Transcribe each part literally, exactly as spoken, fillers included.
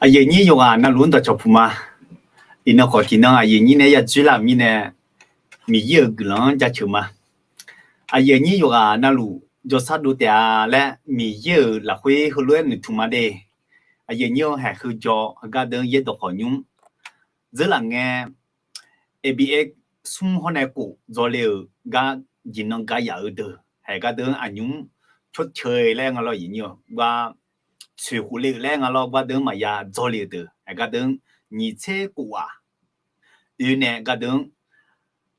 Aqyuif aqnyir yawqghaq navluf-anr dawqcawq puq ma. Iqnan khawf tiqnan aqyuif aqnyir nae ya dzoerlar-euq mirnae, Miqyaer-euq guiqlanq-anr jaceuq ma. Aqyuif aqnyir yawqghaq navluf jawrshar dov taef-a laer Miqyaer-euq lafkhoer heulof-aer noeqtmq ma de. Aqyuif aqnyir-anr haeq heu jaw heugar deuq-anr yaerdawq khawf nymr dzeurlaf ngae, A B A smr hawr nae kof dzawle-euq gar jeqnan ga yaf-eu deuq haeq gar deuq-anr aqnymr cawrceuq-e laer nga lawr aqyuif aqnyir-awq gar tsoeq khof le-euq laer nga lawr gar deuq-anr maqya dzawle-euq deuq haeq gar deuq-anr nyiq tser kof ghaq oe nae gar deuq-anr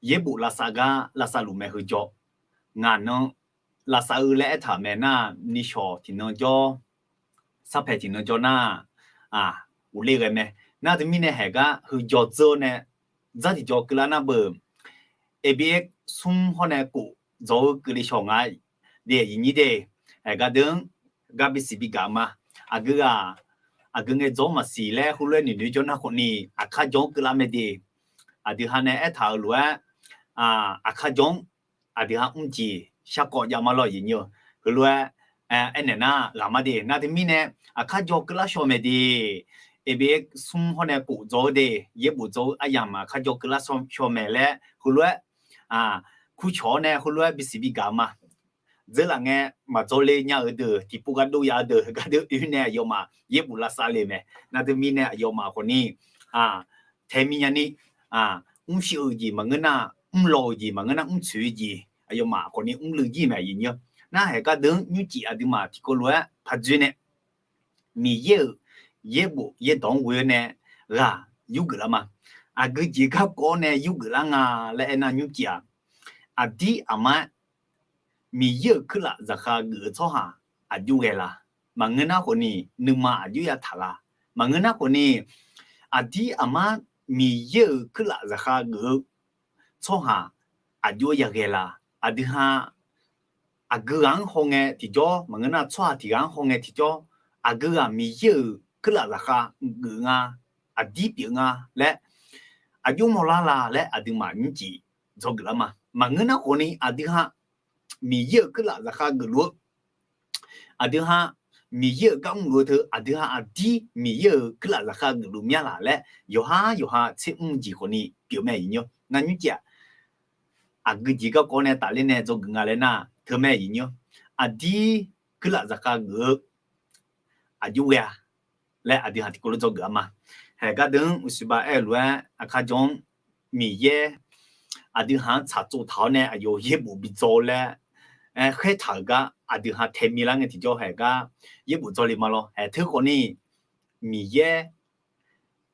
yaerbof lavsav gar lavsav luf mae heu jaw. Ngaq nan lavsav-eu laer aertaq-euq mae nar, nishawq tiqnan jawr, sarpaeq tiqnan jawr nar, ghofler ghae mae. Nar teumirnae haeq gar heu jaw dzeur-awr nae dzar tiqjaw keuvlar nar beu, A B A smr hawr nae kof dzaw-eu keuvle shawq nga de aqyuif aqnyir de. Haeq gar deuq-anr gar bisiq bigaq ma. Aqgeu ghaq aqgeu ngae dzaw-anr maqsiq laer heulof-aer noeqnoeq jawr nar khawfni aqkar jaw-anr keuvlar mae de. Aqdui ha nae aertaq-euq lof-aer aqkar jaw-anr aqdui ha mrjeq sharkawv jav ma lawr aqyuif aqnyir-awq. Heulof-aer aernaeq nar ghaq ma de. Nar teumirnae aqkar jaw keuvlar shawq mae de. A B A smr hawr nae kof dzaw-eu de, yaerbof dzaw-eu aryamq aqkar jaw keuvlar shawq mae laer heulof-aer kurcawq-awr nae heulof-aer bisiq bigaq ma. Dzeurlaf ngae maqdzawle nya-eu deuq tiqpov gar dov yaf-eu deuq gar deuq oe nae aqyawfmaf yaerbof lavsav le mae. Nar teumirnae aqyawfmaf khawfni tae minya ni mrshir-eu jeq maqngeur nar, mrlaw-eu jeq maqngeur nar, mrtsoeq-eu jeq aqyawfmaf khawfni mrluiv jir mae aqyuif aqnyir-awq. Nar haeq gar deuq-anr nymrcif aqduimaf tiqkawv lof-aer paq dzoer nae Miqyaer-euq yaerbof yaerdawq-anr ghoe-awr nae ghaq yurgeuf lar ma. Aqgeu jeq garkawv-awr nae yurgeuf lar nga laer aernar nymrcif-aq, aqdir aqmar Miqyaer-euq kuirlaf zaqkhav geuf-eu tsawrhaq aqjox ghae la? Maqngeur nar khawfni nuima aqjox ya taq la? Maqngeur nar khawfni aqdir aqmar Miqyaer-euq kuirlaf zaqkhav geuf-eu tsawrhaq aqjox ya ghae la? Aqdui ha aqgeu ghaq-anr hawngae tiqjawr maqngeur nar, tsawrhaq tiq ghaq-anr hawngae tiqjawr, aqgeu ghaq Miqyaer-euq kuirlaf zaqkhav geuf nga, aqdir pyeuf nga laer aqjox mawrlar la laer aqduimaf nymrcif dzawgeuf lar ma. Maqngeur nar khawfni aqdui ha Miqyaer-euq kuirlaf zaqkhav geufluf-eu aqdui ha Miqyaer-euq gar mrluf-eu teu aqdui ha aqdir Miqyaer-euq kuirlaf zaqkhav geufluf mya laq laer yawqha yawqha tser mr jeq khawfni pyeuf mae aqyuif aqnyir-awq. Nar nymrcif-aq, aqgeu jeq garkawv nae tafler nae dzawgeuf nga laer nar teumae aqyuif aqnyir-awq. Aqdir kuirlaf zaqkhav geuf-eu aqjox ghae-a laer aqdui ha tiqkawv lof dzawgeuf-a ma. Haeq gar deuq-anr uqsiqba aer-eu lof-aer aqkar jawr-anr Miqyaer aqdui ha-anr tsaqtsov taq-awr nae aqyawf yaerbof bidzaw laer khaertaq-euq gar aqdui ha tae milar ngae tiqjawr haeq gar yaerbof dzawle ma lawr. Haeq teu khawfni Miqyaer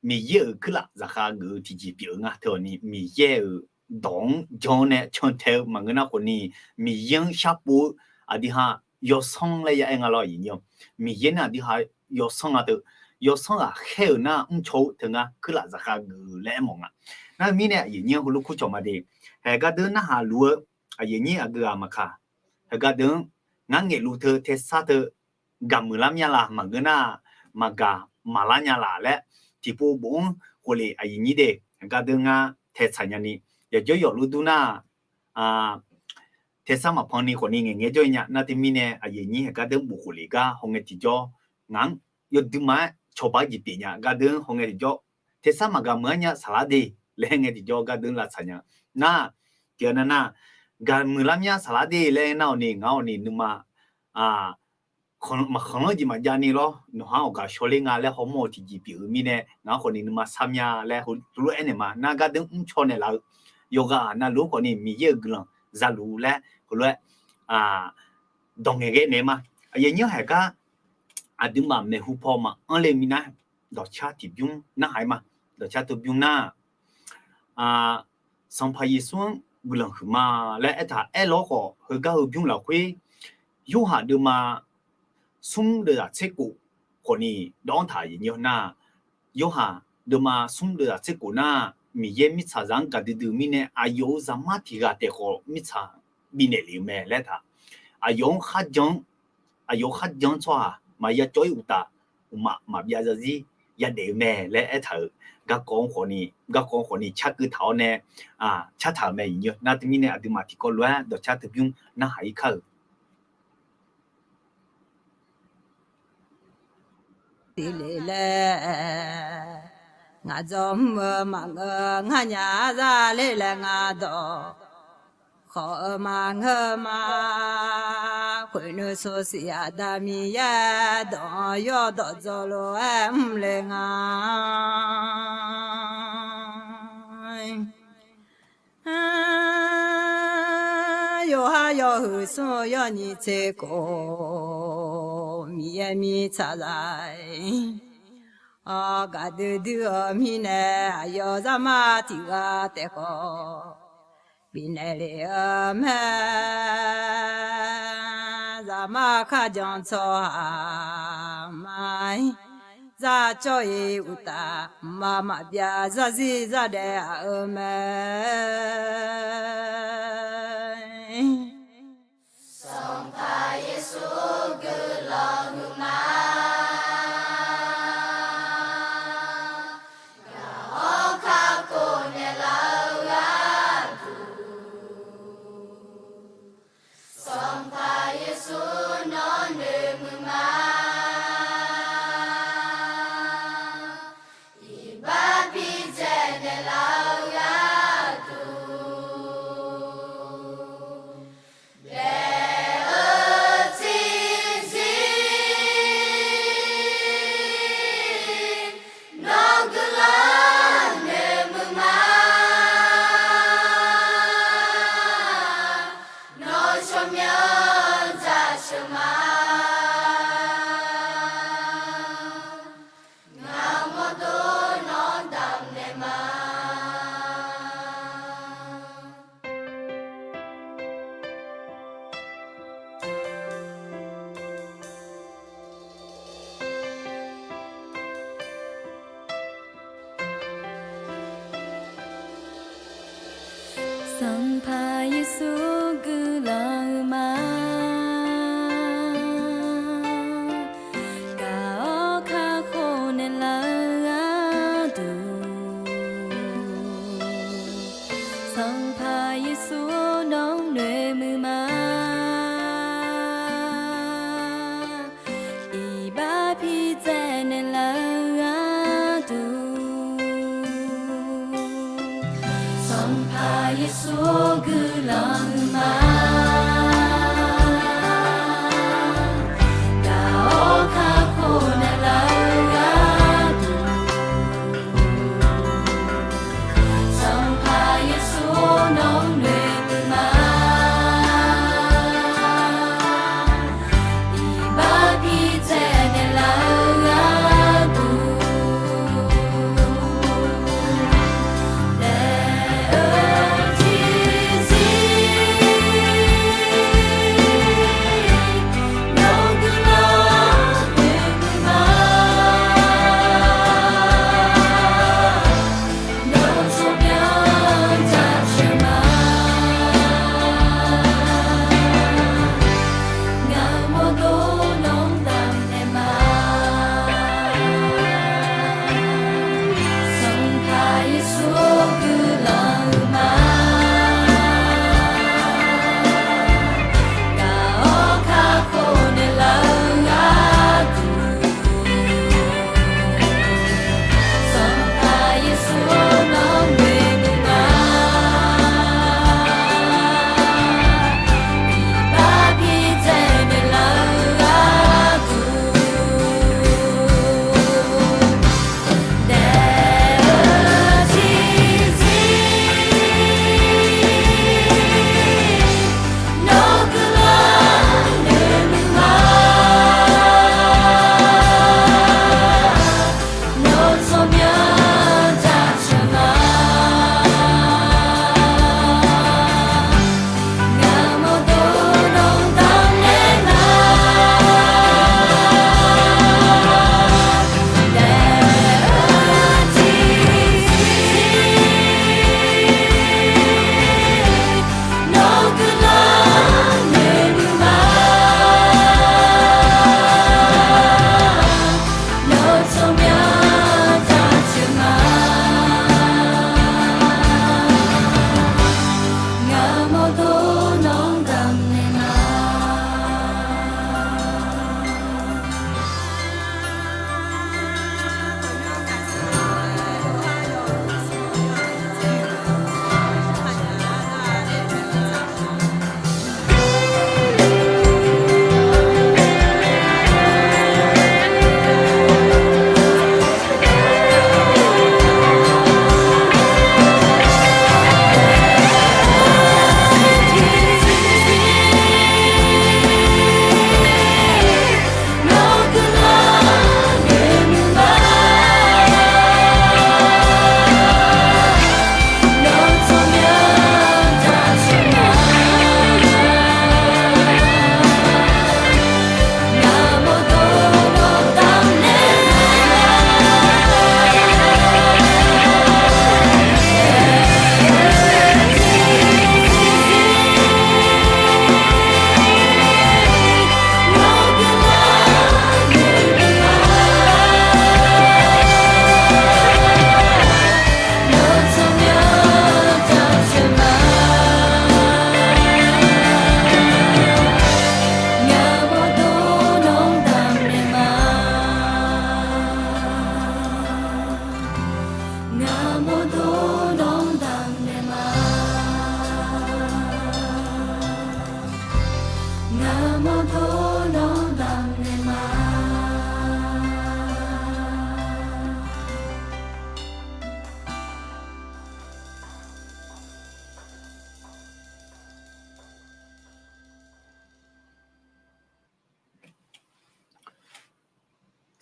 Miqyaer-euq kuirlaf zaqkhav geuf-eu tiqjeq pyeuf-eu nga teu khawfni Miqyaer-euq dawq-anr jan-awr nae cantae-eu maqngeur nar khawfni Miqyaer-anr sharpov-eu aqdui ha yawsanr laer ya aer nga lawr aqyuif aqnyir-awq. Miqyaer nar aqdui ha yawsanr nga teu, yawsanr ghaqkhaer-euq nar mrcaw-eu teu ngar kuirlaf zaqkhav geuf-eu laer aermawf nga. Nar mirnae aqyuif aqnyir heulof kurcawq ma de. Haeq gar deuq narhaq luf-eu aqyuif aqnyir aqgeu ghaq maqkaq, haeq gar deuq-anr ngar ngaeqluf teu taesar teu gaqmuiq lar mya la? Maqngeur nar maqgaq maqlar nya laq laer tiqpov bof-anr khofle aqyuif aqnyir de. Haeq gar deuq ngar tae tsaq nyani yawqjawr yawqluf dur nar taesar maqpan ni khawfni ngaeqngae jawr-i nya. Nar teumirnae aqyuif aqnyir haeq gar deuq-anr bof khofle gar hawngae tiqjawr ngaq-anr yawduima-aer cawba-aer jeq pyeuf nya. Gar deuq-anr hawngae tiqjawr taesar maqgaq muiq-ar nya saqlar de laer ngae tiqjawr gar deuq-anr lavtsaq nya. Nar tiqghaq nav nar gaqmuiq lar mya saqlar de laer aer nar-awq ni ngaq-awq ni nuima maqkhanq-anr jeq maqjav ni lawr, nawq-anr awqgaq shawr ler nga laer hawmawr-eu tiqjeq pyeuf-eu mirnae ngaq-anr khawfni nuima sar mya laer heulof-aer aernaeq ma. Nar gar deuq-anr mrcaw naeqlaf-eu yawqghaq navluf-anr khawfni Miqyaer-euq guiqlanq za luf-ur laer heulof-aer dawq ngaeqghae naeq ma. Aqyuif aqnyir haeq gar aqduimaf maeqhu paw maqanr le minav dawqcar tiqbymr narhaq-ir ma. Dawqcar teu bymr nar Sanqpaq Yeqsur-anr guiqlanq huiqma laer aertaq aerlawr khawf, heugar heu bymr lafkhoer Yorhaq deuvma smr deuvzaq tser kof khawfni dawv-anr taq aqyuif aqnyir nar, Yorhaq deuvma smr deuvzaq tser kof nar, Miqyaer mirtsaqzaq-anr gaqdui dui mirnae aqyawf-euq zaqmar tiq ghaq taef khawf mirtsaq bifnaeq lef-eu mae laer taq. Aqyawf-anr kharjan-anr, aqyawf-anr kharjan-anr tsawrhaq maqya cawv-ir uqtaf, uqmaf maqbyav zarzir yadaef-eu mae laer aertaq-euq garkawv-anr khawfni, garkawv-anr khawfni carkeuv taq-awr nae cartaq-euq mae aqyuif aqnyir. Nar teumirnae aqduimaf tiqkawv lof-aer dawqcar teu bymr narhaq-ir kar-euq. tiqle laer, ngaq dzaw mr-eu maqngeur ngar nya-a zar ler laer ngar dawq khawf-eu maqngeur ma. Khoeqnuiv sawqsiq Aqda Miqyaer dawq-anr yawdawq dzaw lof-aer mr le nga. Yawqha yawhuiq smr-eu yawnyiq tser khof, Miqyaer mirtsaq zaq-iq, gaqdui dui-eu mirnae aqyawf zaqmar tiq ghaq taef khawf bifnaeq lef-eu mae. Zaqmar kharjan tsawrhaq ma-ir, zar cawv-iq uqtaf, mqmaq maqbyav zarzir zardaef aq-eu mae. Sanqpaq Yeqsur guiqlanq huiqma. Gaq-awr kakhof naeqlaf-eu gharduq, Sanqpaq Yeqsur nawr noeqmuiq ma. Iqbax bidzaeq naeqlaf-eu gharduq, daef-eu tiqzir nawr guiqlanq noeqmuiq ma. Nawr tsawrmyanr dzaqsheuq ma. Ngaq mawrdo nawr damqnaeq ma. Sanqpaq Yeqsur guiqlanq huiqma. Gaq-awr kakhof naeqlaf-eu gharduq, Sanqpaq Yeqsur nawr noeqmuiq ma. Iqbax bidzaeq naeqlaf-eu gharduq, Sanqpaq Yeqsur guiqlanq huiqma. Gaq-awr kakhof naeqlaf-eu gharduq, Sanqpaq Yeqsur nawr noeqmuiq ma. Iqbax bidzaeq naeqlaf-eu gharduq, daef-eu tiqzir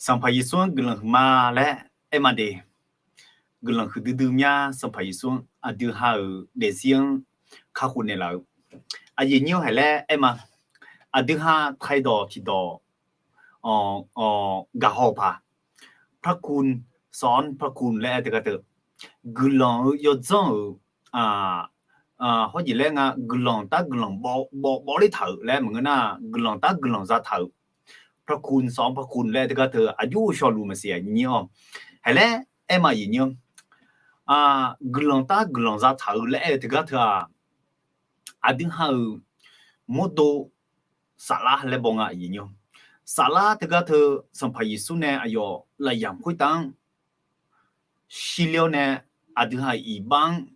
Sanqpaq Yeqsur-anr guiqlanq huiqma laer aer ma de. Guiqlanq huiqdui dui mya Sanqpaq Yeqsur-anr aqdui ha-euq daefzir-anr kakhof naeqlaf-eu. Aqyuif nyir-anr haiq laer aer ma. Aqdui ha ไทย dawq tiqdawq gaqhaw-eu paq, พระคุณ สอน พระคุณ laer aer teugar teu, guiqlanq-eu yawdzanr-euq hawr jeq laer nga, guiqlanq tar guiqlanq bawv bawv ler taq-euq laer maqngeur nar, guiqlanq tar guiqlanq zataq-euq, พระคุณ สอน พระคุณ laer teugar teu aqjox shaw luf maqsiq aqnyir-awq. Haiq laer aer ma aqyuif nyir-anr, guiqlanq tar guiqlanq zataq-eu laer aer-eu teugar teu-aq, aqdui ha-euq mawrdo saflar laer baw nga aqyuif nyir-awq. Saflar teugar teu Sanqpaq Yeqsur nae aqyawf lafyamq khoertav-anr shirler-awr nae aqdui ha-euq iqbax-anr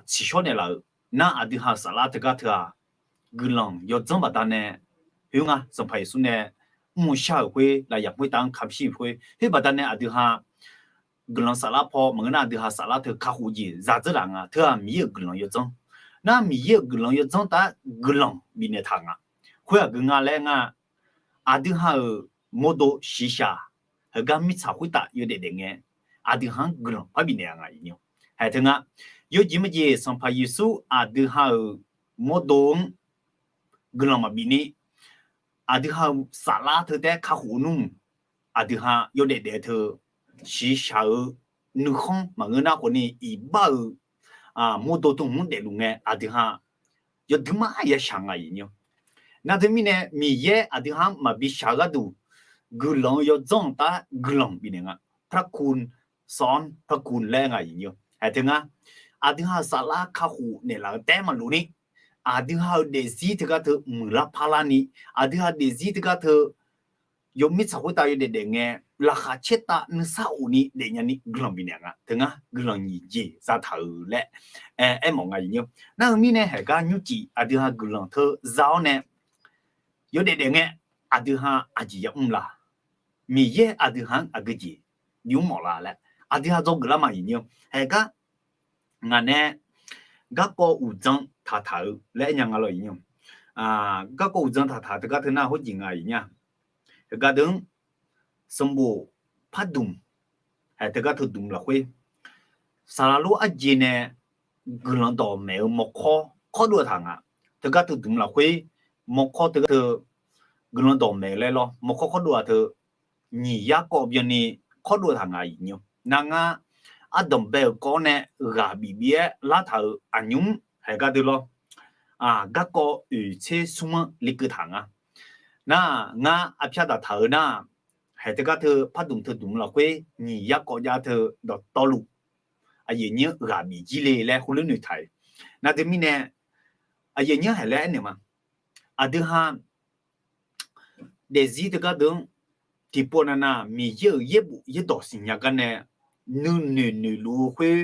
tsiqshawr naeqlaf-euq nar, aqdui ha-euq saflar teugar teu-aq, guiqlanq yawdzanr baqdanae, khoer nga Sanqpaq Yeqsur nae mr-eu shar-euq khoer, lafyamq khoertav-anr kamq shir-euq khoer, khoer baqdanae aqdui ha guiqlanq saflar paw maqngeur nar, aqdui ha saflar teu kakhof jeq zadzeur laf nga. Teu-aq Miqyaer-euq guiqlanq yawdzanr. Nar Miqyaer-euq guiqlanq yawdzanr tar guiqlanq bifnaeq taq nga. Khoer aqgeu nga laer nga, aqdui ha-euq mawrdo shiqshaq heugar mirtsaq khoertav yawdaef daef ngae, aqdui ha-anr guiqlanq par bifnaeq-a nga. Haiq teu nga, yawjeq majeq Sanqpaq Yeqsur aqdui ha-euq mawrdo-anr guiqlanq maqbif ni, aqdui ha-euq saflar teu taef-aer kakhof nmr, aqdui ha yawdaef daef teu shiqshaq-eu nuikhanr maqngeur nar khawfni iqbax-euq mawrdo teu hmq-anr daefluf ngae, aqdui ha yawdui mar yashaq nga aqyuif nyir-awq. Nar teumirnae Miqyaer aqdui ha-anr maqbi shaq-eu gharduq, guiqlanq-eu yawdzanr tar guiqlanq bifnaeq nga. พระคุณ สอน พระคุณ laer nga aqyuif nyir-awq. Haiq teu nga, aqdui ha-euq saflar kakhof naeqlaf-eu taef-aer maqlof ni, aqdui ha-euq daefzir teugar teu muiqlar parlar ni, aqdui ha daefzir teugar teu yawmirtsaq khoertav yawdaef daef ngae, laqkhaq caertav nuisar of ni daefnya ni guiqlanq bifnaeq nga. Teu nga guiqlanq nyiq jeq zataq-euq laer aer mawf nga aqyuif nyir-awq. Nar-eu mirnae haiq gar nymrcif aqdui ha guiqlanq teu za-awr nae yawdaef daef ngae, aqdui ha aqjeq yamr la? Miqyaer aqdui ha-anr aqgeu jeq bimr mawf la laer aqdui ha dzawgeuf lar ma aqyuif nyir-awq. Haiq gar ngaq nae garkawv uqdzan taqtaq-eu laer aer nya nga lawr aqyuif nyir-awq. Garkawv uqdzan taqtaq teugar teu nar hawr jeq nga aqyuif nyir-a. Heugar deuq-anr sanqbof pardmq, haiq teugar teu dmq lafkhoer, saqlaq lor arjeq nae guiqlanq dawqmaeq-eu mawrkawr kawrdov-eu taq nga. Teugar teu dmq lafkhoer, mawrkawr teugar teu guiqlanq dawqmaeq-eu laer lawr, mawrkawr kawrdov-aq teu nyiq yarkawv byanni kawrdov-eu taq nga aqyuif nyir-awq. Nar ngar ardanq bae-euq kawv-awr nae ghaq bif bif-aer lartaq-euq aqnymr haiq gar deuq lawr, garkawv oeq tser smr-anr lekeuv taq nga. Nar ngar arpyar daqtaq-eu nar, haiq teugar teu pardmq teu dmq lafkhoer nyiq yarkawv jav teu dawqtawvluf aqyuif nyir-anr ghaq bif jir le laer heulof noeqtaq-euq. Nar teumirnae aqyuif nyir haiq laer aernaeq ma. Aqdui ha daefzir teugar deuq-anr tiqpov navnav Miqyaer-euq yaerbof yaerdawq siqnya gar nae nuinoeq noeqluf-eu khoer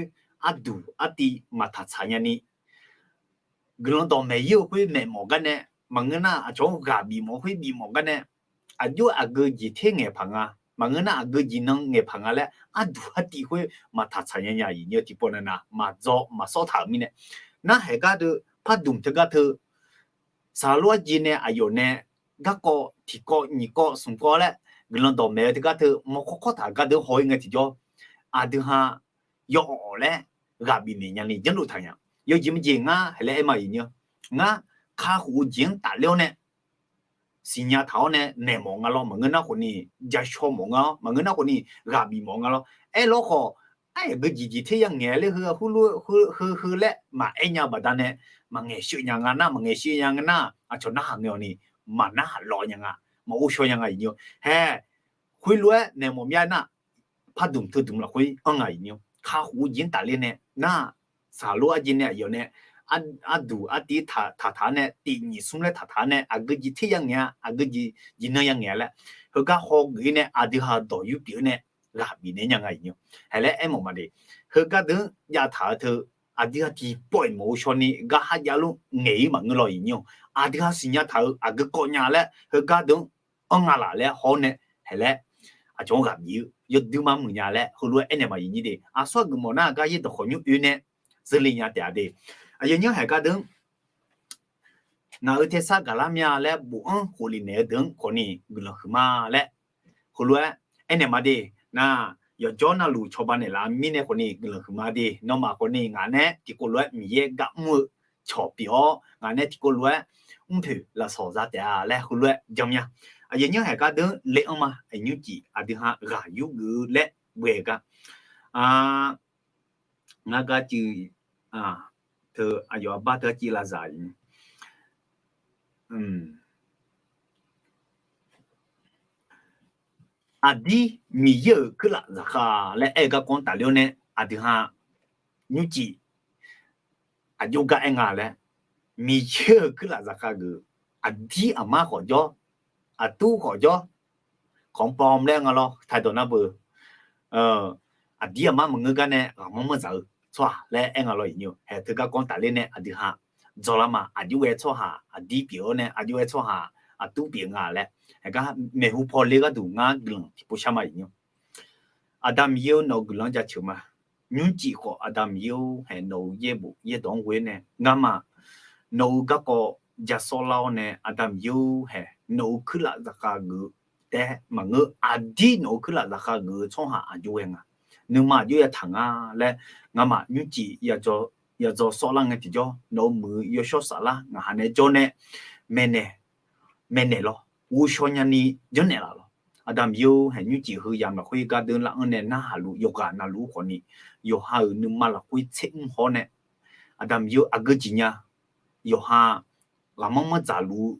arduq artiv maqtaq tsaq nya ni, guiqlanq dawqmaeq-ir-eu khoer maeqmawf gar nae, maqngeur nar aqcawq-anr ghaq bifmawf khoer bifmawf gar nae, aqjox aqgeu jeq ter ngaeq paq nga, maqngeur nar aqgeu jeq nan ngaeq paq nga laer arduq artiv khoer maqtaq tsaq nya nya aqyuif nyir-eu tiqpov navnav maqdzaw maqsawr taq-euq mirnae, nar haiq gar deuq pardmq teugar teu saqlaq lor arjeq nae aqyawf nae garkawv tiqkawv nyiq kawv smq kawv laer guiqlanq dawqmaeq-eu teugar teu mawrkawr kawr taq gar deuq haw-ir ngae tiqjawr, aqdui ha yawawf laer ghaq bifnaeq nyani janrluf taq nya. Yawjeq majeq ngar haiq laer aer ma aqyuif nyir-a. Ngar kakhof-eu jeq-anr tafler-awr nae siqnya taq-awr nae maeqmawf nga lawr, maqngeur nar khawfni jashaw mawf nga-awr, maqngeur nar khawfni ghaq bifmawf nga lawr. Aerlawr khawf, aqgeu jeq jeq ter ya ngaeq laer heu heulof heu heu laer maqaer nya-eu baqdanae, maqngaeq sheuv nya nga nar, maqngaeq sheuv nya nga nar, aqcawq narhaq ngae-awq ni, maqnarhaq lawf nya nga, maqghovshaw nya nga aqyuif nyir-a. Hae, khoerlof-aer maeqmawf mya nar, pardmq teu dmq lafkhoer anr nga aqyuif nyir-a. Kakhof-eu jeq-anr tafler nae nar, saqlaq lor arjeq nae aqyawf nae arduq artiv taq taq-a nae, tiq nyiq smr laer taq taq-a nae, aqgeu jeq ter ya ngaeq-a, aqgeu jeq jeq nan ya ngaeq-a laer, heugar haw geuf-ir nae aqdui ha dawq yur pyeuf-eu nae ghaq bifnaeq nya nga aqyuif nyir-a. Haiq laer aermawf ma de. Heugar deuq-anr jav taq-eu teu aqdui ha tiqpawf-iq maqghovshaw ni gar ha jav lor ngaeq-ir maqngeur lawr aqyuif nyir-a. Aqdui ha siqnya taq-euq aqgeu kawv nya laer heugar deuq-anr anr nga laf laer haw-awr nae, haiq laer aqcawq-anr ghaq bif-eu yawdui mar muiq nya laer heulof-aer aernaeq ma aqyuif nyir de. Aqsur aqgeuf mawf nar gar yaerdawq khawf nymr oe nae zeurle nya taef-a de. Aqyuif nyir haiq gar deuq-anr ngaq-euq tersar gaqlar mya laer bof-anr khofle naeq-eu deuq-anr khawfni guiqlanq huiqma laer Khoerlof-aer aernaeq ma de. Nar, yawqjawr navluf cawba naeqlaf-eu mirnae khawfni guiqlanq huiqma de. Nawmaf khawfni ngaq nae tiqkawv lof-aer Miqyaer gar mr-eu cawq pyeuf-awr, ngaq nae tiqkawv lof-aer mrpoeq lafsawq za taef-a laer heulof-aer janmya. Aqyuif nymr haeq gar deuq le-anr ma. Aqnymr cif aqdui ha ghaq yurgeuf-eu laer ghae gar, ngar gar civ, teu aqyawf arbar teu gar civ lavzaq-iq Aqdir Miqyaer-euq kuirlaf zaqkhav laer aer-eu garkawv-anr tafler-awr nae, aqdui ha nymrcif aqjox gar aer nga laer, Miqyaer-euq kuirlaf zaqkhav geuf, aqdir aqmar khawf jawr, aqtur khawf jawr, khawf-anr pawm laer nga lawr. Taedawq nar beu, aqdir aqmar maqngeur gar nae ghaqmanr manr dzaq-eu tsawrhaq laer aer nga lawr-iq nymr. Haeq teugar kawv-anr tafler nae aqdui ha dzawlar ma. Aqjox ghae tsawrhaq aqdir pyeuf-awr nae, aqjox ghae tsawrhaq aqtur pyeuf nga laer, haeq gar maeqhu paw ler gharduq ngar guiqlanq tiqpov shar ma-iq nymr. Aqda Miqyaer-or, nawq-euq guiqlanq-anr jaceuq ma. Nymrcif khawf Aqda Miqyaer-or, haeq nawq-euq yaerbof yaerdawq-anr ghoe-awr nae ngamaf nawq-euq garkawv ja sawrlar-awr nae, Aqda Miqyaer-or, haeq nawq-euq kuirlaf zaqkhav geuf-eu taef maqngeur, aqdir nawq-euq kuirlaf zaqkhav geuf-eu tsawrhaq aqjox ghae nga. Nuima aqjox yataq nga laer, ngamaf nymrcif yadzaw sawrlar ngae tiqjawr, nawq-euq muiq-eu yawshawr saflar ngaq ha nae jawr nae maeqnaeq, maeqnaeq lawr. Ghovshaw nyani janrnaeq laf lawr. Aqda Miqyaer-or, haeq nymrcif heu yamq lafkhoer gardeuv lar-anr nae narhaq luf yawqghaq navluf-eu khawfni, yawqha-euq nuima lafkhoer tser mr haw-awr nae, Aqda Miqyaer-or, aqgeu jeq nya yawqha ghaqmanr manr dzaqluf-eu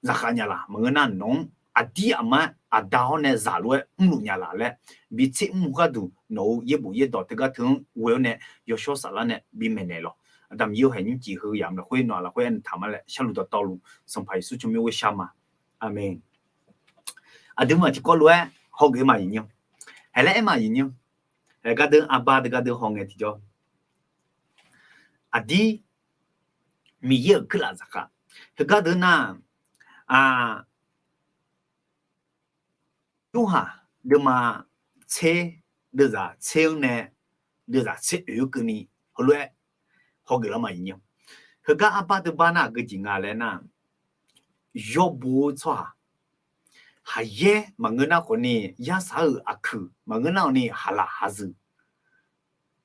zaqkhav nya laf. Maqngeur nar nawq-anr aqdir aqmar aqda hawr nae zaqlof-aer mrluf nya laf laer bi tser mr gharduq nawq-euq yaerbof yaerdawq teugar teu-anr ghoe-awr nae yawshawr saflar nae bi maeqnaeq lawr. Aqda Miqyaer-or, haeq nymrcif heu yamq lafkhoer nawq lafkhoer aernaeq taq ma laer sharluf dawqtawvluf Sanqpaq Yeqsur tsawrmyanr ghoer shar ma. Aqmeq. Aqduimaf tiqkawv lof-aer hawgeuf ma-iq nymr. Haeq laer aer ma-iq nymr. Haeq gardeuv arbar deuq gardeuv hawngae tiqjawr, aqdir Miqyaer-euq kuirlaf zaqkhav. Heugar deuq nar, Yorhaq deuvma tser deuvzaq tser-anr nae deuvzaq tser oeq-anr keuvni heulof-aer hawgeuf lar ma-iq nymr. Heugar arbar deuq bar nar aqgeu jeq nga laer nar, yawbo-eu tsawrhaq, haqyaer maqngeur nar khawfni, yarsaq-euq aqkuiq maqngeur nar khawfni, haqlaq haqzuiq,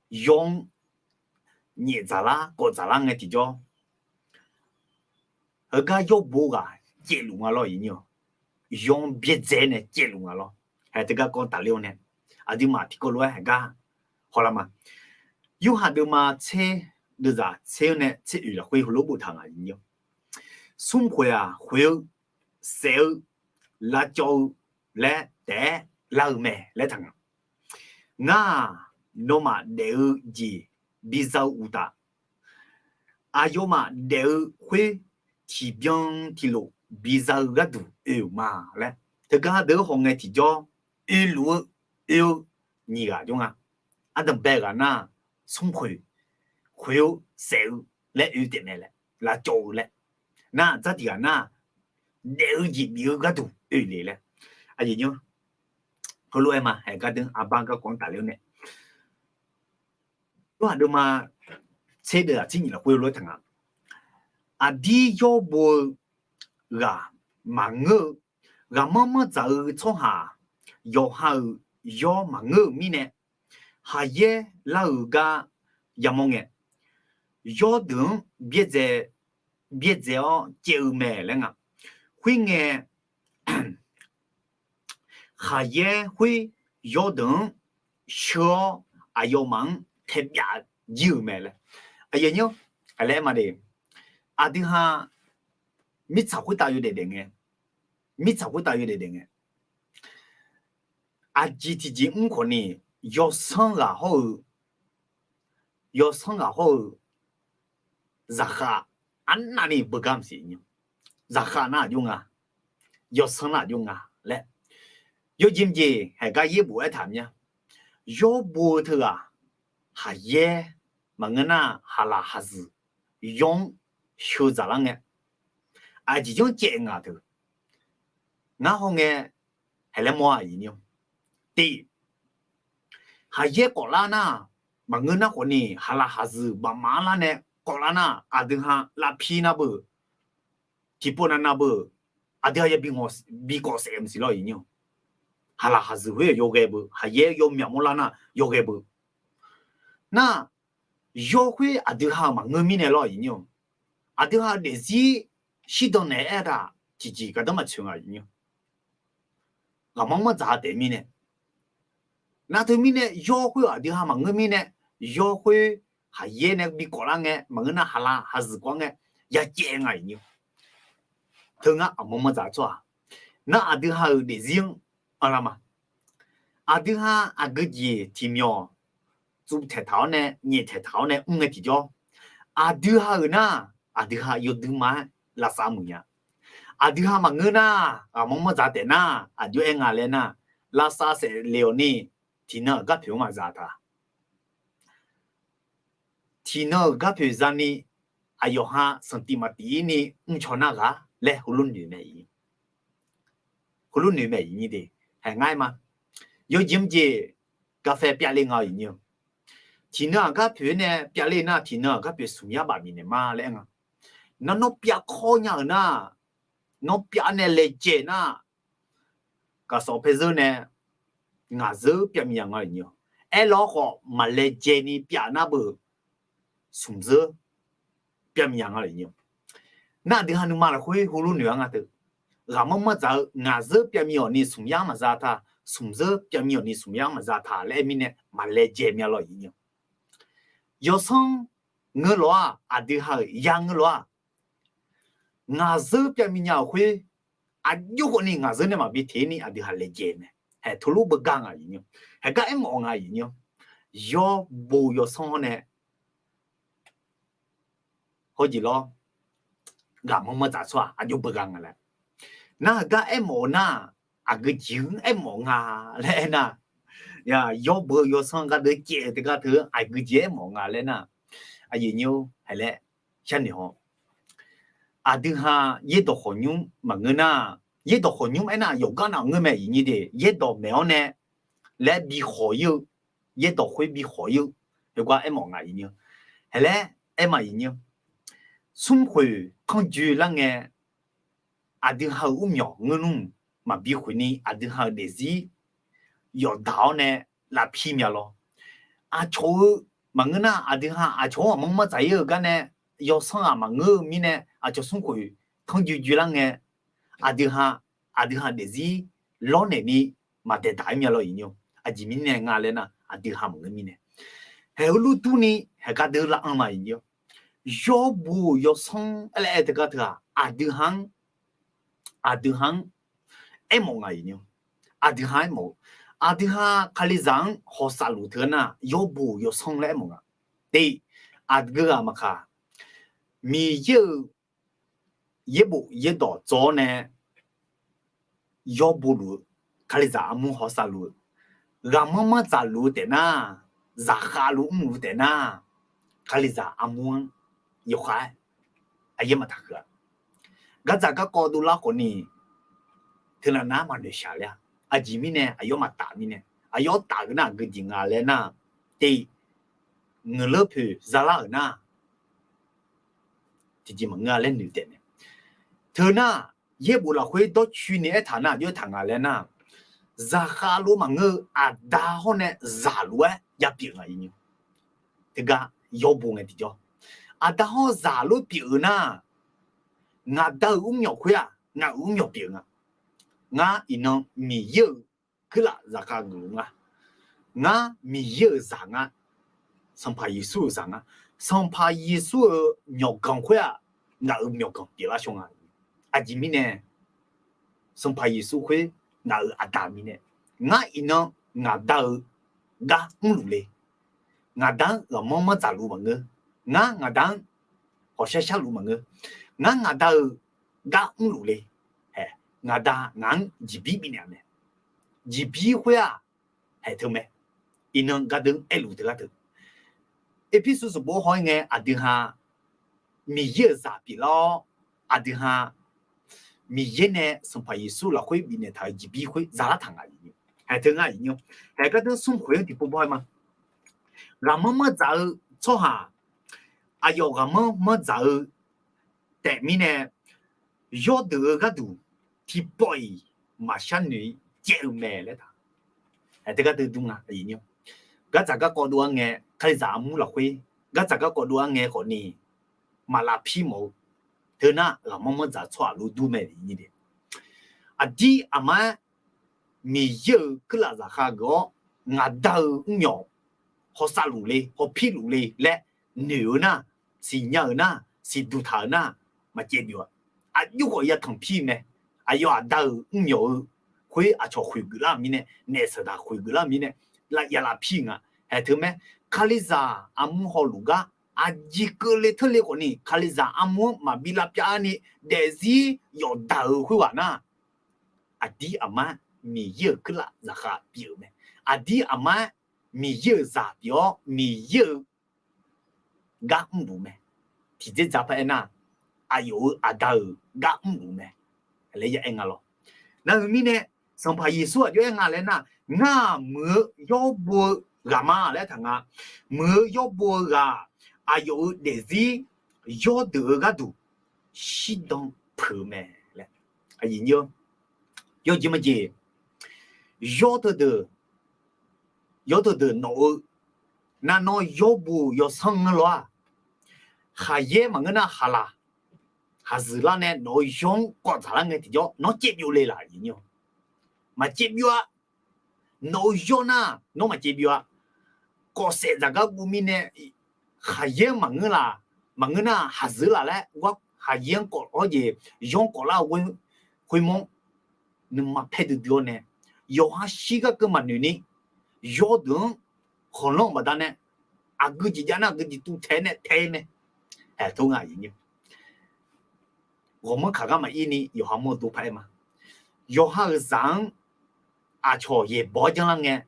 yaw-anr nyaef dzaqlar kawv dzaqlar ngae tiqjawr, heugar yawbo ghaq caevluf nga lawr-iq nymr. Yaw-anr byaerdzae nae caevluf nga lawr. Haeq teugar kawv tafler-awr nae, aqduimaf tiqkawv lof-aer haeq gar hawlar ma. Yorhaq deuvma tser deuvzaq tser-anr nae tser oeq lafkhoer heulof boftaq nga-iq nymr. Smrkhoeq-aq khoeq-eu, saef-eu, lavcawv-eu laer taef-aer lar-eu mae laer taq nga. Ngar-aq, nawmaf daef-eu jeq biza-eu uqtaf, aqyawfmaf daef-eu khoer tiqbyan tiqlof biza-eu gharduq oe-euq ma laer, teugar deuq-anr hawngae tiqjawr, oeluf-eu, oe-eu nyiq ghaq jawr nga. Ardanqbae ghaq nar, smrkhoeq, khoeq-eu, saef-eu laer oe taef mae laer, lavcawv-eu laer. Nar, dzar tiq ghaq nar, daef-eu jeq bif-eu gharduq oe le laer. Aqyuif nymr, heulof-aer ma, haeq gardeuv arbar garkawv-anr tafler-awr nae, Yorhaq deuvma tser deuvzaq tser nyiq lafkhoer lof-aer taq nga. Aqdir yawbo-eu ghaq maqngeur-eu, ghaqmanr manr dzaq-eu tsawrhaq, yawqha-euq yawr maqngeur-euq mirnae, haqyaer lar-euq gar yamawr ngae, yawrdeuq-anr byaerdzae, byaerdzae-awr caev-eu mae laer nga. Khoerngae, haqyaer khoer yawrdeuq-anr sheu-awr, aqyawfmaf-anr taeqbyav jir-euq mae laer. Aqyuif nymr, aqlaer ma de, aqdui ha mirtsaq khoertav yawdaef daef ngae, mirtsaq khoertav yawdaef daef ngae, aqjeq tiqjeq mr khawfni, yawsanr ghaq hawr-eu, yawsanr ghaq hawr-eu zaqkhav arnavni beugar maqsiq nymr. Zaqkhav nar aqjox nga, yawsanr nar aqjox nga laer, yawjeq mqjeq haeq gar yaerbof aertaq mya. Yawbo-eu teughaq, haqyaer maqngeur nar, haqlaq haqzuiq yawr-anr sheu dzaqlar ngae, aqjeq janr caev ngaq teu, ngar hawngae haeq laer mawr-a-iq nymr. Tiq, haqyaer kawflar nar, maqngeur nar khawfni, haqlaq haqzuiq baqmaf-anr lar nae kawflar nar, aqdui ha lavpir nar beu, tiqpov navnav beu, aqdui ha yabi bi kawf saef maqsiq lawr-iq nymr. haqlaq haqzuiq khoer yawghae beu, haqyaer yawmyaq mawrlar nar yawghae beu. Nar, yawr khoer aqdui ha-euq maqngeur mirnae lawr, aqyuif nyir-awq. Aqdui ha-euq daefzir shirdan naeq-aer taq tiqjeq gardanr maqtsoeq nga, aqyuif nyir-awq. Ghaqmanr manr dzaq-eu taef mirnae, nar teumirnae yawr khoer-aq aqdui ha maqngeur mirnae, yawr khoer haqyaer nae bi kawv lar ngae, maqngeur nar haqlaq haqzuiq kawv ngae, yacaev nga, aqyuif nyir-awq. Teu ngar aqmanr manr dzaq tsawrhaq, nar aqdui ha-euq daefzir-anr anrlar ma. Aqdui ha aqgeu jeq tiqmyawq tsuvtaeq taq-awr nae, nyaeftaeq taq-awr nae mr ngae tiqjawr, aqdui ha-euq nar, aqdui ha yawdui ma-aer lavsav muiq nya. Aqdui ha maqngeur nar, ghaqmanr manr dzaq taef nar, aqjox-aer nga laer nar, lavsav saef le-awq ni, tiqnan-euq garpoeq-anr maqza ta. Tiqnan-euq garpoeq zani, aqyawf ha sanqtif maqtif-ir ni mrcaw nar ghaq laer heulof noeq mae, heulof noeq mae, aqyuif nyir de. Haeq ngar-aer ma. Yawjeq mrjeq gaqfae pyavle nga, aqyuif nyir-awq. Tiqnan-aq garpoeq-aer nae pyavle nar, tiqnan-aq garpoeq smq yar baf bifnaeq ma laer aer nga. Nar nawr pyavkawr nya-euq nar, nawr pyav nae laejae nar, gaqsawq paerzeur nae ngaq zeur pyavmi ya nga, aqyuif nyir-awq. Aerlawr khawf maqlaejae ni pyav nar beu, smq zeur pyavmi ya nga, aqyuif nyir-awq. Nar aqdui ha nuima lafkhoer heulof noeq-ar nga teu. Ghaqmanr manr dzaq-eu ngaq zeur pyavmi-awq ni smq yar maqza ta, smq zeur pyavmi-awq ni smq yar maqza ta laer aer mirnae maqlaejae mya lawr, aqyuif nyir-awq. Yawsanr ngeur lof-aq, aqdui ha-euq yar ngeur lof-aq, ngaq zeur pyavmi nya-euq khoer, aqjox khawf ni ngaq zeur nae maqbi teq-ir ni aqdui ha laejae mae. Haeq teulof beugar nga, aqyuif nyir-awq. Haeq gar aermawf nga, aqyuif nyir-awq. Yawr bo yawsanr-awr nae hawjeq lawr, ghaqmanr manr dzaq tsawrhaq aqjox beugar nga laer. Nar heugar aermawf-eu nar, aqgeu jeq-anr aermawf nga laer aernar, yawr bo-eu yawsanr gardeuv caev-eu teugar teu-anr aqgeu jeq aermawf nga laer nar, aqyuif nyir-or, haeq laer sharnoeq haw. Aqdui ha yaerdawq khawqnymr maqngeur nar, yaerdawq khawqnymr aernar yawqgar nav ngeur mae, aqyuif nyir de. Yaerdawq maeq-awr nae laer bi khawq-ir-eu, yaerdawq khoer bi khawq-ir-eu, heugar aermawf nga, aqyuif nyir-or. Haeq laer aer ma, aqyuif nyir-or. Smrkhoeq tanrjoe lar ngae, aqdui ha-euq urmyawq ngeur nmr maqbi khoeq ni aqdui ha-euq daefzir yawqdaq-awr nae lavpir mya lawr. Aqcawq-eu maqngeur nar, aqdui ha aqcawq-anr aqmanr manr dzaq-ir-eu gar nae, yawsanr ghaq maqngeur-eu mirnae aqcawq smrkhoeq tanrjoe joe lar ngae, aqdui ha, aqdui ha daefzir lawrnaeq ni maqdaeq daq-ir mya lawr, aqyuif nyir-or. Aqjeq mirnae nga laer nar, aqdui ha maqngeur mirnae. Haeq heulof durni haeq gardeuv lav-anr ma, aqyuif nyir-or. Yawr bo-euq yawsanr aer laer aer teugar teu-aq, aqdui ha-anr, aqdui ha-anr aermawf nga, aqyuif nyir-or. Aqdui ha aermawf-eu, aqdui ha Kalizaq-anr hawsav luf teu-ar nar, yawr bo-euq yawsanr laer aermawf nga. Tiq, aqgeu ghaq maqkaq, Miqyaer-euq yaerbof yaerdawq dzaw-awr nae yawr bo luf-eu, Kalizaq armur hawsav luf-eu, ghaqmanr manr dzaq luf-eu taef nar, zaqkhav luf mrluf-eu taef nar, Kalizaq armur-anr yawkhav-aer aqyaer maqtaq huiq-a. Gardzaq garkawv dovlar khawf ni, teunav nar maqnoeq shaq ler-a. Aqjeq mirnae aqyawf maqtaf mirnae, aqyawf taf-eu nar aqgeu jeq nga laer nar, tiq, ngeuqleur poeq zalar-euq nar, tiqjeq maqngeur-a laer noeq taef mae. Teu nar, yaerbof lafkhoer dawrcoeni aertaq nar aqjox aertaq nga laer nar, zaqkhav lof maqngeur-eu aqda hawr nae zaq lof-aer yapyeuf nga, aqyuif nyir-or. Teugar yawr bo ngae tiqjawr, aqda hawr zaq lof pyeuf-eu nar, ngaqda-euq mrmyawq khoer-aq ngaq-euq mrmyawq pyeuf nga. Ngar iqnan Miqyaer-euq kuirlaf zaqkhav geuf-eu nga. Ngar Miqyaer-euq zaq nga. Sanqpaq Yeqsur-euq zaq nga. Sanqpaq Yeqsur-euq myawqganq khoer-aq, ngaq-euq myawqganq pyeuflar shaw nga. Aqjeq mirnae, Sanqpaq Yeqsur khoer ngaq-euq aqda mirnae, ngar iqnan ngaqda-euq gar mrluf le. Ngaqda-anr ghaqmanr manr dzaqluf maqngeur. Ngar ngaqda-anr hawqshar sharluf maqngeur. Ngar ngaqda-euq gar mrluf le. Hae, ngaqda ngaq-anr jeqbir bifnaeq-a mae. Jeqbir khoer-aq, hae teu mae. Iqnan gardeuv aerluf teugar teu, Erpersu sanqbof haw-aer ngae aqdui ha Miqyaer-euq zaq pyeuflar-awr, aqdui ha Miqyaer nae Sanqpaq Yeqsur lafkhoer bifnaeq taq-euq jeqbir khoer zalar taq nga, aqyuif nyir-or. Hae teu ngar, aqyuif nyir-or. Hae gardeuv smrkhoeq-anr tiqpov baw-aer ma. Ghaqmanr manr dzaq-eu tsawrhaq, aqyawf ghaqmanr manr dzaq-eu taef mirnae, yawrdeuq-eu gharduq tiqpawf-iq maqshar noeq-ir caev-eu mae laer taq. Aer, teugar teu dur nga. Gardzaq garkawv dov-aer ngae, Kalizaq armur lafkhoer gardzaq garkawv dov-aer ngae khawfni, maq lavpir mawf-eu, teu nar ghaqmanr manr dzaq-eu tsawrhaq lof dur mae. Aqdir aqmar-aer Miqyaer-euq kuirlaf zaqkhav geuf-awr, ngaq Da-euq mrmyawq hawsav luf le, hawpir luf le laer noeq-eu nar, siqnya-euq nar, siqduq taq-euq nar, maqcaev byov-a. Aqjox khawf yatanq pir mae. Aqyawf Aqda-euq mrmyawq-eu khoer aqcawq khoeq geuflar-euq mirnae, naef saqdaq khoeq geuflar-euq mirnae, ya lavpir nga. Haeq teu mae, Kalizaq armur hawluf gar aqjeq keuvle teurle khawfni, Kalizaq armur-anr maqbi lavpyav-a ni, daefzir yawqdaq-euq khoerghaq nar, aqdir aqmar Miqyaer-euq kuirlaf zaqkhav pyeuf-euq mae. Aqdir aqmar Miqyaer-euq zaq pyeuf-awr, Miqyaer-euq gar mrluf mae. Tiqdzerdzaq par aernar, aqyawf-euq Aqda-euq gar mrluf mae laer ya aer nga lawr. Nar-eu mirnae, Sanqpaq Yeqsur aqjox aer nga laer nar, ngar-aq muiq-eu yawrbo-eu ghaq ma laer taq nga. Muiq-eu yawrbo-eu ghaq, aqyawf-euq daefzir yawrdeuq-eu gharduq shirdan peuq-eu mae laer. Yawjeq majeq, yawr teudeuq, yawr teudeuq nawq-eu, nar nawr yawrbo-euq yawsanr ngeur lawr-aq, khaqyaer maqngeur nar khaqlaq, khaqzuiq lar nae nawq-eu yawr-anr kawv dzaqlar ngae tiqjawr nawr caev byov le laq? Maqcaev byov-a. Nawq-eu yawr nar nawr maqcaev byov-a. Kawfsaef dzaqgar guv mirnae, khaqyaer maqngeur laq, maqngeur nar khaqzuiq laq laer gar khaqyaer-anr kawv-awr jeq, yawr-anr kawvlar-eu khoermawr, nuima paer duidui-awr nae, yawqha shirgar keuv maqnoeq ni, yawrdeuq-anr khanqlanr-eu baqdanae, aqgeu jeq jav nar aqgeu jeq tuvtaeq nae tae mae. Aertaq nga, ghawqmanr kaq gar maqir ni yawqha mawrdo paraer ma. Yawqha-euq zaq-anr aqcawq yaeqbawq-awr janrlar ngae,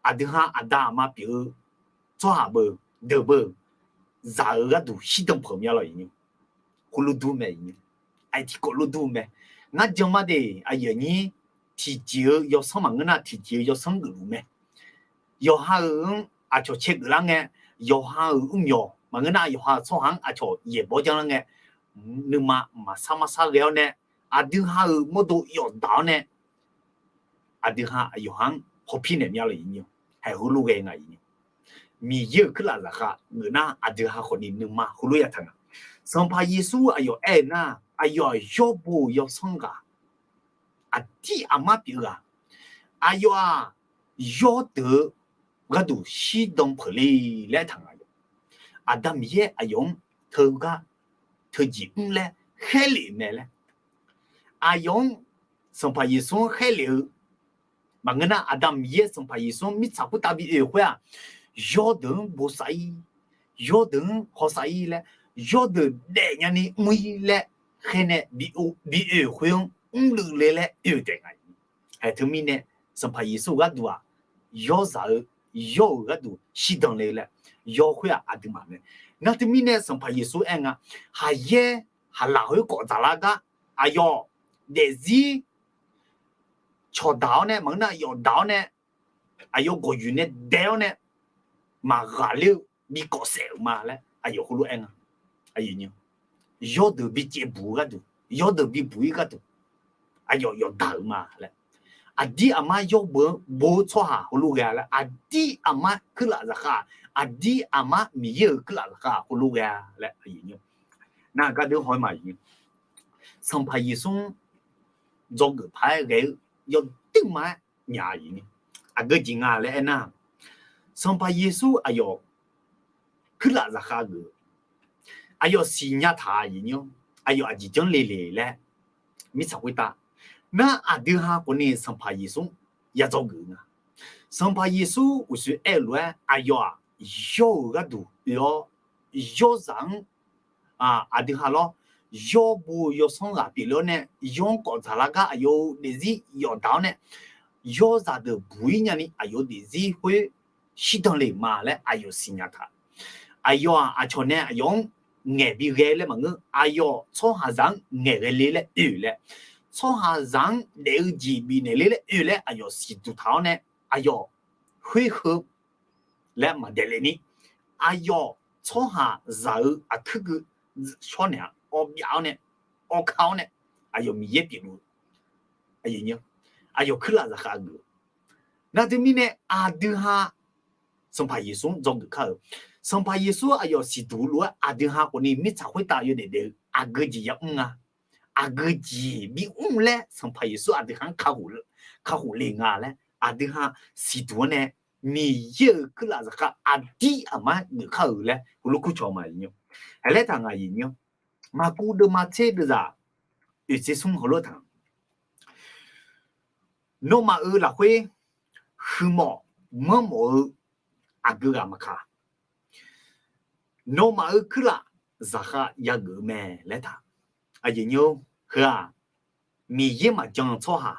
aqdui ha aqda aqma pyeuf-eu tsawrhaq beu, deuq beu, zaq-eu gharduq shirdan peuq mya lawr. Heulof dur mae. Aqyuif tiqkawv lof dur mae. Ngar jan ma de, aqyuif aqnyir, tiqjeq-eu yawsanr maqngeur nar tiqjeq-eu yawsanr geufluf mae. Yawqha-euq-anr aqcawq cae geuflar ngae, yawqha-euq mrmyawq maqngeur nar yawqha-euq tsawrhaq-anr aqcawq yaeqbawq-awr janrlar ngae, nuima maqsar marsar ghae-awr nae, aqdui ha-euq mawrdo yawfdaq-awr nae, aqdui ha yawqha-anr hawpir naeq mya lawr. Haeq heulof ghae nga. Miqyaer-euq kuirlaf zaqkhav geuf nar aqdui ha khawfni nuima heulof ya taq nga. Sanqpaq Yeqsur aqyawf aer-eu nar, aqyawf-aq yawrbo-euq yawsanr ghaq, aqdir aqmar pyeuf-eu ghaq, aqyawf-aq yawrdeuq-eu gharduq shirdan peuq le laer taq nga. Aqda Miqyaer aqyawf-anr teugar teujeq mr laer khaerlef-euq mae laer, aqyawf-anr, Sanqpaq Yeqsur-anr khaerlef-eu maqngeur nar aqda Miqyaer Sanqpaq Yeqsur-anr mirtsaq khoertav bi oe-euq khoer-aq, yawrdeuq-anr bosav-ir, yawrdeuq-anr hawsav-ir laer, yawrdeuq daefnya ni mr-ir laer khaer nae bi oe-euq khoer-anr mrluiv le laer oe-euq taef nga. Haeq teumirnae Sanqpaq Yeqsur gharduq-aq, yawrzaq-eu yawr-euq gharduq shirdan le laer, yawr khoer-aq aqduimaf mae. Nar teumirnae Sanqpaq Yeqsur aer nga, khaqyaer khaqlaq khoer kawv dzaqlar gar aqyawf daefzir cawqdaq-awr nae maqngeur nar yawfdaq-awr nae, aqyawf gawqyoeq nae dae-awr nae maqghaqler-eu bi kawv saef-euq ma laer aqyawf heulof aer nga. Yawrdeuq bi caevbuq-eu gharduq, yawrdeuq bibuq-ir gharduq, aqyawf yawfdaq-euq ma laer. Aqdir aqmar yawrbo-eu tsawrhaq heulof ghae-a laer, aqdir aqmar kuirlaf zaqkhav, aqdir aqmar Miqyaer-euq kuirlaf zaqkhav heulof ghae-a laer. Nar gardeur haw-aer ma, Sanqpaq Yeqsur-anr dzawgeuf paq-aer ghae-eu yawduirma-aer myaq-a. Aqgeu jeq nga laer aernar, Sanqpaq Yeqsur aqyawf kuirlaf zaqkhav geuf, aqyawf siqnya taq-a. Aqyawf aqjeq janr le le laer mirtsaq khoertav nar, aqdui ha khawfni Sanqpaq Yeqsur-anr ya dzawgeuf nga. Sanqpaq Yeqsur uqshoe aer-eu lof-aer aqyawf-aq yawr-euq gharduq oe-awr, yawrzaq-anr aqdui ha lawr, yawrbo yawsanr ghaq pyeufle-awr nae, yawr-anr kawv dzaqlar gar aqyawf-eu daefzir yawfdaq-awr nae, yawrzaq deuq buq-ir nyani aqyawf-eu daefzir khoer shirdan le ma laer aqyawf siqnya taq. Aqyawf-aq aqcawq nae aqyawf-anr ngaeq bi ghae laer maqngeur, aqyawf tsawrhaqzaq-anr ngaeqghae le laer oe laer, tsawrhaqzaq-anr daef-eu jeq bifnaeq le laer oe laer aqyawf siqduq taq-awr nae, aqyawf khoer heu laer maqdaef le ni, aqyawf tsawrhaqzaq-eu aqkuir gui shawr naeq-a, awbyav-awr nae, awka-awr nae, aqyawf Miqyaer pyeufluf-eu, aqyawf kuirlaf zaqkhav geuf-eu, Nar teumirnae aqdui ha Sanqpaq Yeqsur-anr dzawgeuf kar-euq, Sanqpaq Yeqsur aqyawf siqduq lof-aer aqdui ha khawfni mirtsaq khoertav yawdaef daef-eu aqgeu jeq yamr nga. Aqgeu jeq bimr laer Sanqpaq Yeqsur aqdui ha-anr kakhof le nga laer aqdui ha siqduq-anr nae Miqyaer-euq kuirlaf zaqkhav aqdir aqmar geuf kar-euq laer heulof kurcawq ma. Haelaer taq ngaq aqyuif nymr, maqkuv deuvma tser deuvzaq oeq tser smr heulof taq Nawmaf-euq lafkhoer huiqmawf manrmawf-eu aqgeu ghaq maqkaq, nawmaf-euq kuirlaf zaqkhav yageuf-eu mae laer taq. Aqyuif nymr, heu-aq, Miqyaer maqjan-eu tsawrhaq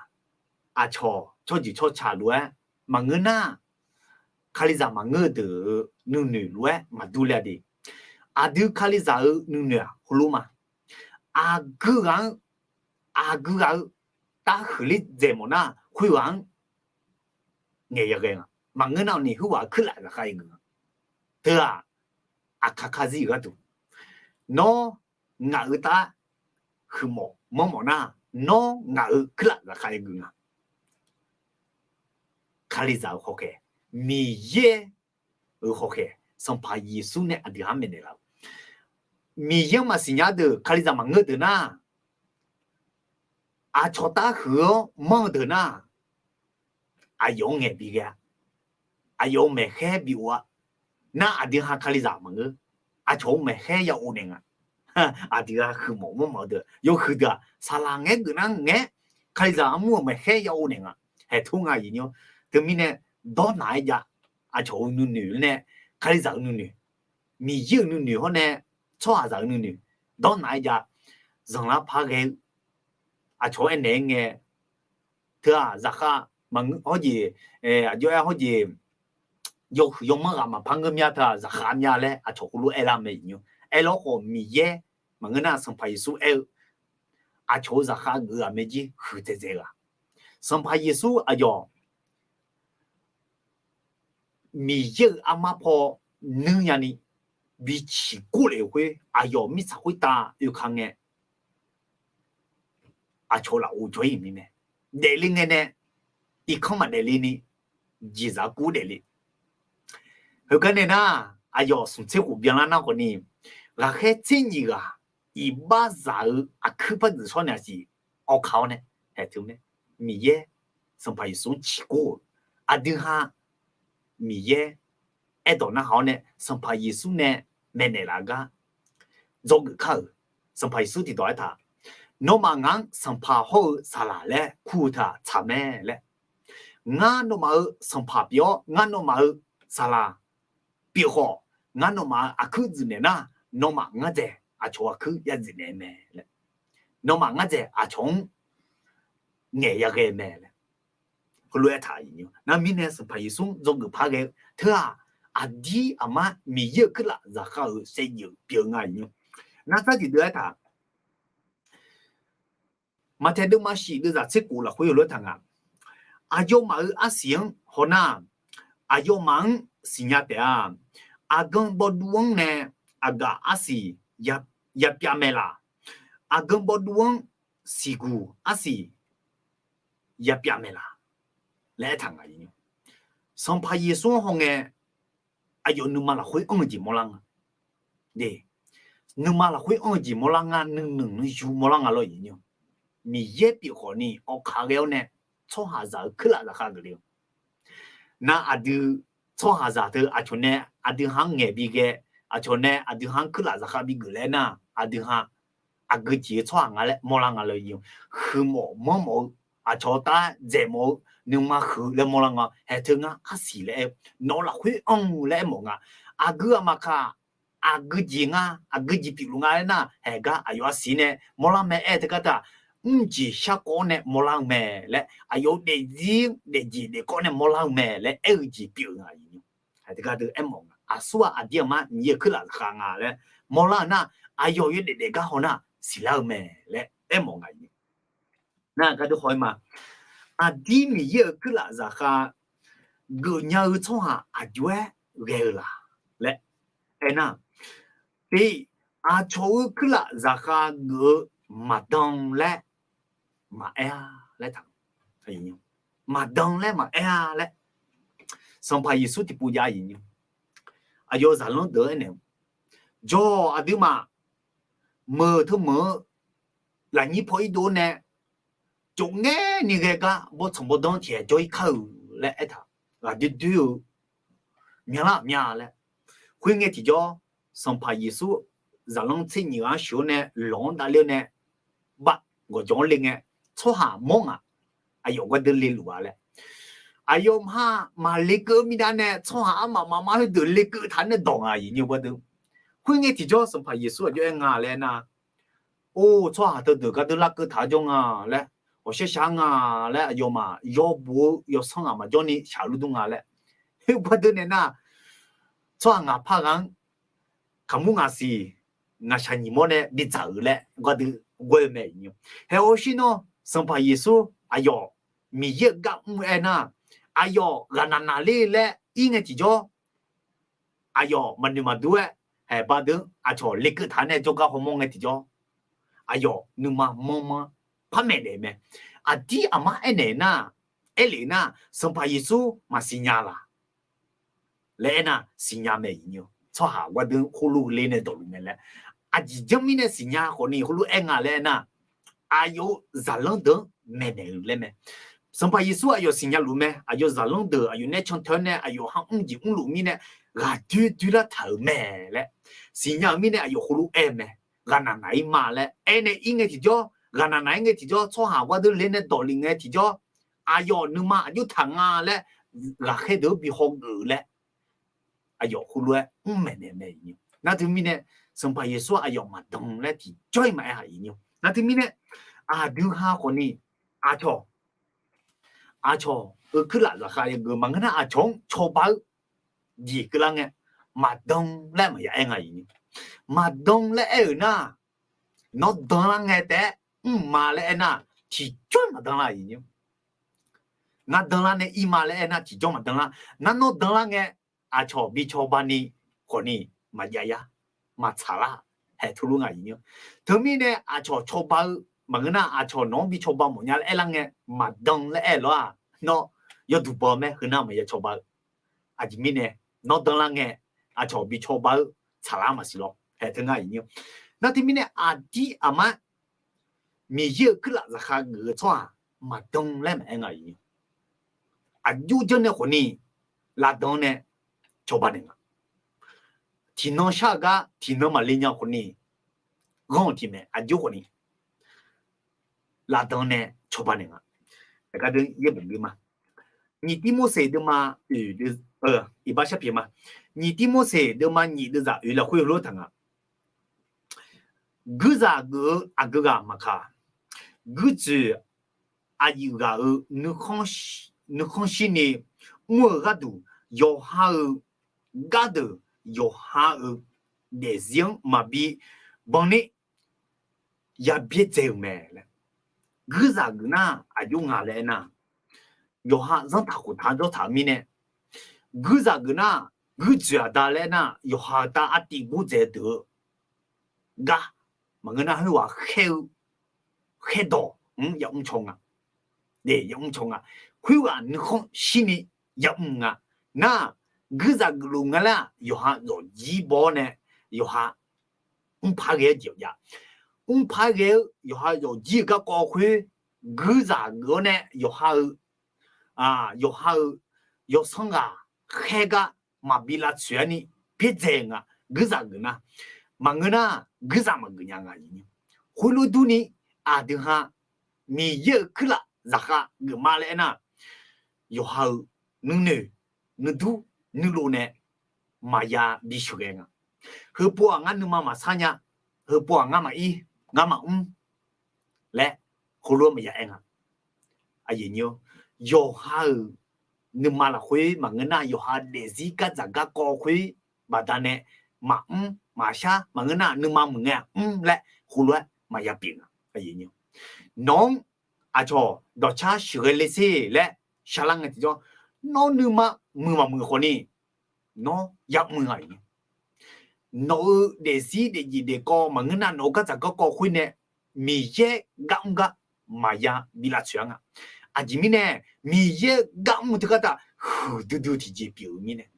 aqcawq tsawrjeuq tsawrca lof-aer maqngeur nar, Kalizaq maqngeur-eu deuq-euq nuinoeq lof-aer maqdur le-a de. Aqdui Kalizaq-euq nuinoeq-aq heulof ma. Aqgeu ghaq-anr, aqgeu ghaq-eu taf huiqler dzaeq mawf nar, khoerghaq-anr ngaeq yaghae nga. Maqngeur nar-awq ni heughaq-euq kuirlaf zaqkhav yageuf nga. Teu-aq, aqkaq kazir-euq gharduq, nawr ngaq-euq taf huiqmawf manrmawf nar, nawr ngaq-euq kuirlaf zaqkhav yageuf nga. Kalizaq-euq hawkhaeq, Miqyaer-euq hawkhaeq, Sanqpaq Yeqsur nae aqdui ha-anr maeqnaeq laf-eu, Miqyaer-anr maqsiq nya deuq, Kalizaq maqngeur deuq nar, aqcawq taf huiq-awr manr-eu deuq nar, aqyawf-anr ngaeq bighae-a. Aqyawf-euq maeqkhaer bi of-a. Nar aqdui ha Kalizaq maqngeur, aqcawq-euq maeqkhaer ya of naeq nga. Aqdui ha huiqmawf manrmawf-eu deuq, yawhuiq deuq-aq saqlaq ngaer geuf nar ngaer, Kalizaq armur-euq maeqkhaer ya of naeq nga. Haeqtmr nga aqyuif nymr, teumirnae dawrnaq-aer jav. Aqcawq-euq nuinoeq nae, Kalizaq-euq nuinoeq, Miqyaer-euq nuinoeq hawr nae tsawrhaqzaq-euq nuinoeq dawrnaq-aer jav. Zanqlar par ghae-eu aqcawq-anr aernaeq-aer ngae, teu-aq zaqkhav maqngeur hawrjeq, aqjox-aer hawrjeq yawhuiq yawmanr ghaq maqpar ngeur mya teu-aq zaqkhav mya laer aqcawq heulof aerlar mae. Aerlar khawf Miqyaer maqngeur nar Sanqpaq Yeqsur aer-eu, aqcawq-euq zaqkhav geuf-eu ghaq mae jir huiqdzaeq dzaeq ghaq. Sanqpaq Yeqsur aqyawf Miqyaer-euq armar paw nuir nyani bi ciqkor lef-euq khoer aqyawf mirtsaq khoertav oeka ngae, aqcawq lafov jawr-ir mirnae, daefle ngae nae irkanr maqdaefle ni jeqzaq kur daefle. Heugar nae nar, aqyawf smq tser khof byanlar nar khawfni, ghaqkhaer tser nyiq ghaq iqbaxzaq-eu aqkuir par dzuif shawr naeq aqsiq awka-awr nae, haeq teu mae, Miqyaer Sanqpaq Yeqsur-anr ciqkor-euq aqdui ha Miqyaer aerdawq narhaq-awr nae Sanqpaq Yeqsur nae maeqnaeq laf gar dzawgeuf kar-euq. Sanqpaq Yeqsur tiqdawq aertaq, nawmaf ngaq-anr Sanqpaq hawr-eu saqlaq laer kur-eu teu-aq tsaq mae laer. Ngar nawmaf-euq Sanqpaq pyeuf-awr ngar nawmaf-euq saqlaq pyeuf khawf, ngar nawmaf-euq aqkuir dzuif naeq nar, nawmaf ngar dzaeq aqcawq-euq aqkuir ya dzuif naeq mae laer, nawmaf ngar dzaeq aqcawq-anr ngaeq yaghae mae laer, heulof aertaq-euq. Nar mirnae Sanqpaq Yeqsur-anr dzawgeuf par ghae-eu teu-aq, aqdir aqmar Miqyaer-euq kuirlaf zaqkhav-euq saevdzeuf pyeuf nga. Nar sar tiqdeuv aertaq, Maqtaeq deuvma shif deuvzaq tser kof lafkhoer heulof aertaq nga, aqyawfmaf-euq arsiq-anr hawnar, aqyawfmaf-anr siqnya taef-a. Aqgan bawduv-anr nae aqgaf arsiq ya, ya pyav mae laq? Aqgan bawduv-anr siqguq arsiq ya pyav mae laq? Laer aertaq nga. Sanqpaq Yeqsur-anr hawngae, aqyawf nuima lafkhoer anr-eu jeq mawrlar nga. Nuima lafkhoer anr-eu jeq mawrlar nga, nuinoeq nuiyu mawrlar nga lawr. Miqyaer pyeuf khawfni awqkaq ghae-awr nae tsawrhaqzaq-euq kuirlaf zaqkhav geuf le-eu nar, aqdui tsawrhaqzaq teu aqcawq nae aqdui ha-anr ngaeq bighae, aqcawq nae aqdui ha-anr kuirlaf zaqkhav bigeuf laer nar, aqdui ha aqgeu jeq-eu tsawrhaq nga laer mawrlar nga lawr. Huiqmawf manrmawf-eu, aqcawq-eu tar dzaeqmawf-eu, nuima huiq laer mawrlar nga. Haeq teu ngar arsiq laer aer-eu, nawq-eu lafkhoer anr-eu laer aermawf nga. Aqgeu aqmaqkaq, aqgeu jeq nga, aqgeu jeq pyeufluf nga laer nar, haeq gar aqyawf arsiq nae mawrlar mae aer teu gar teu-aq, mrjeq sharkawv-awr nae mawrlar-eu mae laer, aqyawf-eu daefzir daefjeq daefkawv nae mawrlar-eu mae laer aer-eu jeq pyeuf-eu nga. Teu gar deuq aermawf nga. Aqsur-aq aqdir aqmar Miqyaer-euq kuirlaf zaqkhav nga laer mawrlar-eu nar, aqyawf yawdaef daef gar haw nar siqlar-eu mae laer aermawf nga. Nar gar deuq haw-aer ma, aqdir Miqyaer-euq kuirlaf zaqkhav geufnya-eu tsawrhaq aqjox-aer ghae-eu laq laer aernar, tiq, aqcawq-eu kuirlaf zaqkhav geuf-eu maqdan laer maqaer-a laer taq. Maqdan laer maqaer-a laer Sanqpaq Yeqsur tiqpov jav-a iqnyir. Aqyawf zaqlanr deuq-anr aernaeq-eu, jawr-awq aqduimaf, meuq teumeuq-eu lafnyir paw irdov-awr nae, jov ngaer ni ghae gar bawrtsanq bawrdanr tiq ghaq jawr-ir kar-euq laer aertaq, ghaqdoer doer-eu myanlar mya laer. Khoerngae tiqjawr, Sanqpaq Yeqsur zaqlanr tser nyiq ghaq-anr sheuq-awr nae lawq-anr davler-awr nae, bav gawqjawq-anr le ngae, tsawrhaq mawr ngaq, aqyawf gardeur le luf-a laer. Aqyawfmaf maqlekeuv-eu mirnae nae tsawrhaq armaf mafma khoerdeuq lekeuv taq-anr nae dawq ngaq iqnyir gardeur. Khoerngae tiqjawr Sanqpaq Yeqsur aqjox-aer nga laer nar, or, tsawrhaq teudeuq gardeur larkeuv taq-anr jawr nga laer, ghawqshaq shaq nga laer, aqyawfmaf yawbo-eu yawsanr ghaq maqjawr ni shaq-eu lur dur nga laer. Khoer gardeur nae nar, tsawrhaq ngaq par ghaq-anr kaqmur ngaq siq ngaqshaq nyiq mawr nae bidzaq-euq laer gardeur ghoer-eu mae iqnyir. Hae-awr shir nawr Sanqpaq Yeqsur aqyawf Miqyaer-euq gar mr-eu aernar, aqyawf ghaqnaq naqler laer ir ngae tiqjawr, aqyawf maqnoeq maqdur-aer, haeq bardeur aqcawq lekeuv taq-anr nae jawrgar hawmawr ngae tiqjawr, aqyawf nuima manrmanr par maeqnaeq mae. Aqdir aqmar aernaeq nar, aerlef nar, Sanqpaq Yeqsur maqsiqnya laq laer aernar, siqnya mae iqnyir. Tsawrhaq gardeur khoerlof ler nae dawqluf mae laer. Aqjeq janr mirnae siqnya khawfni khoerlof aer nga laer aernar, aqyawf-euq zaqlanr deuq-anr maeqnaeq-eu laer mae. Sanqpaq Yeqsur aqyawf siqnya luf mae. Aqyawf zaqlanr deuq aqyawf nae cantae-awr nae aqyawf ha mr jeq mrluf mirnae, ghaqdoer doer lar taq-euq mae laer siqnya-euq mirnae aqyawf khoerlof aer-eu mae. Ghaqnaq naq-ir ma laer aernaeq ir ngae tiqjawr, ghaqnaq naq-ir ngae tiqjawr, tsawrhaq gardeur ler nae dawqluf ngae tiqjawr, aqyawf nuima aqjox taq nga laer ghaqkhaer deuq-anr bi hawgeuf-eu laer aqyawf khoerlof-aer mr maeqnaeq mae iqnyir. Nar teumirnae, Sanqpaq Yeqsur aqyawf maqdan laer tiqjawr-iq maqaer haq iqnyir. Nar teumirnae, aqdui ha khawfni, aqcawq, aqcawq-euq kuirlaf zaqkhav yageuf maqngeur nar, aqcawq-anr cawba-eu jeq keuvlar ngae, maqdan laer maqya aer nga iqnyir. Maqdan laer aer-euq nar, nawr danlar ngae taef-aer mrma laer aernar, tiqjawr maqdan lar iqnyir. Ngar danlar nae ir ma laer aernar, tiqjawr maqdan lar. Nar nawr danlar ngae, aqcawq bi cawba ni khawfni maqjav yar, maqtsaq lar, haeq teulof nga iqnyir. Teumirnae aqcawq cawba-eu maqngeur nar, aqcawq nawq-anr bi cawba mawf nya laer aerlar ngae, maqdan laer aer-eu lof-aq, nawr yawduq baw mae, heunar maqya cawba-eu. Aqjeq mirnae, nawr danlar ngae, aqcawq bi cawba-eu tsaqlar maqsiq lawr, haeq teu nga iqnyir. Nar teumirnae aqdir aqmar Miqyaer-euq kuirlaf zaqkhav geuf-eu tsawrhaq maqdan laer maqaer nga iqnyir. Aqjox janrnae khawfni, lavdan nae cawba naeq nga. Tiqnan shar-eu gar tiqnan maqle nya khawfni, ghanr-eu tiq mae aqjox khawfni, lavdan nae cawba naeq nga. Aqgar deuq yaerbof geuf ma. Nyiq Tirmorseq deuvma oeq, iqbax sharpyeuf ma. Nyiq Tirmorseq deuvma nyiq deuvzaq oeq lafkhoer heulof taq nga. Guirzaq geuf-eu aqgeu ghaq maqkaq, guirdzoeq aqyuif ghaq-euq nuikhanr shirni mr-eu gharduq, yawqha-euq gardeuq yawqha-euq daefzir-anr maqbi banni ya byaerdzae-euq mae laer. Guirzaq geuf nar aqjox nga laer aernar, yawqha zanrtaq khoftaq-anr jawrtaq-eu mirnae, guirzaq geuf nar, guirdzoeq aqda laer aernar, yawqha-euq tav artiv gordzaeq deuq-eu gar, maqngeur nar khoerghaq khaer-eu khaerdawq-anr yamr caw nga. Yamr caw nga. Khoerghaq nuikhanr shirni yamr nga. Nar, guirzaq geufluf nga laer-aq, yawqha zawqjir baw-awr nae, yawqha mrpar ghae-aer jeq jav. Mrpar ghae-eu yawqha zawqjir-eu garkawv khoer, guirzaq geuf-awr nae yawqha-eu, yawqha-eu yawsanr ghaq khaer gar maqbi lavtsoeq-aer ni byaerdzae nga. Guirzaq geuf nar, maqngeur nar guirzaq maqgeuf nya nga. Khoerlof durni, aqdui ha Miqyaer-euq kuirlaf zaqkhav geufma laer aernar, yawqha-euq nuinoeq nuidur nuilov nae maqya bi sheuqghae nga. Heupov-aq ngar nuima maqsar nya, heupov-aq ngar maqir, ngar maqmr laer heulof-aer maqya aer nga. Yawqha-euq nuima lafkhoer maqngeur nar, yawqha daefzir gardzaq garkawv khoer baqdanae maqmr maqshar, maqngeur nar nuima muiq ngae-aq mr laer heulof-aer maqya pyeuf nga. Nawq-anr aqcawq dawqcar sheuqghae le sher laer sharlar ngae tiqjawr, nawr nuima muiq maqmuiq khawfni nawr yamr nga. Nawq-euq daefzir daefjeq daefkawv maqngeur nar, nawq-euq gardzaq garkawv khoer nae Miqyaer gar mr gar maqya bi lavtsoeq-a nga. Aqjeq mirnae, Miqyaer gar mr teugar taq huiqdui dui tiqjeq pyeuf-eu mirnae,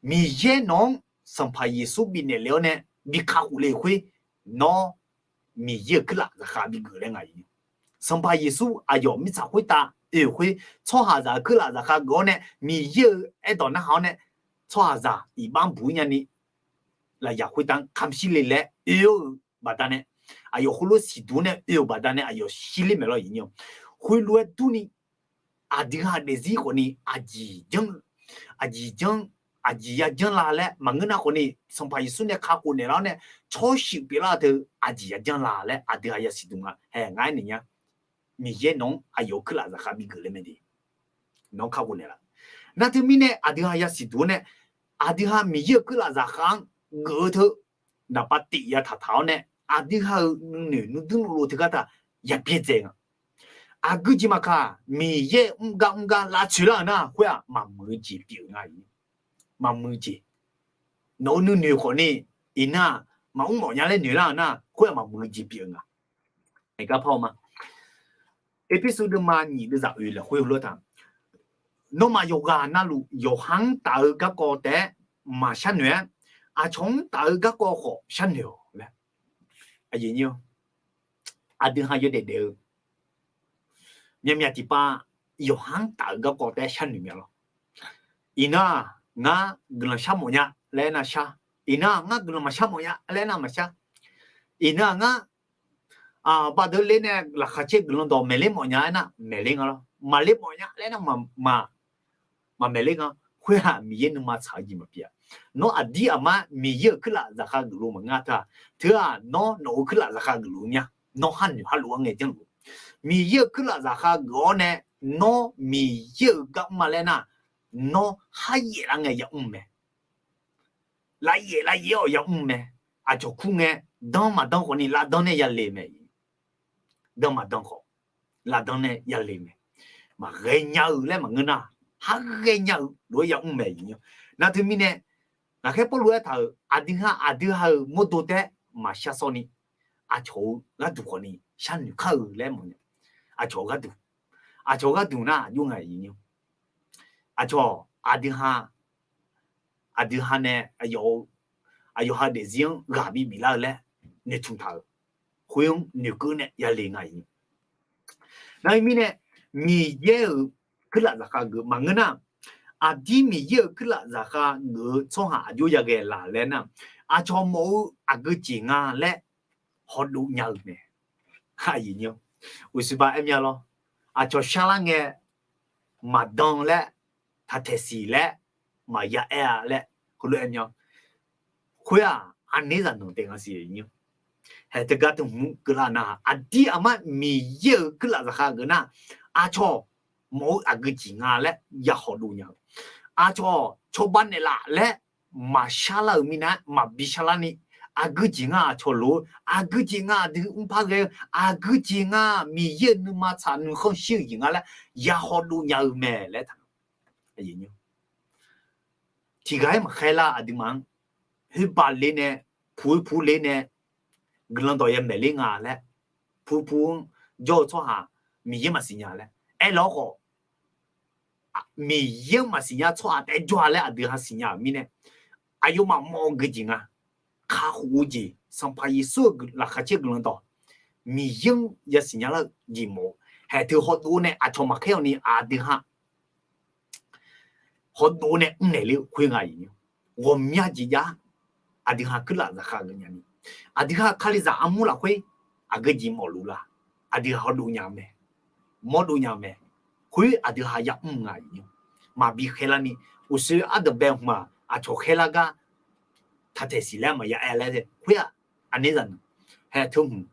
Miqyaer nawq-anr Sanqpaq Yeqsur bifnaeq le-awr nae bi kakhof le-euq khoer, nawr Miqyaer-euq kuirlaf zaqkhav bigeuf laer ngaq-ir. Sanqpaq Yeqsur aqyawf mirtsaq khoertav oe-euq khoer, tsawrhaqzaq-euq kuirlaf zaqkhav geuf-awr nae Miqyaer-euq aerdawq narhaq-awr nae tsawrhaqzaq iqbax buq-ir nyani lafyaq khoertav-anr kamq shir le laer oe-eu baqdanae, aqyawf khoerlof siqduq nae oe-euq baqdanae aqyawf shir ler maeq lawr-ir. Khoerlof-aer durni, aqdui ha daefzir khawfni aqjeq janr, aqjeq janr, aqjeq ya janr la laer maqngeur nar khawfni, Sanqpaq Yeqsur nae kakhof naeqlar-awr nae tsawrshuif pyeuflar teu aqjeq ya janr la laer aqdui ha yasiq duq nga. Hae, ngaq-aer naeq nya. Miqyaer nawq-anr aqyawf-euq kuirlaf zaqkhav bigeuf laer mae de. Nawq-anr kakhof naeqlaf. Nar teumirnae aqdui ha yasiq duq-awr nae, aqdui ha Miqyaer-euq kuirlaf zaqkhav-anr geuf-eu teu naqpav tif ya taqtaq-awr nae, aqdui ha-euq nuinoeq nuiduir nuilov teugar taq ya byaerdzae nga. Aqgeu jeq maqkaq, Miqyaer mr gar mr gar lavtsoeq lar-euq nar khoer-aq maqmuiq-eu jeq pyeuf nga. Maqmuiq-eu jeq. Nawq-euq nuinoeq khawfni iqnan-aq maqmr mawf nya laer noeq lar-euq nar khoer-aq maqmuiq-eu jeq pyeuf-eu nga. Aqgar par-eu ma. Erpersu deuvma nyiq deuvzaq oeq lafkhoer heulof-aer taq, nawmaf yawqghaq navluf yawqha-anr taf-eu garkawv taef-aer maqshar noeq-aer, aqcawq-anr taf-eu garkawv khawf sharnoeq-awq laer. Aqdui ha yawdaef daef-eu myavmyav tiqpav yawqha-anr taf-eu garkawv taef-aer sharnoeq myav lawr. Iqnan-aq ngar guiqlanq shar mawf nya laer aernar shar. Iqnan-aq ngar guiqlanq maqshar mawf nya laer aernar maqshar. Iqnan-aq ngar baqdeuq ler nae laqkhaq caer guiqlanq dawq maeqler mawf nya aernar maeqler nga lawr. Maqler mawf nya laer aernar maqmaeq ler nga. Khoer-aq Miqyaer nuima tsaq-eu jeq maqpyeuf-a. Nawr aqdir aqmar Miqyaer-euq kuirlaf zaqkhav geufluf maqngeur teu-aq, teu-aq nawr nawq-euq kuirlaf zaqkhav geufluf mya. Nawr khar noeq khar lof-aer ngae janrluf. Miqyaer-euq kuirlaf zaqkhav geuf-awr nae nawr Miqyaer-euq gar mr-a laer nar, nawr khar yaef lar ngae ya mr mae. Lav yaef lav yaef-awq ya mr mae. Aqcawq kur ngae, danr maqdanr khawfni lavdanr nae yale mae. Danr maqdanr khawf, lavdanr nae yale mae. Maqghae nya-eu laer maqngeur nar, khar ghae nya-eu lof-aer ya mr mae. Nar teumirnae, laqkhaer Pawrluv aertaq-euq aqdui ha aqdui ha-euq mawrdo taef-aer maqshar sawr ni, aqcawq-eu gharduq khawfni sharnoeq kar-eu laer mawf nya. Aqcawq-eu gharduq, aqcawq-eu gharduq nar aqjox nga. Aqcawq aqdui ha, aqdui ha nae aqyawf-eu, aqyawf ha daefzir-anr ghaq bibif lar-eu laer noeqtmq taq-euq khoer-anr noeqkeuv nae yale nga. Nar-eu mirnae, Miqyaer-euq kuirlaf zaqkhav geuf maqngeur nar, aqdir Miqyaer-euq kuirlaf zaqkhav geuf-eu tsawrhaq aqjox yaghae laf laer nar, aqcawq mawf-eu aqgeu jeq nga laer hawdov nya-eu mae. Uqshiq ba aer mya lawr. Aqcawq sharlar ngae maqdan laer, taqtaeq siq laer, maqya aer-a laer heulof aer mya. Khoer-aq aqner zaqnanq taef nga siq. Haeq teugar teu hmq keuvlar nar, aqdir aqmar Miqyaer-euq kuirlaf zaqkhav geuf nar, aqcawq mawf-eu aqgeu jeq nga laer ya hawdov nya-eu. Aqcawq cawba naeqlaf laer maqshar lar-euq mirnae maqbi shar lar ni, aqgeu jeq nga aqcawq lof-eu, aqgeu jeq nga aqdui mrpar ghae-eu, aqgeu jeq nga Miqyaer-euq nuima tsaq nuikhanr shir-eu jeq nga laer ya hawdov nya-eu mae laer taq. Tiqghaq-aer maqkhaer lar aqduimaf-anr, khoer bale nae, puq-eu puq le nae, guiqlanq dawq ya maeq ler nga laer, puq puq-anr jawr-eu tsawrhaq Miqyaer maqsiq nya laer aerlar-awr khawf, Miqyaer-anr maqsiq nya tsawrhaq taef-aer jawr-a laer aqdui ha siqnya-euq mirnae, aqyawfmaf mawf-eu geujeq nga. Kakhof-eu jeq, Sanqpaq Yeqsur-euq laqkhaq caer guiqlanq dawq, Miqyaer-anr yasiq nya lar-eu jeq mawf-eu. Haeq teu hawdov nae aqcawq maqkhaer-awq ni aqdui ha hawdov nae mrnaeq ler-eu khoer nga. Ghawqmya jeq jav-ar, aqdui ha kuirlaf zaqkhav geuf nya ni, aqdui ha Kalizaq armur lafkhoer aqgeu jeq mawfluf la? Aqdui ha hawdov nya-eu mae, mawrdov nya-eu mae. Khoer aqdui ha yamr nga. Maqbi khaerlar ni, uqshoe ardanqbae hmq-aq aqcawq khaerlar gar taqtaeq siq laer maqya aer laer te. Khoer-aq, aqner zaqnanq, haeq teu hmq,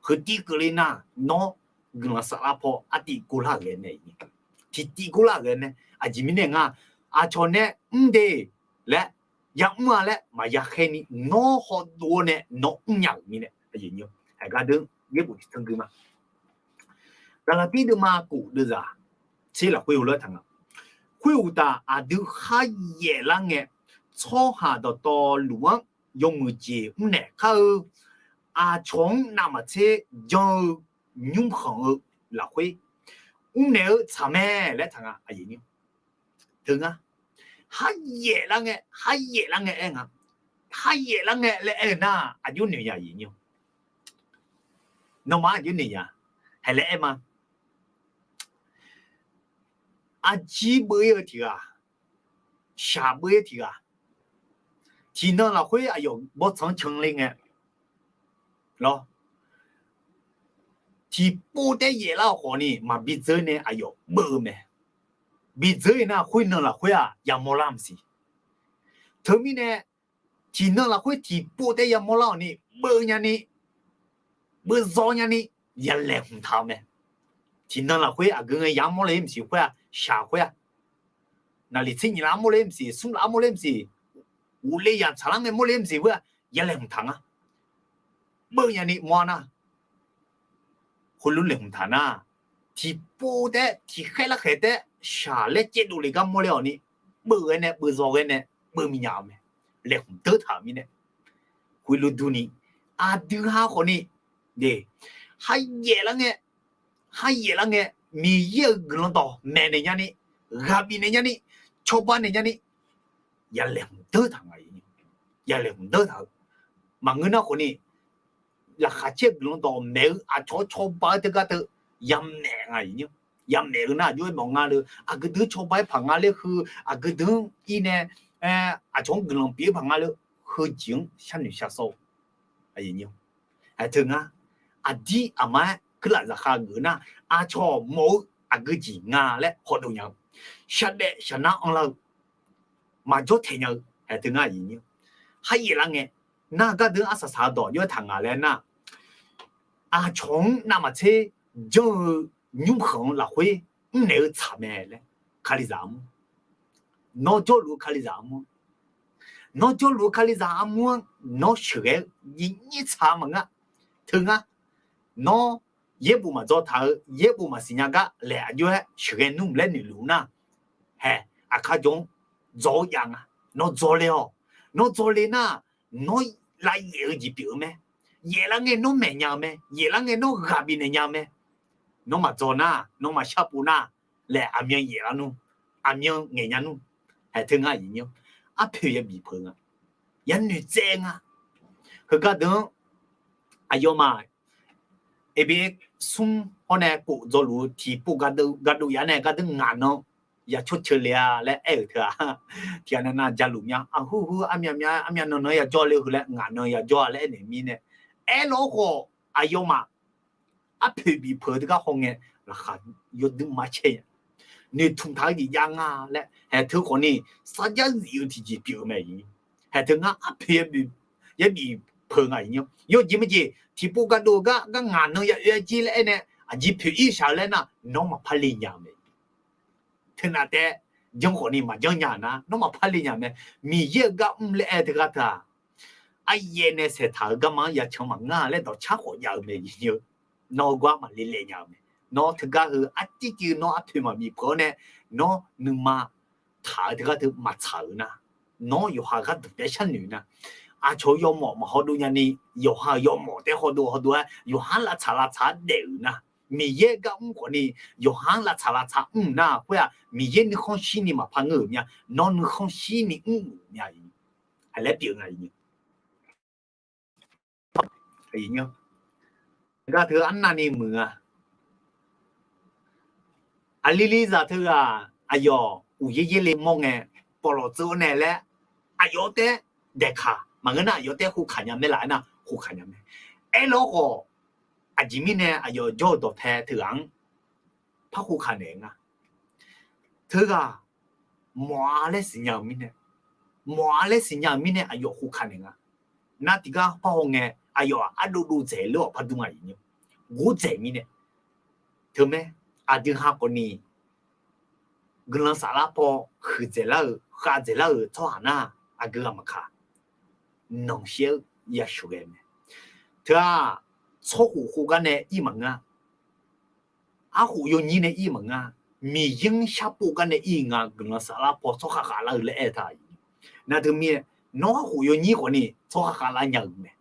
heu tiv keuvle nar, nawr guiqlanq saflar paw artiv govlar-euq ghae mae. Tiqtiv govlar-euq ghae mae. Aqjeq mirnae nga, aqcawq nae mr de laer, yamr-a laer maqya khaer ni, nawr hawdov nae nawr mrnya-euq mirnae, aqyuif nymr, haeq gar deuq yaerbof tiqtanr gui ma. Gaqlaqtir deuvma kof deuvzaq tser lafkhoer heulof-aer taq nga. Khoeruqtaf aqdui kharyaef lar ngae, tsawrhaq dawqtawvluf-anr yawmuiq jeq mrnaeq kar-eu, aqcawq-anr navmaqtser jan-eu nymrkhanq-eu lafkhoer mrnaeq-eu tsaq mae laer taq nga. Aqyuif nymr, Teu ngar, haryaef lar ngae, haryaef lar ngae aer nga. Haryaef lar ngae laer aer-eu nar, aqjox noeq ya aqyuif nyir. Nawmaf aqjox noeq ya, haiq laer aer ma. Arjir beu-ir-eu tiq ghaq, shaq beu-ir tiq ghaq, tiqnan lafkhoer aqyawf bawrtsanq-anr canler ngae lawr, tiqpov taef yaeflar-euq khawfni maqbi dzeur nae aqyawf beu-eu mae. Bi dzeur-ir nar khoernan lafkhoer-aq yamawr lar maqsiq. Teumirnae tiqnan lafkhoer tiqpov taef yamawr lar-awq ni beu nyani, beu zaw nyani, yalaeqhmq taq-eu mae. Tiqnan lafkhoer aqgeu ngae yamawr le maqsiq khoer-aq, shaq khoer-aq, naqliq tser nyiq laf-anr mawr le maqsiq, smr laf-anr mawr le maqsiq, uqle yaq tsaqlar ngae mawr le maqsiq khoer-aq, yalaeqhmq taq nga. Beu nyani mawr nar, khoerlof laeqhmq taq nar, tiqpov taef tiqkhaer larkhaeq taef shaq laer caevdov le gar mawr le-awq ni, beu ghae nae beu zaw ghae nae beu miqnya-eu mae. Laeqhmq deur taq-euq mirnae, khoerlof durni, aqdui ha khawfni, haryaef lar ngae, haryaef lar ngae, Miqyaer-euq guiqlanq dawq maeqnaeq nyani, ghaq bifnaeq nyani, cawba naeq nyani, yalaeqhmq deur taq nga. Yalaeqhmq deur taq-eu maqngeur nar khawfni, laqkhaq caer-eu guiqlanq dawq maeq-eu aqcawq-anr cawba-aer teugar teu yamaeq nga. Yamaeq-eu nar aqjox-aer mawf nga le, aqgeu deuq-anr cawba-aer paq nga le heu, aqgeu deuq-anr ir nae aqcawq-anr guiqlanq pyeuf-aer paq nga le, heujeq-anr sharnoeq shar sawr-eu. Aer teu ngar, aqdir aqma-aer kuirlaf zaqkhav geuf nar, aqcawq mawf-eu aqgeu jeq nga laer hawdov nya-eu, shaqdaef shaqnar anrlar-eu, maqjawr taeq nya-eu, aer teu ngar aqyuif nyir, haryaef lar ngae, nar gardeuq-anr arsaq saq-eu dawq jawr-aer taq ngaq laer nar, aqcawq-anr navmaqtser janr-eu nymrkhanq-anr lafkhoer mrnaeq-eu tsaq mae laer, Kalizaq armur, nawr jawrluf-eu Kalizaq armur, nawr jawrluf-eu Kalizaq armur-anr nawr sheuqghae-eu nyir nyir tsaq maqngeur. Teu ngar, nawr yaerbof maqdzaw taq-eu, yaerbof maqsiq nya gar laeq aqjox-aer sheuqghae nmr laer noeqluf nar, hae, aqkar jawr-anr dzaw-eu jav nga. Nawr dzaw le-awq. Nawr dzaw le nar, nawr lavyaef-eu jeq pyeuf-eu mae. Yaeflar ngae nawr maeq nya-eu mae. Yaeflar ngae nawr ghaq bifnaeq nya-eu mae. Nawr maqdzaw nar, nawr maqshar pov nar, laeq aqmyan yaeflar nmr, aqmyan ngaeq nya nmr, hae teu ngar aqyuif nyir, arpoeq yabif peuq nga, yanoeq tsaev nga. Heugar deuq-anr aqyawfmaf, aqbyaer smr hawr nae kof dzawluf-eu tiqpov gardov yaf nae gardeuq ngaq nan ya cawrceuq le-a laer aer-euq teu-aq, tiqghaq nav nav jaluf mya, aqhur hur armyav myav armyav nan nan yajawr le heu laer ngaq nan yajawr-a laer aernaeq mirnae, aerlawr khawf aqyawfmaf arpoeq bif peuq-eu teugar hawngae, laqkhaq yawdui ma caer nya, noeqtmq taq-eu jeq jav nga laer haeq teu khawfni, sarjax zif-eu tiqjeq pyeuf-eu mae. Haeq teu ngar arpoeq yabif peuq nga. Yawjeq maqjeq tiqpov gardov-eu gar gar ngaq nan ya oe-a jer laer aernae, aqjeq poeq-ir shaq-eu laer nar, nawr maqpar le nya-eu mae. Teunav taef janr khawfni maqjanr nya nar, nawr maqpar le nya mae. Miqyaer-euq gar mr laer aer teugar teu-aq, aryaev nae saeqtaq-euq garma-anr yacan maqngeur-a laer dawqcar khawf jav-eu mae. Nawr-eu gar maqle laev nya-eu mae. Nawr teugar heu arcuiv cuiv nawr arpoeq maqbif peuq-awr nae, nawr nuima taq-eu teugar teu maqtsaq-euq nar, nawr yawqha gharduq taef sharnoeq nar, aqcawq-eu yawmawf maqhawdov nyani, yawqha-euq yawmawf taef hawdov hawdov-aer yawqha-anr lavtsaq lavtsaq-aer daef-euq nar, Miqyaer gar mr khawfni yawqha-anr lavtsaq lavtsaq mr nar khoer-aq, Miqyaer nuikhanr shirni maqpar ngeur-euq mya, nawr nuikhanr shirni mr-euq mya, laer pyeuf nga. Gar teu arnavni muiq-a. Aqli li zaq teughaq aqyawf uqyaer yaer le mawr ngae, pawqlawf tseuv-awr nae laer aqyawf taef daeqkaq maqngeur nar, aqyawf taef khokaq nya mae laf aernar, khokaq nya mae. Aerlawr khawf, aqjeq mirnae aqyawf jawr-eu dawqpae teughaq-anr par khokaq naeq nga. Teughaq mawf-a laer siqnya-euq mirnae, mawf-a laer siqnya-euq mirnae aqyawf khokaq naeq nga. Nar tiqgar par hawngae, aqyawf-aq ardov dov dzaeq ler-awq par dur nga. Aqyuif nyir, gordzaeq mirnae, teumae, aqdui ha khawfni guiqlanq saflar paw huiqdzaeq lar-euq khavdzaeq lar-euq tsawrhaq nar, aqgeu ghaq maqkaq, nanqshaer-eu yasheuq ghae mae. Teu-aq, tsawrkhof khof gar nae ir maqngeur-a. Arkhof yawnyir nae ir maqngeur-a. Miqyaer-anr sharpov gar nae ir nga. Guiqlanq saflar paw tsawrkhav khavlar-eu laer aer-eu taq. Nar teumirnae, nawr arkhof yawnyir khawfni tsawrkhav khavlar nya-euq mae.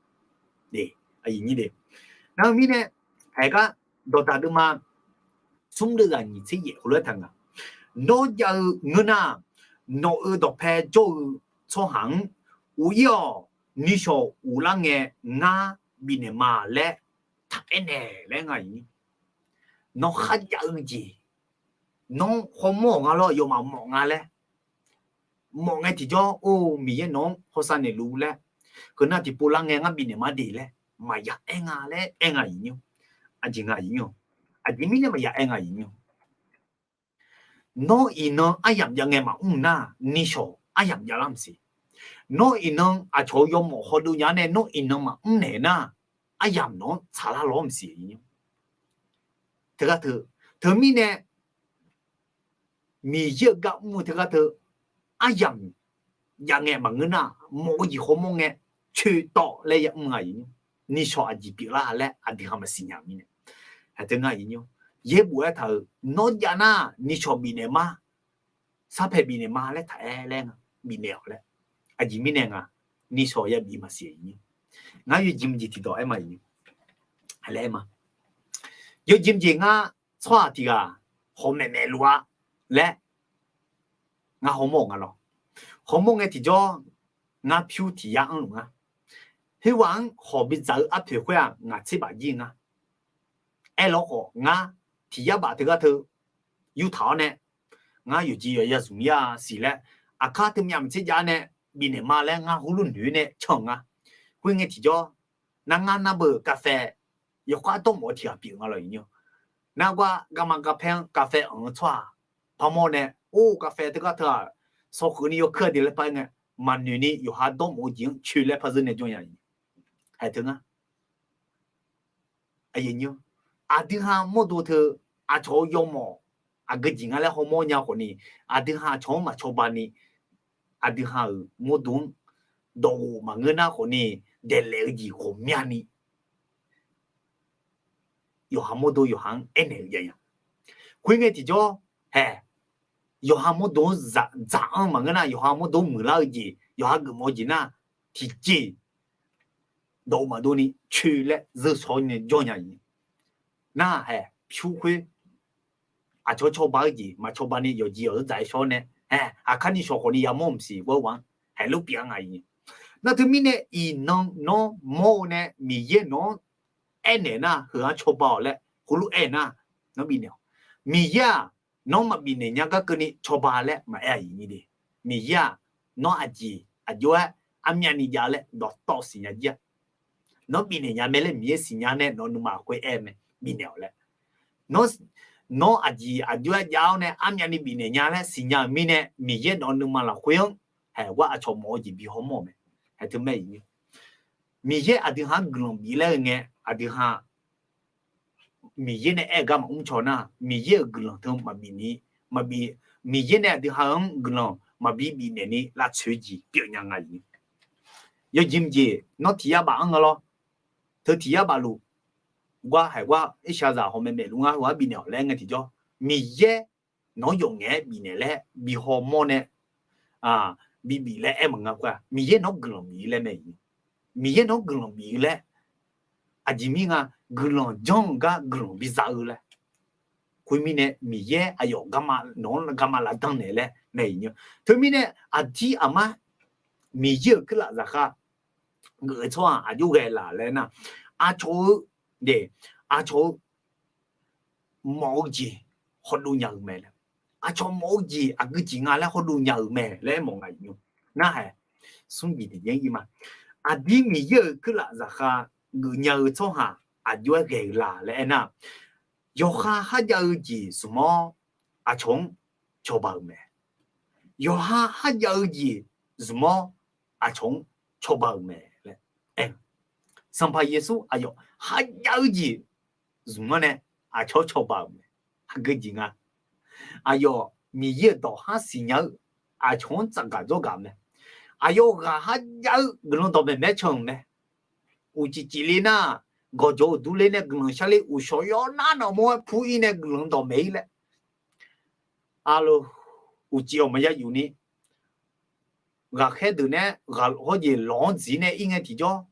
Nar-eu mirnae, haeq gar dawqdaq deuvma smr deuv zaq nyiq tser yaef khoerlof-aer taq nga. Nawr jav-eu ngeur nar, nawq-euq dawqpae jawr-eu tsawrhaq-anr, uq-ir-awq, nishawq uqlar ngae ngar bifnaeq ma laer taq aernaeq laer nga-ir. Nawr kharjav-eu jeq, nawr hawmawr-awq nga lawr, yawmaf mawf nga laer mawf ngae tiqjawr, or, Miqyaer nawq-anr hawsav naeqluf laer, heunar tiqpov lar ngae ngar bifnaeq ma de laer maqya aer nga laer aer nga-ir nymr. Aqjeq nga-ir nymr. Aqjeq mirnae maqya aer nga-ir nymr. Nawr iqnan aryamq jav ngae maqmr nar, nishawq aryamq javlar maqsiq. Nawr iqnan aqcawq-eu yawmawf hawdov nya nae nawr iqnan maqmr naeq nar, aryamq nawq-anr tsaqlar law maqsiq. Teugar teu, teumirnae Miqyaer-euq gar mr-eu teugar teu, aryamq jav ngae maqngeur nar, mawf-eu jeq hawmawr ngae, coeqtawv laer yamr nga-ir nymr. Nishawq aqjeq pyeuflar laer aqdui ha maqsiq nya mirnae, haeq teu nga-ir nymr. Yaerbof aertaq-euq nawr jav nar nishawq bifnaeq ma, sarpaeq bifnaeq ma laer taq aer laer nga, bifnaeq-awq laer. Aqjeq mirnae nga, nishawq yabif maqsiq-ir nymr. Ngar yawjimq jeq tiqdawq aer ma-ir nymr. Laer aer ma. Yawjimq jeq ngar tsawrhaq tiq ghaq hawq maeqmaeq luf-a laer ngar hawmawr-awq nga lawr. Hawmawr ngae tiqjawr, ngar pyur tiq yar anrluf nga. Khoerghaq-anr hawq bidzaq-eu arpoeq khoer-aq ngaq tser baf jir nga. Aerlawr khawf ngar tiq yar baf teugar teu yurtaq-awr nae, ngar yawqjeq yawq ya zmq ya siq laer, aqkar teumyav maqtser jav nae bifnaeq ma laer ngar heulof noeq nae can-eu nga. Khoerngae tiqjawr, nar ngar nar beu กาแฟ yawkhav dawrmawf-eu tiq ghaq pyeuf nga lawr-ir nymr. Nargawr garma garpaer-anr กาแฟ anq-eu tsawrhaq parmawr nae, or, กาแฟ teugar teu-aq, sawkheuf ni yawkuir-a de laer par-aer ngae, maqnoeq ni yawqha dawrmawf-eu jeq-anr coeq laer par zeur nae jawr nya. Haeq teu nga. Aqdui ha mawrdo teu, aqcawq-eu yawmawf aqgeu jeq nga laer hawmawr nya khawf ni, aqdui ha aqcawq-anr maqcawba ni, aqdui ha-euq mawrdo-anr dawqghof maqngeur nar khawf ni, daeqlaef-eu jeq ghawqmyani yawqha mawrdo yawqha-anr aernaeq-eu jav nya. Khoerngae tiqjawr, haeq, yawqha mawrdo-anr dzaq-anr maqngeur nar, yawqha mawrdo-anr muiqlar-eu jeq, yawqha geufmawf-eu jeq nar, tiqjeq dawqghof maqdov ni coeq laer zeur shawr nae jawr nya-ir. Nar haeq pyur khoer aqcawq cawba-eu jeq maqcawba ni yawqjeq yawq-anr dzaq-aer shawr nae, haeq, aqkar ni shawq khawf ni yamawr mqsiq ghawr-anr haeq lof pyeuf-a nga-ir. Nar teumirnae iqnan nawr mawr-eu nae Miqyaer nawq-anr aernaeq nar heu-anr cawba-awq laer heulof aer nar, nawr bifnaeq-awq. Miqyaer-aq, nawr maqbif naeq nya gar keuvni cawba laer maqaer-a-ir ni de. Miqyaer-aq, nawr aqjeq aqjox-aer armyavni jav laer dawqtawv siqnya jir-a. Nawr bifnaeq nya mae laer Miqyaer siqnya nae nawq-eu nuima khoer aer mae, bifnaeq-awq laer. Nawr aqjeq aqjox-aer jav-awr nae armyavni bifnaeq nya laer siqnya-euq mirnae Miqyaer nawq-eu nuima lafkhoer-anr haeq ghar aqcawq mawf-eu jeq bi hawmawr-eu mae. Haeq teu mae-ir, Miqyaer aqdui ha-anr guiqlanq bif laer-eu ngae, aqdui ha Miqyaer nae aer-eu gar maqmr caw nar, Miqyaer-euq guiqlanq teu maqbif ni, maqbif, Miqyaer nae aqdui ha-anr guiqlanq maqbi bifnaeq ni lavtsoeq jeq pyeuf nya nga-ir. Yawjimq jeq nawr tiq yar baf-anr nga lawr. Teu tiq yar baf luf, ghar haeq ghar irshaqzaq hawmaeq maeqluf ngar heu-anr bifnaeq-awq laer ngae tiqjawr, Miqyaer nawq-anr yawf ngaef-aer bifnaeq laer bi hawmawr nae bibif laer aer maqnga khoer-aq, Miqyaer nawq-anr guiqlanq bif-ir laer mae-ir. Miqyaer nawq-anr guiqlanq bif-ir laer, aqjeq mir nga, guiqlanq janr-eu gar guiqlanq biza-eu laer. Khoermirnae Miqyaer aqyawf nawq-anr garma lavdanr naeq laer mae-ir. Teumirnae aqdir aqmar Miqyaer-euq kuirlaf zaqkhav geuf-eu tsawrhaq aqjox ghae laf laer nar, aqcawq-eu, aqcawq-eu mawf-eu jeq hawdov nya-euq mae laer, aqcawq mawf-eu jeq aqgeu jeq nga laer hawdov nya-euq mae laer aermawf nga-ir. Narhaq smr bif tiqjeq-anr ir ma. Aqdir Miqyaer-euq kuirlaf zaqkhav geufnya-eu tsawrhaq aqjox-aer ghae-eu laf laer aernar, yawqha kharjav-eu jeq zmq-awr aqcawq-anr cawba-euq mae. Yawqha kharjav-eu jeq zmq-awr aqcawq-anr cawba-euq mae laer aer-eu. Sanqpaq Yeqsur aqyawf kharjav-eu jeq zmq-anr nae aqcawq-anr cawba-euq mae. Aqgeu jeq nga. Aqyawf Miqyaer-euq dawq har siqnya-eu aqcawq-anr tsafgaq dzawrgaq mae. Aqyawf ghaq kharjav-eu guiqlanq dawqmaeq maeq-aer can-euq mae. Uqcif cifle nar, gawqjawq uqdur ler nae guiqlanq sharler uqshawq yawnar naqmawr-aer pur-ir nae guiqlanq dawqmaeq-ir laer, alo, uqcif-awq maqya yuf ni, ghaqkhaer deuq nae ghaq hawjeq lawq-anr dziq nae ir ngae tiqjawr,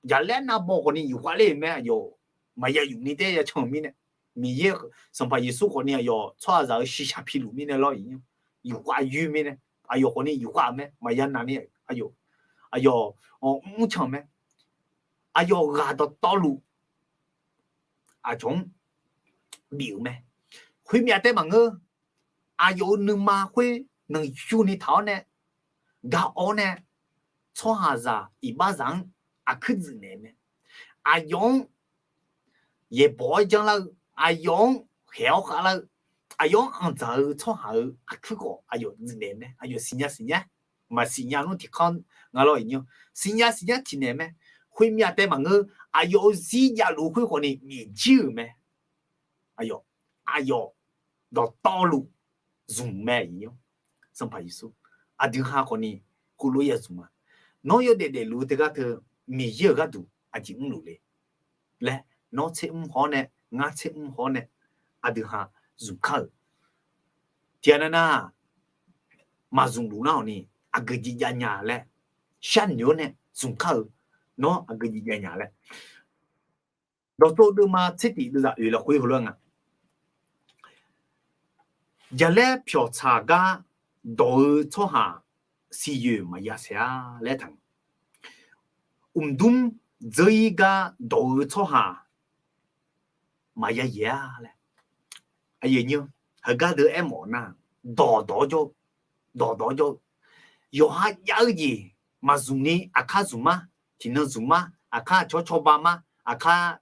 jaqlaer navbaw khawfni yufkhav ler-euq mae, aqyawf maqya yuf ni taef-aer ya can-euq mirnae, Miqyaer Sanqpaq Yeqsur khawfni aqyawf tsawrhaqzaq-eu shiqshaq piluf mirnae lawr-ir, yufkhav yoer mirnae Aqyawf khawfni yufkhav-eu mae, maqya navni aqyawf, aqyawf mrcan mae. Aqyawf ghaq dawqtawvluf aqcawq-anr bif-euq mae. Khoermyav taef maqngeur, aqyawf-euq nuima khoer nanqyuni taq-awr nae, gaq-awr nae, tsawrhaqzaq iqbaxzaq-anr aqkuir dzuifnaeq mae. Aqyawf-anr yaeqbawq-awr janrlar-eu, aqyawf-anr khaeq-awr khavlar-eu, aqyawf-anr anqdzaq-eu tsawrhaq-euq aqkuir khawf aqyawf dzuifnaeq mae. Aqyawf siqnya siqnya, maqsiqnya nmr tiqkanr nga lawr iqnyir, siqnya siqnya tiqnaeq mae. Khoermyav taef maqngeur, aqyawf-euq zir javluf khoer khawfni miqjir-euq mae. Aqyawf, aqyawf dawqtawvluf zmq mae iqnyir. Sanqpaq Yeqsur aqdui ha khawfni heulof-aer ya zmq ma. Nawr yawdaef daefluf-eu teugar teu Miqyaer-euq gharduq aqjeq mrluf le laer, nawr tser mr haw-awr nae, ngar tser mr haw-awr nae, aqdui ha zmq kar-euq. Tiqghaq nav nar, maqzmq luf nar-awq ni, aqgeu jeq jav nya laer, sharnoeq-awr nae zmq kar-euq. Nawr aqgeu jeq jav nya laer, dawqtawv deuvma tser tif deuvzaq oeq lafkhoer heulof-aer nga. Jaqlaer pyawqtsaq gar dawq-eu tsawrhaq siqyoeq maqya saef-a laer taq-a. Mqdmr dzeur-ir gar dawq-eu tsawrhaq maqya yaeq-a laer. Aqyuif aqnyir, heugar deuq aermawf nar, dawqdawq-awr jawr-eu, dawqdawq-awr jawr-eu, yawqha jav-eu jeq maqzmq ni aqkar zmq ma, tiqnan zmq ma, aqkar aqcawq cawba ma, aqkar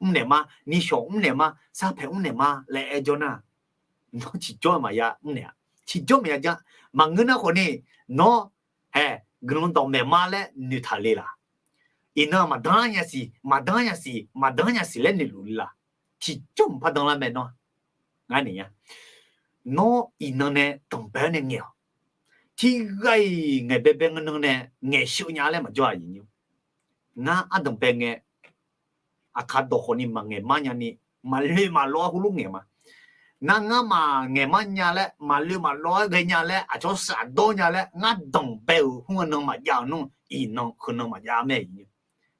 mrnaeq ma, nishawq mrnaeq ma, sarpaeq mrnaeq ma laer aer jawr nar, nawr tiqjawr maqya mrnaeq-a. Tiqjawr maqya jar. Maqngeur nar khawfni, nawr hae guiqlanq dawqmaeq ma laer noeqtaq le laq? Iqnan maqdan nya siq, maqdan nya siq, maqdan nya siq laer noeqluf le laq? Tiqjawr maqpar danlar mae nawr. Ngar naeq nya. Nawr iqnan nae danqbae-awr nae ngaeq-awq. Tiqghaq-iq ngaeq baebae ngae nan nae ngaeqsheuv nya laer maqjawr-a iqnyir. Ngar ardanqbae ngae, aqkaq dawq khawfni maqngaeq mar nyani, maqloe maqlawv-aer heulof ngaeq ma. Nar ngar maqngaeq mar nya laer, maqloe maqlawv-aer ghaenya laer, aqcawq shafdawr nya laer, ngar danqbae-euq khoerngae nan maqjav-euq nmr, iqnan heunan maqjav mae iqnyir.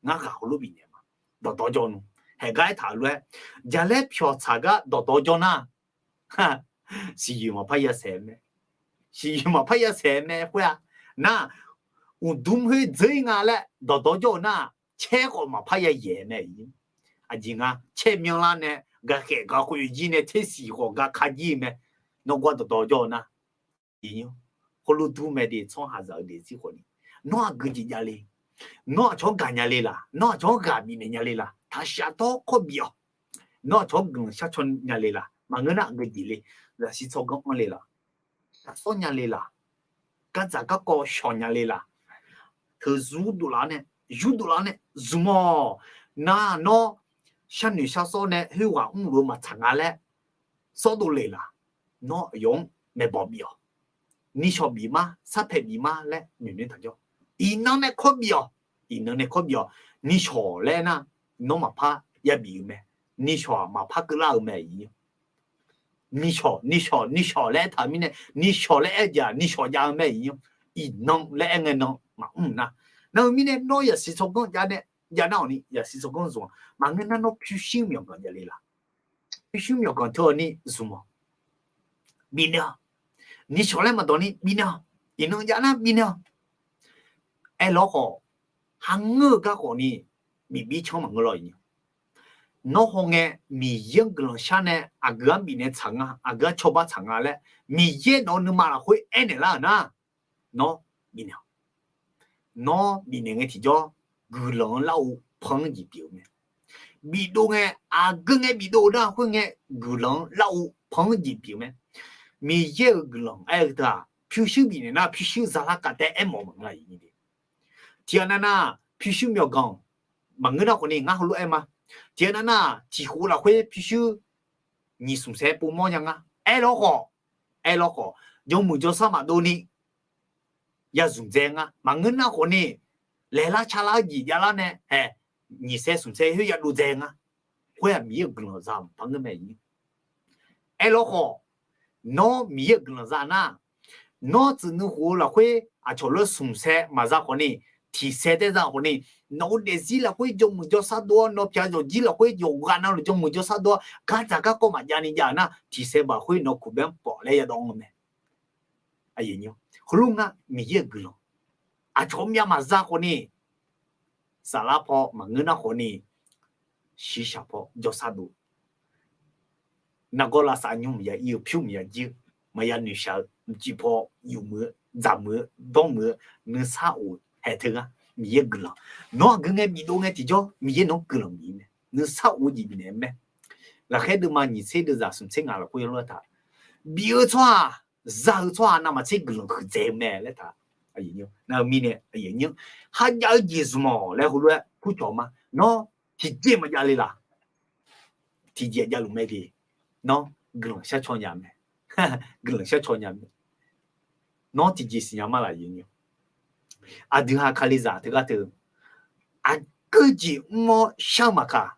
Ngar ghaq heulof bifnaeq ma. Dawqdawq jawr nmr. Haeq gar aertaq-euq lof-aer, jaqlaer pyawqtsaq gar dawqdawq jawr nar, siqyoeq maqpar ya saef mae. Siqyoeq maqpar ya saef mae khoer-a. Nar, uqdmr khoer dzeur-ir nga laer dawqdawq jawr-eu nar, caer khawf maqpar ya yaeq mae. Aqjeq nga, caer myanrlar nae gaqkhaeq gaqkhoeq jir nae tersiq khawf gaqka jir mae. Nawr gar dawqdawq jawr-eu nar, heulof dur mae de, tsawrhaqzaq-eu daefzir khawfni. Nawr aqgeu jeq jav le? Nawr aqcawq-anr gaq nya le laq? Nawr aqcawq-anr ghaq bifnaeq nya le laq? Taqshaf tawr kawr bif-awq. Nawr aqcawq-anr guiqlanq shar caw nya le laq? Maqngeur nar aqgeu jeq le? Zaqsiq tsawrganr anr le laq? Shafsawr nya le laq? Gardzaq garkawv shawq nya le laq? Teu zurdov laf-awr nae, yurdov laf-awr nae zmq-awq. Nar nawr sharnoeq shafsawr nae khoerghaq mrluf-eu maqtsaq nga laer sawrdov le laq? Nawr aqyawf-anr maeqbawq bif-awq. Nishawq bif ma, sarpaeq bif ma laer noeqnoeq taq jawr. Iqnan nae kawr bif-awq. Iqnan nae kawr bif-awq. Nishawq laer aernar, nawr maqpar yabif-eu mae. Nishawq-aq maqpar keuvlar-eu mae iqnyir. Nishawq, nishawq, nishawq laer aertaq-eu mirnae, nishawq laer aer-eu jeq-aq nishawq jav-eu mae iqnyir. Iqnan laer aer ngae nan maqmr nar. Nar-eu mirnae nawr zaqsiq tsawrganr jav nae, jav nar-awq ni zaqsiq tsawrganr zmq-a. Maqngeur nar nawr pyurshuir myawqganq jav le laq? Pyurshuir myawqganq teu-awq ni zmq-awq. Bifnaeq-awq. Nishawq laer maqdawq ni bifnaeq-awq. Iqnan jav nar bifnaeq-awq. Aerlawr khawf, hangeur-eu gar khawf ni bif bir canr maqngeur lawr iqnyir. Nawr hawngae Miqyaer-anr guiqlanq shar nae aqgeu-anr bifnaeq tsaq nga, aqgeu-anr cawba tsaq nga laer Miqyaer nawq-eu nuima lafkhoer aernaeq lar-euq nar, nawr bifnaeq-awq. Nawr bifnaeq ngae tiqjawr, guiqlanq-anr lar-eu pan-anr jeq pyeuf-eu mae. Bifdov ngae, aqgeu ngae bifdov-eu nar khoerngae, guiqlanq-anr lar-eu pan-anr jeq pyeuf-eu mae. Miqyaer-euq guiqlanq aer-eu teu-aq, pyurshuir bifnaeq nar pyurshuir zalar kavtaev aermawf maqnga iqnyir de. Tiqghaq nav nar, pyurshuir myawqganq maqngeur nar khawf ni ngar heulof-aer ma. Tiqghaq nav nar, tiq khof lafkhoer pyurshuir nyiq smq saer povmawr nya nga. Aerlawr khawf, aerlawr khawf, jawrmuiq jawrsar maqdov ni ya zmq dzae nga. Maqngeur nar khawf ni, laeqlar calar-eu jeq javlar nae hae, nyiq saer smq saer khoer ya dov dzae nga. Khoer-aq Miqyaer-euq guiqlanq za maqpar ngeur mae iqnyir. Aerlawr khawf, nawr Miqyaer-euq guiqlanq za nar, nawr tsuif nuikhof-eu lafkhoer aqcawq lof-aer smq saer maqza khawf ni, tiq saer taer za khawf ni, nawq-eu daefzir lafkhoer jawrmuiq jawrsar dov-awr, nawq pyaq yawqjir lafkhoer yawqghaq navluf jawrmuiq jawrsar dov-awr, gardzaq garkawv maqjav ni jav-euq nar, tiq saer baq khoer nawq kuqbae-anr pawf laer yadawv anr-eu mae. Aqyuif aqnyir, Heulof ngar Miqyaer-euq guiqlanq aqcawq myav maqza khawfni, saflar paw maqngeur nar khawfni, shiqshaq paw jawrsar dov, nargawr lavsav nymr maqya ir-eu, pyur maqya jir-eu, maqya noeqshaq-eu, mqcif paw yuf muiq-eu, dzaq muiq-eu, dawr muiq-eu, nuisar of-eu haeq teu ngar Miqyaer guiqlanq. Nawr aqgeu ngae bifdov ngae tiqjawr Miqyaer nawq-anr guiqlanq bif mae, nuisar of-eu jeq bifnaeq mae. Lafkhaer deuvma nyiq tser deuvzaq smq tser ngaq lafkhoer yawlawr taq, bif-eu tsawrhaq, za-eu tsawrhaq navmaqtser guiqlanq huiqdzaeq-eu mae laer taq. Nav-eu mirnae, kharjav-eu jeq zmq-awq laer heulof-aer kurcawq ma. Nawr tiqjeq maqjav le laq? Tiqjeq javluf mae de. Nawr guiqlanq shar caw nya mae. Guiqlanq shar caw nya mae. Nawr tiqjeq siqnya ma laq? Aqdui ha Kalizaq teugar teu, aqgeu jeq mr-awr shar-eu maqkaq,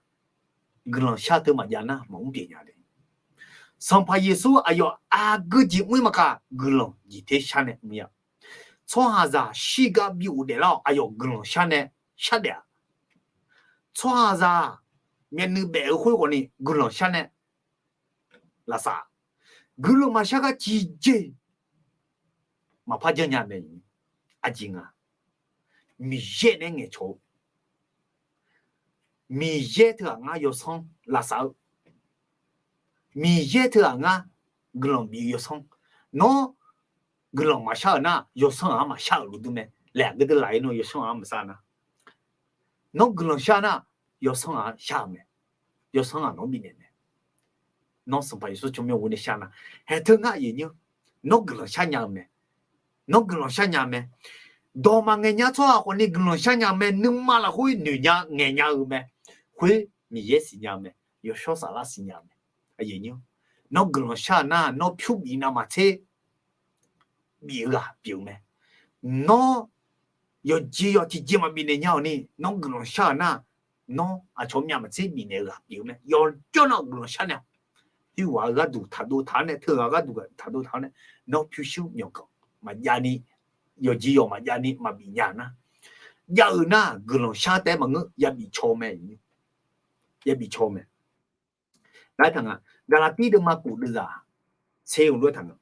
guiqlanq shar teu maqjav nar maqmr pyeuf nya de. Sanqpaq Yeqsur aqyawf aqgeu jeq mr-ir maqkaq, guiqlanq jeq ter shar nae mr-ir-a. Tsawrhaqzaq shirgar bi ghofdaef lar-awq, aqyawf guiqlanq shar nae shardaef-a. Tsawrhaqzaq myavnuiv baef-eu khoer khawfni guiqlanq shar nae lavsav, guiqlanq maqshar gar tiqjeq maqpar janrnya mae. Aqjeq nga, Miqyaer nae ngaeqcawq-eu, Miqyaer teughaq ngar yawsanr lavsav-eu, Miqyaer teughaq ngar guiqlanq bif-eu yawsanr. Nawr guiqlanq maqshar-euq nar yawsanr-aq maqshar-euq luf dur mae. Laeq aqgeu deuv laf-ir nawr yawsanr-aq maqshar nar, nawr guiqlanq shar nar yawsanr-aq shar-euq mae. Yawsanr-aq nawq-anr bifnaeq mae. Nawr Sanqpaq Yeqsur tsawrmyanr ghov nae shar nar, haeq teu ngar aqyuif nyir, nawr guiqlanq shar nya-eu mae. Nawr guiqlanq shar nya mae. Dawq maqngaeq nya tsawrhaq khawfni guiqlanq shar nya mae. Nuima lafkhoer noeq nya ngaeq nya-eu mae. Khoer Miqyaer siqnya-eu mae. Yawshawr Saflar siqnya-eu mae. Nawr guiqlanq shar-eu nar nawr pyur bif navmaqtser bif-eu ghaq pyeuf-eu mae. Nawr yawqjeq yawq tiqjeq maqbif naeq nya-awq ni, nawr guiqlanq shar-euq nar, nawr aqcawq myav maqtser bifnaeq-eu ghaq pyeuf-eu mae. Yawqjawr nar guiqlanq shar nae, heughaq-eu gharduq taqdov taq-awr nae, teughaq gharduq taqdov taq-awr nae, nawr pyurshuir myawqganq maqjav ni, yawqjeq yawq maqjav ni maqbif nya-euq nar, jav-euq nar guiqlanq shar taef-aer maqngeur, yabif caw mae. Yabif caw mae. Nar taq nga, Gaqlaqtir deuvma kof deuvzaq tser-eu lof-aer taq nga.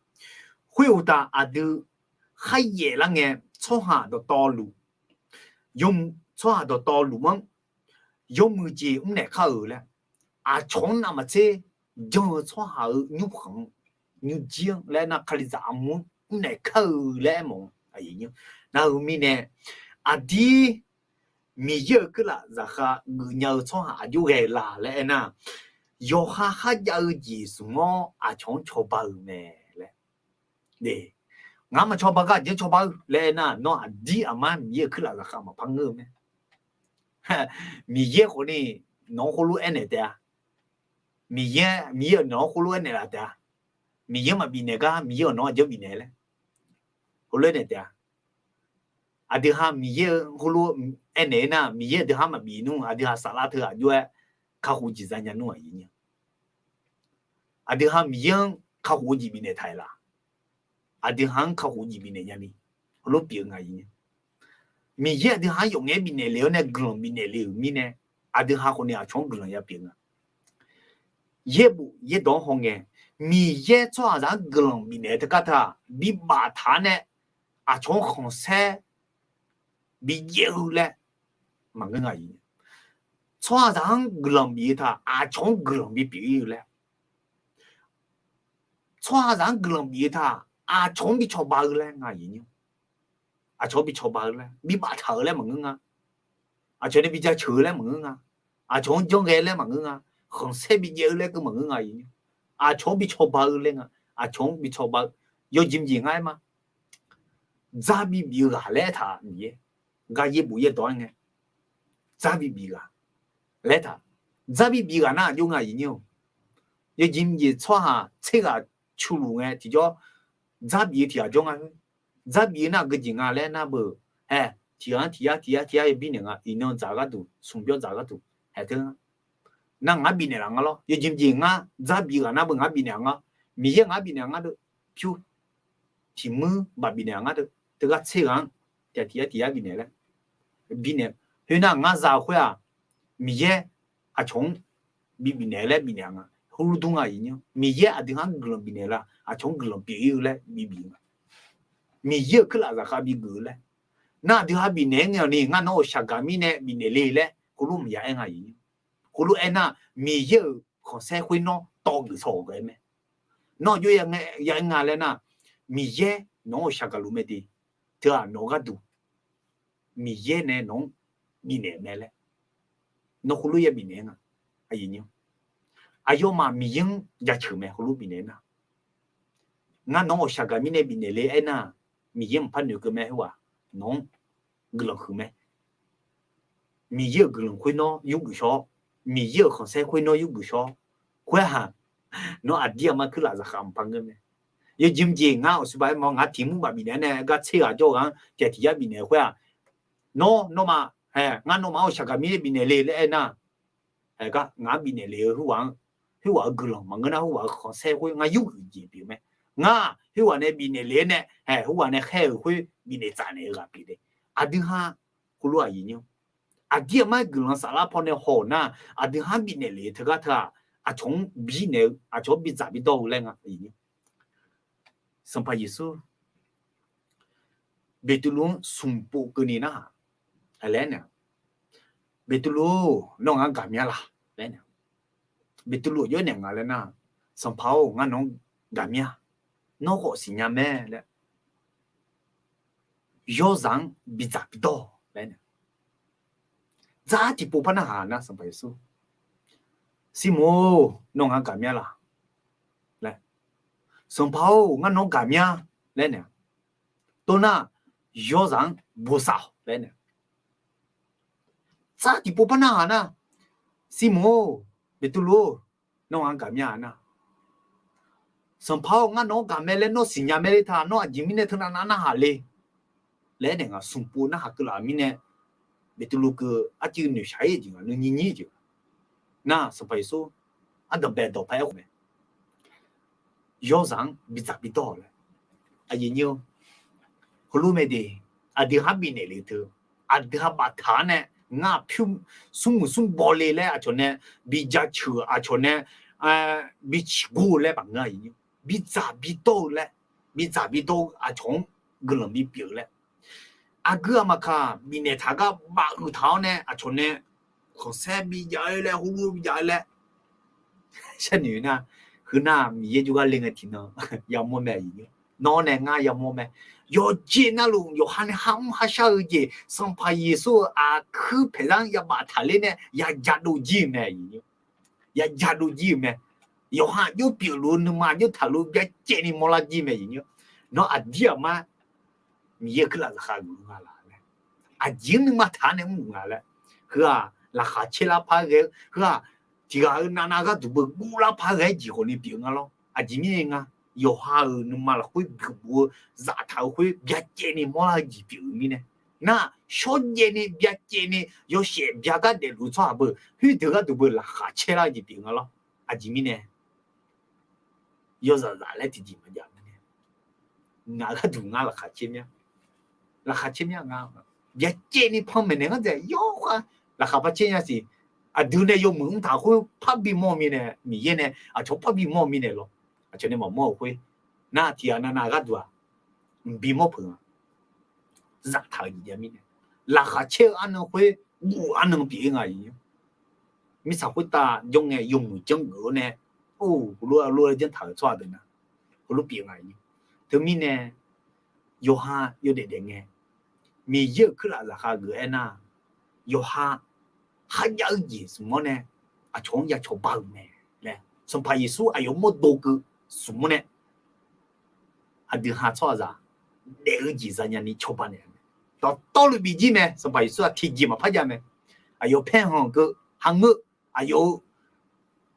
Khoeruqtaf aqdui kharyaef lar ngae, tsawrhaq dawqtawvluf, yawm, tsawrhaq dawqtawvluf-anr yawmuiq jeq mrnaeq kar-euq laer, aqcawq-anr navmaqtser jan-eu tsawrhaq-euq nymrkhanq-anr, nymrjir-anr laer nar, Kalizaq armur-anr mrnaeq kar-eu laer aermawf-eu. Nar-eu mirnae, aqdir Miqyaer-euq keuvlaf zaqkhav geufnya-eu tsawrhaq aqjox ghae-eu la laer aernar, yawqha kharjav-eu jeq zmq-awr aqcawq-anr cawba-eu mae laer. Ngar maqcawba gar aqjeq-anr cawba-eu laer aernar, nawr aqdir aqmar Miqyaer-euq keuvlaf zaqkhav maqpar ngeur-eu mae. Miqyaer khawfni nawq-anr khoerlof aernaeq taef-a. Miqyaer, Miqyaer-euq nawq-anr khoerlof aernaeq laf taef-a. Miqyaer maqbifnaeq gar Miqyaer-euq nawq-anr aqjeq-anr bifnaeq laer, khoerlof aernaeq taef-a. Aqdui ha Miqyaer-eu khoerlof aernaeq-aer nar, Miqyaer aqdui ha maqbif nmr, aqdui ha saflar teughaq aqjox-aer kakhof jeq zanya nmr aqyuif nyir. Aqdui ha Miqyaer-anr kakhof-eu jeq bifnaeq taq-euq laf? Aqdui ha-anr kakhof jeq bifnaeq nyani, heulof pyeuf-eu nga. Miqyaer aqdui ha-anr yawf ngaef-aer bifnaeq le-awr nae guiqlanq bifnaeq le-euq mirnae, aqdui ha khawfni aqcawq-anr guiqlanq ya pyeuf nga. Yaerbof yaerdawq-anr hawngae, Miqyaer tsawrhaqzaq-anr guiqlanq bifnaeq-eu teugar teu-aq, bibaf taq-awr nae aqcawq-anr khanqsaer bijaev-eu laer maqngeur nga. Tsawrhaqzaq-anr guiqlanq bif-eu taq aqcawq-anr guiqlanq bipyeuf-ir-eu laer, tsawrhaqzaq-anr guiqlanq bif-eu taq aqcawq-anr bicawba-eu laer nga. Aqcawq-anr bicawba-eu laer, bibaf taq-eu laer maqngeur nga. Aqcawq nae bijaceuq-eu laer maqngeur nga. Aqcawq-anr janrghae laer maqngeur nga. Khanqsaer bijaev-eu laer keuv maqngeur nga. Aqcawq-anr bicawba-eu laer nga. Aqcawq-anr bicawba-eu, yawjeq mqjeq ngar aer ma. Dzar bibif-eu ghaq laer aertaq Miqyaer, gar yaerbof yaerdawq-aer ngae, dzar bibif ghaq laer aertaq. Dzar bibif ghaq nar aqjox nga aqyuif nyir-or. Yawjeq mqjeq tsawrhaq tser ghaq cu luf ngae tiqjawr dzar bif-eu tiq ghaq jawr nga. Dzar bif-eu nar aqgeu jeq nga laer nar beu, hae, tiq ghaq-anr tiq yar tiq yar tiq yar yabirnaeq nga. Iqnan dzaq gharduq, smq byawr dzaq gharduq, hae teu nga. Nar ngaq-anr bifnaeq laf nga lawr. Yawjeq mqjeq ngar dzar bif ghaq nar beu ngaq-anr bifnaeq-a nga. Miqyaer ngaq-anr bifnaeq-a nga deuq, pyur, tiq muir baf bifnaeq-a nga deuq, teugar tser ghaq-anr tiq yar tiq yar tiq yar bifnaeq laer, bifnaeq. Khoernar ngar za-eu khoer-aq, Miqyaer aqcawq-anr bibifnaeq laer bifnaeq-a nga. Heulof dur nga aqyuif nyir-or. Miqyaer aqdui ha-anr guiqlanq bifnaeq la, aqcawq-anr guiqlanq pyeuf-ir-eu laer bibif nga. Miqyaer-euq kuirlaf zaqkhav bigeuf-eu laer. Nar aqdui ha bifnaeq-aer ngae-awq ni, ngar nawq-anr ghawqshaq gaq mirnae bifnaeq le laer, khoerlof maqya aer nga-iq. Khoerlof aernar, Miqyaer-euq khanqsaer khoernar tawv geuf saw-awq ghae mae. Nawr aqjox ya aer nga laer nar, Miqyaer nawq-anr ghawqshaq gaq luf mae de. Teu-aq nawq-eu gharduq Miqyaer nae nawq-anr bifnaeq mae laer, nawr khoerlof ya bifnaeq nga. Aqyawfmaf Miqyaer-anr jaceuq mae, khoerlof bifnaeq nar. Ngar nawq-anr ghawqshaq gaq mirnae bifnaeq le aernar, Miqyaer maqpar noeqkeuv mae, khoerghaq nawq-anr guiqlanq huiq mae. Miqyaer-euq guiqlanq khoernawr yurgeuf shawr-awr, Miqyaer-euq khanqsaer khoernawr yurgeuf shawr-awr, khoer-aq, nawr aqdir aqmar kuirlaf zaqkhav maqpar ngeur mae. Yawjeq mqjeq ngar awqsuqbaq aermawf ngar tiq mr baf bifnaeq nae gar tser ghaq jawr-eu ghaq-anr tiq ghaq tiq yar bifnaeq khoer-aq, nawr nawmaf, ngar nawmaf-anr ghawqshaq gaq mirnae bifnaeq le laer aernar, haeq gar ngaq-anr bifnaeq le-eu khoerghaq-anr, khoerghaq-euq guiqlanq maqngeur nar, khoerghaq-euq khanqsaer khoer ngar yurgeuf jeq pyeuf mae. Ngar khoerghaq nae bifnaeq le-aer nae, haeq khoerghaq nae khaer-euq khoer bifnaeq tsaf naeq-eu ghaq pyeuf de. Aqdui ha, khoerlof aqyuif nyir, aqdir aqmar guiqlanq saflar pawnae haw-euq nar, aqdui ha bifnaeq le-eu teugar teu-aq, aqcawq-anr binaeq-eu, aqcawq-anr bidzaq bidawr-eu laer nga. Sanqpaq Yeqsur Beqtuvluv-anr smq pov keuvni narhaq laer nae, Beqtuvluv-or, nawr ngar gaqmya laq laer nae, Beqtuvluv aqjox-aer naeq nga laer nar, Sanqpaq-or, ngar nawq-anr gaqmya, nawr khawf siqnya mae laer, yawrzaq-anr bidzaq bidawr laer nae, dzar tiqpov par narhaq nar, Sanqpaq Yeqsur, Sirmoq-or, nawr ngar gaqmya laq laer, Sanqpaq-or, ngar nawq-anr gaqmya laer nae, tov nar, yawrzaq-anr bosav-awq laer nae, dzar tiqpov par narhaq nar, Sirmoq-or, Beqtuvluv-or, nawr ngar gaqmya nar, Sanqpaq-or, ngar nawq-anr gaqmae laer nawr siqnya mae le ta, nawr aqjeq mirnae teunav nav narhaq le laer nae ngaq smq pov narhaq keuvlaf-euq mirnae, Beqtuvluv keuv arciv noeqshaq-ir jeq nga, nuinyir nyir jeq nga. Nar Sanqpaq Yeqsur ardanqbae dawq par aerkhof mae, yawrzaq-anr bidzaq bidawr-awq laer. Aqyuif nyir-or, heulof mae de, aqdui ha bifnaeq le teu, aqdui ha baftaq-anr nae, ngar pyur smrmuiq smrbaw le laer aqcawq nae bijaceuq-eu, aqcawq nae bi ciqgor-eu laer maqngeur-a. Bidzaq bidawr-eu laer, bidzaq bidawr-eu aqcawq-anr guiqlanq bipyeuf-eu laer, aqgeu aqmaqkaq bifnaeq taq gar bafuiq taq-awr nae aqcawq nae khanqsaer bijav-eu laer, heulof bijav-eu laer sharnoeq nar, heunar Miqyaer jawrgar le ngae tiqnan yamawr mae. Nawr nae ngar yamawr mae. Yawqjeq navluf yawqha nae ha mr ha shar-eu jeq, Sanqpaq Yeqsur-euq aqkuir paeqzar-anr ya baftaq ler nae ya jadov jir-eu mae. Ya jadov jir-euq mae. Yawqha aqjox pyeufluf-eu nuima aqjox taqluf byacaevni mawrlar jir mae. Nawr aqdir aqmar Miqyaer-euq kuirlaf zaqkhav geuf nga laq laer, aqjeq-anr nuima taq-anr nae mr nga laer, heu-aq laqkhaq caer lar par ghae-eu, heu-aq tiq ghaq-euq navnav gharduq beu guv lar par ghae-aer jeq khawfni pyeuf nga lawr. Aqjeq mirnae nga, yawqha-euq nuima lafkhoer geufbof-eu zaftaq-eu khoer byacaevni mawrlar-eu jeq pyeuf-eu mirnae, nar shawrjaevni byacaevni yawshaef byagar daefluf-eu tsawrhaq beu khoerdeuq gharduq beu laqkhaq caer lar-eu jeq pyeuf nga lawr. Aqjeq mirnae yawzaq zaf laer tiqjeq maqjav mirnae, ngaq gharduq ngar laqkhaq caer mya. Laqkhaq caer mya nga. Byacaevni panmaeq naeq ngar dzaeq yawkhav laqkhaq par caer nya siq. Aqdui nae yawmuiq mr taq khoer parbi mawr-eu mirnae, Miqyaer nae aqcawq parbi mawr-eu mirnae lawr. Aqcawq nae maqmawr-euq khoer, nar tiq ghaq navnav gharduq-aq mqbi mawr peuq nga. Zaftaq-eu jeq jav mirnae, laqkhaq caer-eu arnan khoer guv-eu arnan pyeuf-ir nga. Mirtsaq khoertav jawr ngae yawmuiq janrgeuf-awr nae, or, heulof-aer lof-aer janr taq-euq tsawrhaq deuq nar, heulof pyeuf nga. Teumirnae yawqha yawdaef daef ngae, Miqyaer-euq kuirlaf zaqkhav geuf-aer nar, yawqha kharjav-eu jeq smq-awr nae aqcawq-anr ya cawba-euq mae laer, Sanqpaq Yeqsur aqyawf mawrdo keuv smq-awr nae aqdui ha tsawrhaqzaq daef-eu jeq zanya ni cawba naeq-a mae. Dawqtawvluf bif jir mae. Sanqpaq Yeqsur-aq tiqjeq maqpar jav mae. Aqyawf paerkhanq keuv ha ngeur, aqyawf-eu,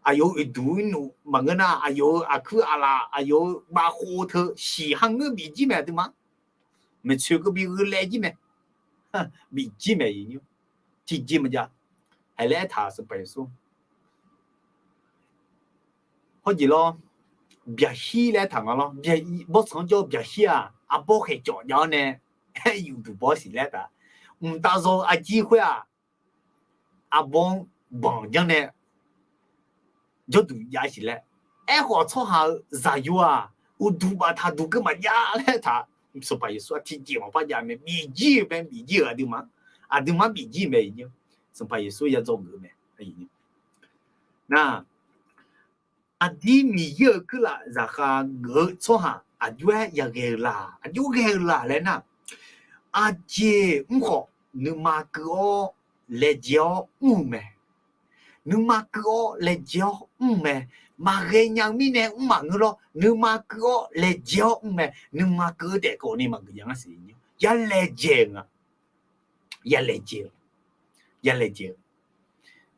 aqyawf-eu uiqduq uirnuf maqngeur nar, aqyawf-eu aqkuir aqlaf, aqyawf-eu bavkhov teu shiq ha ngeur bif jir mae. Aqduimaf maeqtsoeq keuv bi gheulaev jir mae. Bif jir mae. Tiqjeq maqjav. Haiq laer aertaq-euq Sanqpaq Yeqsur hawjeq lawr, byaqshir laer aertaq nga lawr. Bawrtsanq-anr jawr-eu byaqshir-aq, arbawr khaeqcawf jav-awr nae aer yufduq baw-awr siq laer aertaq. Mqtav zaw-eu arjir khoer-aq, arbawr-anr banq janr nae jawrduq jav siq laer. Aerkhawf tsawrhaq-euq zaqyo-aq, uqduq baftaq duq keuv maqjav laer aertaq. Sanqpaq Yeqsur-aq tiqjeq maqpar jav mae, bifjir-eu mae, bifjir-euq aqduimaf, aqduimaf bifjir mae. Sanqpaq Yeqsur ya dzawgeuf mae. Nar, aqdir Miqyaer-euq kuirlaf zaqkhav geuf-eu tsawrhaq aqjox-aer yaghae-eu la? Aqjox ghae-eu la laer nar, aqjeq mr khawf nuima keuv-awr laejae-awr mr-eu mae. Nuima keuv-awr laejae-awr mr mae. Maqghae nya-eu mirnae mr maqngeur lawr. Nuima keuv-awr laejae-awr mr mae. Nuima keuv-eu taef khawf ni maqgeuf nya ngar siq. Yalaejae-eu nga. Yalaejae-eu, yalaejae-eu.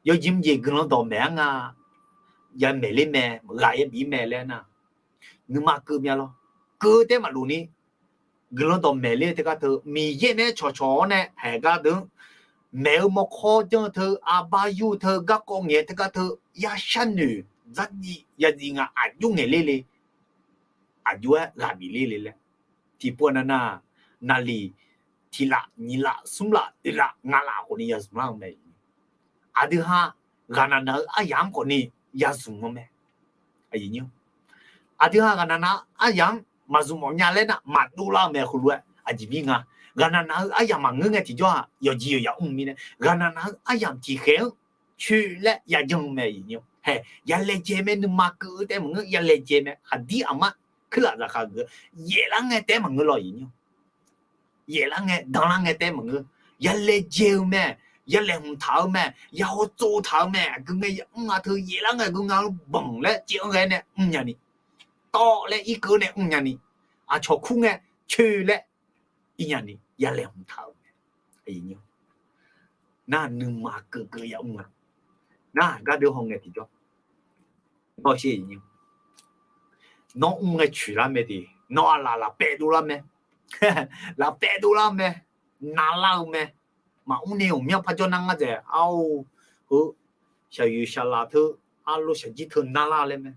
Yawjir mrjeq guiqlanq dawqmaeq-ar nga. Yamaeq ler mae, ghaq yabif mae laer nar, nuima keuv mya lawr. Keuv taef maqlof ni, guiqlanq dawqmaeq ler teugar teu Miqyaer nae cawqcawq-awr nae haeq gar deuq-anr maeq-eu mawrkawr janr-eu teu, arbar yur-eu teu, garkawv ngaeq-eu teugar teu, ya sharnoeq dzardziv yadziv nga, aqjox ngaeq ler le, aqjox-aer ghaq bif ler le laer. Tiqpov nar nar, naqliq tiq laf, nyiq laf, smr laf, oeq laf, ngaq laf khawf ni ya zmq lar-eu mae. Aqdui ha ghaqnaq naq-eu aryamq-anr khawf ni ya zmq-eu mae. Aqdui ha ghaqnaq naq-eu aryamq-anr maqzmq mawf nya laer nar, maqdov lar-eu mae. Heulof-aer aqjeq mir nga. Ghaqnaq naq-eu aryamq maqngeur ngae tiqjawr-aq, yawqjeq yawqyaq mr mirnae, ghaqnaq naq-eu aryamq tiqkhaeq-anr coeq laer yajan-eu mae. Hae, yalaejae mae. Nuima keuv-eu taef maqngeur, yalaejae mae. Aqdir aqmar kuirlaf zaqkhav geuf-eu yaeflar ngae taef maqngeur lawr. Yaeflar ngae, danlar ngae taef maqngeur. Yalaejae-eu mae. Yalaeqhmq taq-eu mae. Yahaw tsov taq-eu mae. Aqgeu ngae yamr nga teu yaeflar ngae aqgeu nga-anr banq laer caev-anr ghae nae mrnya ni, tawv laer irkeuv nae mrnya ni, aqcawq kur ngae coeq laer irnya ni yalaeqhmq taq-eu mae. Nar nuima keuv keuv yamr nga. Nar gardeuv haw ngae tiqjawr, nawr sher, nawr mr ngae coeq lar mae de. Nawr aqlaf lafpaev dov lar mae. Lafpaev dov lar mae. Narlar-eu mae. Maqmr ni ghawqmyanr par jawr nar ngar dzaeq, ar-or, heu, shaqyoeq shaqlaf teu, arlof shaqjir teu narlar laer mae.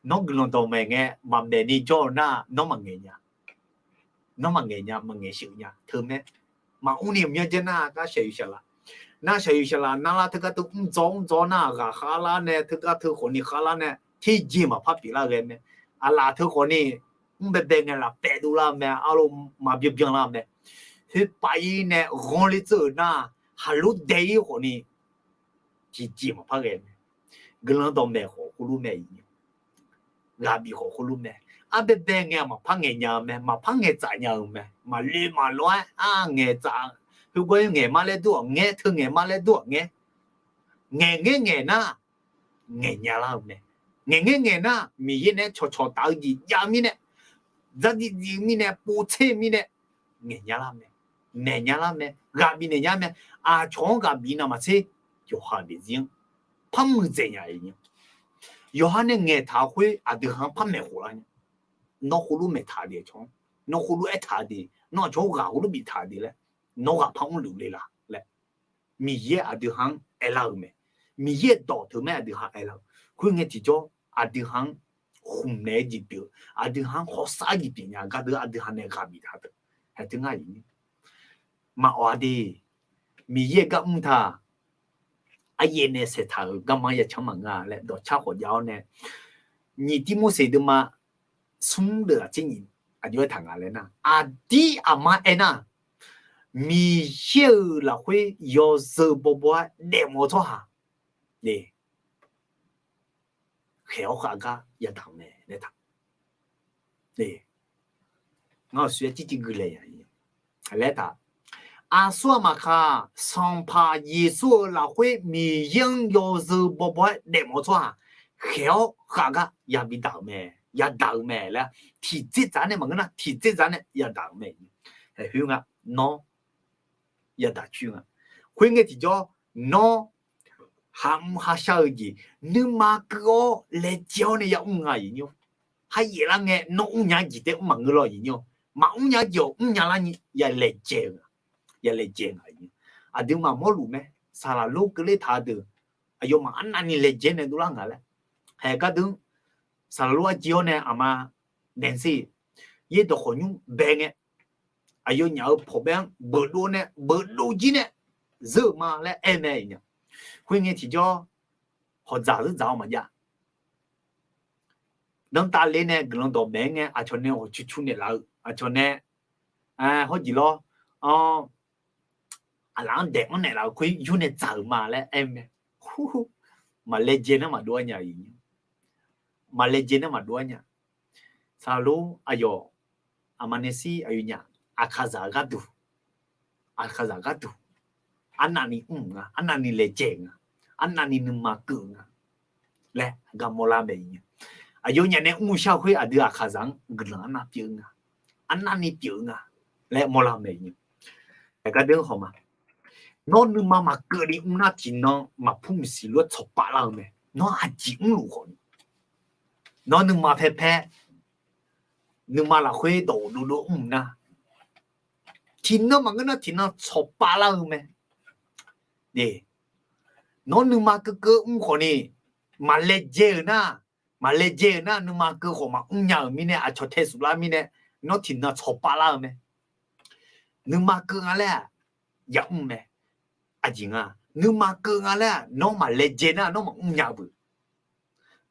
Nawr guiqlanq dawqmaeq ngae maqmaeq ni jawr-eu nar, nawr maqngaeq nya. Nawr maqngaeq nya, maqngaeq sheuq nya teu mae. Maqmr ni ghawqmyanr jawr nar gar shaqyoeq shaqlaf, nar shaqyoeq shaqlaf narlar teugar teu mrdzaw mrdzaw nar, ghaq khavlar nae teugar teu khawf ni khavlar nae tiqjeq maqpar pyeuflar ghae mae. Aqlaf teu khawf ni mr baebae ngae lafpaev dov lar-eu mae, arlof maqbyan byanlar-eu mae. Khoerpav-ir nae ghanr ler dzeur-euq nar, haqlof dae-ir khawf ni tiqjeq maqpar ghae mae. Guiqlanq dawqmaeq khawf khoerlof mae. Ghaq bif khawf khoerlof mae. Ar baebae ngae maqpar ngaeq nya-eu mae, maqpar ngaeqtsaf nya-eu mae. Maqloe maqlof-aer ar ngaeqtsaf, khoergar ngaeq ma laer dur-aq ngae, teu ngaeq ma laer dur-aq ngae. Ngaeq ngaer ngaeq nar, ngaeq nya lar-eu mae. Ngaeq ngaer ngaeq nar, Miqyaer nae cawqcawq taf-eu jeq jav mirnae, dzardziv dziv mirnae, povtser mirnae, ngaeq nya lar mae. Naeq nya lar mae. Ghaq bifnaeq nya mae. Aqcawq-anr ghaq bif navmaqtser, yawqha daefzir-anr par muiqdzaeq nya-iq nya. Yawqha nae ngaeqtaq-eu khoer aqdui ha-anr par maeqkhof lar nya. Nawr khoerlof maeqtaq de, aqcawq-anr, nawr khoerlof aertaq de, nawr aqcawq-anr ghaq khoerlof biftaq de laer, nawr ghaq par mrluf le la laer, Miqyaer aqdui ha-anr aerlar-euq mae. Miqyaer dawq teu mae aqdui ha aerlar-eu. Khoerngae tiqjawr aqdui ha-anr khmqnaeq-eu jeq pyeuf, aqdui ha-anr hawsav-eu jeq pyeuf nya gardeuq aqdui ha nae ghaq biftaq deuq. Haeq teu ngar-iq, maqawq-a de. Miqyaer gar mr taq, aryaev nae saeqtaq-euq garma-anr ya canr maqngeur-a laer dawqcar khawf jav-awr nae, nyiq Tirmorseq deuvma smr deuq aqtser nyiq aqjox-aer taq nga laer nar, aqdir aqma aernar, Miqyaer-euq lafkhoer yawzeu bawbaw-aer daefmawf-eu tsawrhaq khaeq-awr khav gar yadaq-eu mae laer taq. Ngar-awq shuir-aer circir gui lae ya laer taq. Aqsur aqmaq khaq, Sanqpaq Yeqsur-euq lafkhoer Miqyaer-anr yawzeu bawbaw-aer daefmawf-eu tsawrhaq khaeq-awr khav gar yabi daq-euq mae, yadaq-euq mae laer, tiqdzerdzaq nae maqngeur nar, tiqdzerdzaq nae yadaq-euq mae. Haeq khoer nga, nawr yadaq coer nga. Khoerngae tiqjawr, nawr hamq hashar-eu jeq nuima keuv-awr laejae-awr nae yamr nga-iq nymr. Kharyaef lar ngae nawr mrnya-eu jeq taef mr maqngeur lawr-iq nymr. Maqmr nya-eu jeq-awq mrnya lar nyi yalaejae-eu nga. Yalaejae nga-iq nymr. Aqduimaf mawrluf mae. Saqlaq lor keuvler taq-eu deuq aqyawfmaf arnavni laejae nae dovlar nga laer. Haeq gardeuq-anr saqlaq lor arjir-awr nae aqma naeq-eu sher, yaerdawq khawqnymr bae ngae, aqyawfnyaf-euq pawqbae-anr beuqdov nae beuqdov jir nae zeur-euq ma laer aer mae-iq nya. Khoerngae tiqjawr hawqdzaq zeur dzaq-awr maqjav. Danrtav le nae guiqlanq dawqmaeq-aer ngae aqcawq nae hawqcu cu naeqlaf-eu Aqcawq nae hawrjeq lawr, aqlaf-anr daeq-anr naeqlaf-eu khoer yur nae dzaq-euq ma laer aer mae. Maqlaejae nar maqdov-aer nya-iq. Maqlaejae nar maqdov-aer nya. Saqlor aqyawf aqma nae shir aqyawfnyaf aqkaqzaq gharduq, aqkaqzaq gharduq arnavni mr-euq nga, arnavni laejae-euq nga, arnavni nuima keuv-euq nga laer gar mawrlar mae-iq nya. Aqyawfnyaf nae mr-eu shar-eu khoer aqdui aqkaqzaq-anr guiqlanq arnav pyeuf-eu nga, arnavni pyeuf-eu nga laer mawrlar mae-iq nya. Aqgar deuq-anr haw ma. Nawr nuima maqkeuvni mr nar tiqnan maqpur maqsiq lof-aer tsawqpav lar-eu mae. Nawr aqjeq mrluf khawfni, nawr nuima paer paer, nuima lafkhoer dawq dovdov mr nar, tiqnan maqngeur nar tiqnan tsawqpav lar-eu mae. Nawr nuima keuvkeuv mr khawfni, maqlaejae-euq nar, maqlaejae-euq nar nuima keuv khawf maqmr nya-euq mirnae, aqcawq tae suflar mirnae, nawr tiqnan tsawqpav lar-eu mae. Nuima keuv nga laer-aq yamr mae. Aqjeq nga, nuima keuv nga laer-aq nawr maqlaejae nar nawr maqmr nya-eu beuq.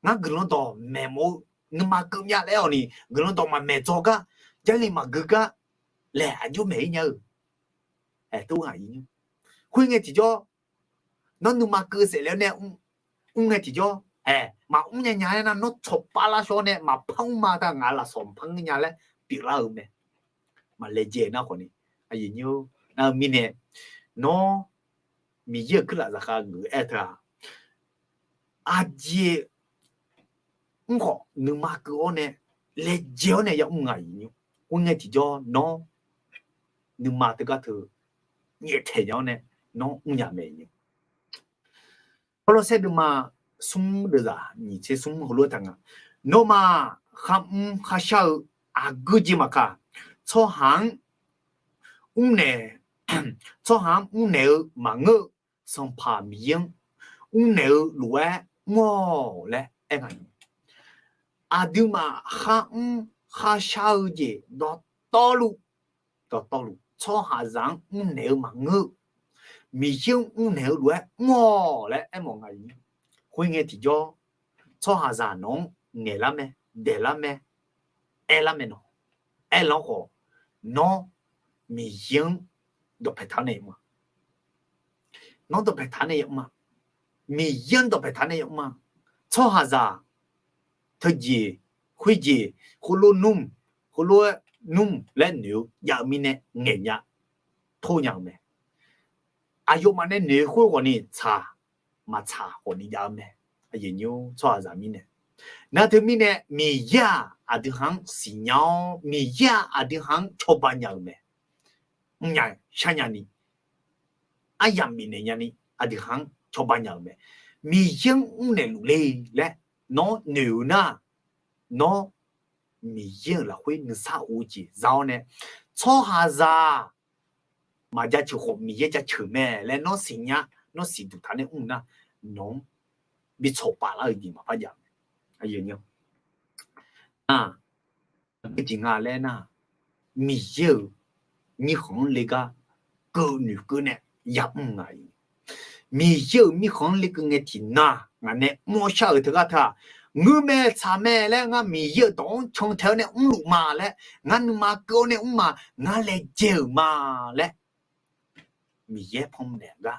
Ngar guiqlanq dawq maeqmawf-eu, nuima keuv myav laer-awq ni guiqlanq dawq maqmaeq dzaw gar, jarlif maqgui gar laer aqjox maeq-ir nya-eu. Aer, tov-aq ir. Khoerngae tiqjawr, nawr nuima keuv saef le-awr nae mr ngae tiqjawr, aer, maqmr nya nya-aer nar nawr tsawqpav lar shawr nae maqpar mr ma ta ngaq lafsawq maqpar ngeur nya laer pyeuflar-eu mae. Maqlaejae nar khawfni, aqyuif nyir-or, nar-eu mirnae, nawr Miqyaer-euq kuirlaf zaqkhav geuf-aer teu-aq, aqjeq mr khawf nuima keuv-awr nae, laejae-awr nae yamr nga-iq nymr. Khoerngae tiqjawr nawr nuima teugar teu nyaeftaeq nya-awr nae nawr mrnya mae-iq nymr. Kawrlawrsaer deuvma smr deuvzaq nyiq tser smr heulof-aer taq nga. Nawmaf kharmr kharshar-eu aqgeu jeq maqkaq, tsawrhaq-anr mrnaeq, tsawrhaq-anr mrnaeq-eu maqngeur-eu, Sanqpaq Miqyaer-anr mrnaeq-eu lof-aer mr-awq laer aer nga. Aqduimaf kharmr kharshar-eu jeq dawqtawvluf, dawqtawvluf tsawrhaqzaq-anr mrnaeq-eu maqngeur-eu, Miqyaer-anr mrnaeq-eu lof-aer mr-awq laer aermawf nga-iq. Khoerngae tiqjawr, tsawrhaqzaq nawq-anr ngaeqlar mae, daeqlar mae, aerlar mae nawq. Aerlanr khawf, nawr Miqyaer-anr dawqpae taq-awr nae yamr-a. Nawr dawqpae taq-awr nae yamr-a. Miqyaer-anr dawqpae taq-awr nae yamr-a. Tsawrhaqzaq teujeq khoerjeq, khoerlof nmr, khoerlof-aer nmr laer noeq-eu jav-eu mirnae ngaeq nya, tor nya-eu mae. Aqyawfmaf nae noeq-eu khoer khawfni tsaq maqtsaq khawfni jav-eu mae. Aqyuif nyir-or, tsawrhaqzaq mirnae, nar teumirnae Miqyaer-aq aqdui ha-anr siqnya-awr, Miqyaer-aq aqdui ha-anr cawba nya-euq mae. Mrnya sharnya ni, aryamq bifnaeq nyani aqdui ha-anr cawba nya-euq mae. Miqyaer-anr mrnaeq luf le laer nawr noeq-eu nar, nawr Miqyaer-euq lafkhoer nuisar of-eu jeq za-awr nae, tsawrhaqzaq maqjaceuq khawf Miqyaer jaceuq mae laer nawr siqnya, nawr siqduq taq nae mr nar, nawq-anr bi tsawqpav lar-eu jeq maqpar jav-a. Aqyuif nyir-or, nar, aqgeu jeq nga laer nar, Miqyaer-euq mirkhanq-anr le gar keuv noeqkeuv nae yamr nga-iq. Miqyaer-euq mirkhanq-anr lekeuv ngae tiqnan ngaq nae mr-awr shar-euq teugar teu-aq, ngeur mae tsaq mae laer ngar Miqyaer-euq dawq-anr cantae-awr nae mrluf ma laer, ngar nuima keuv-awr nae mr ma, ngar laejae-euq ma laer Miqyaer panmaeq-eu gar,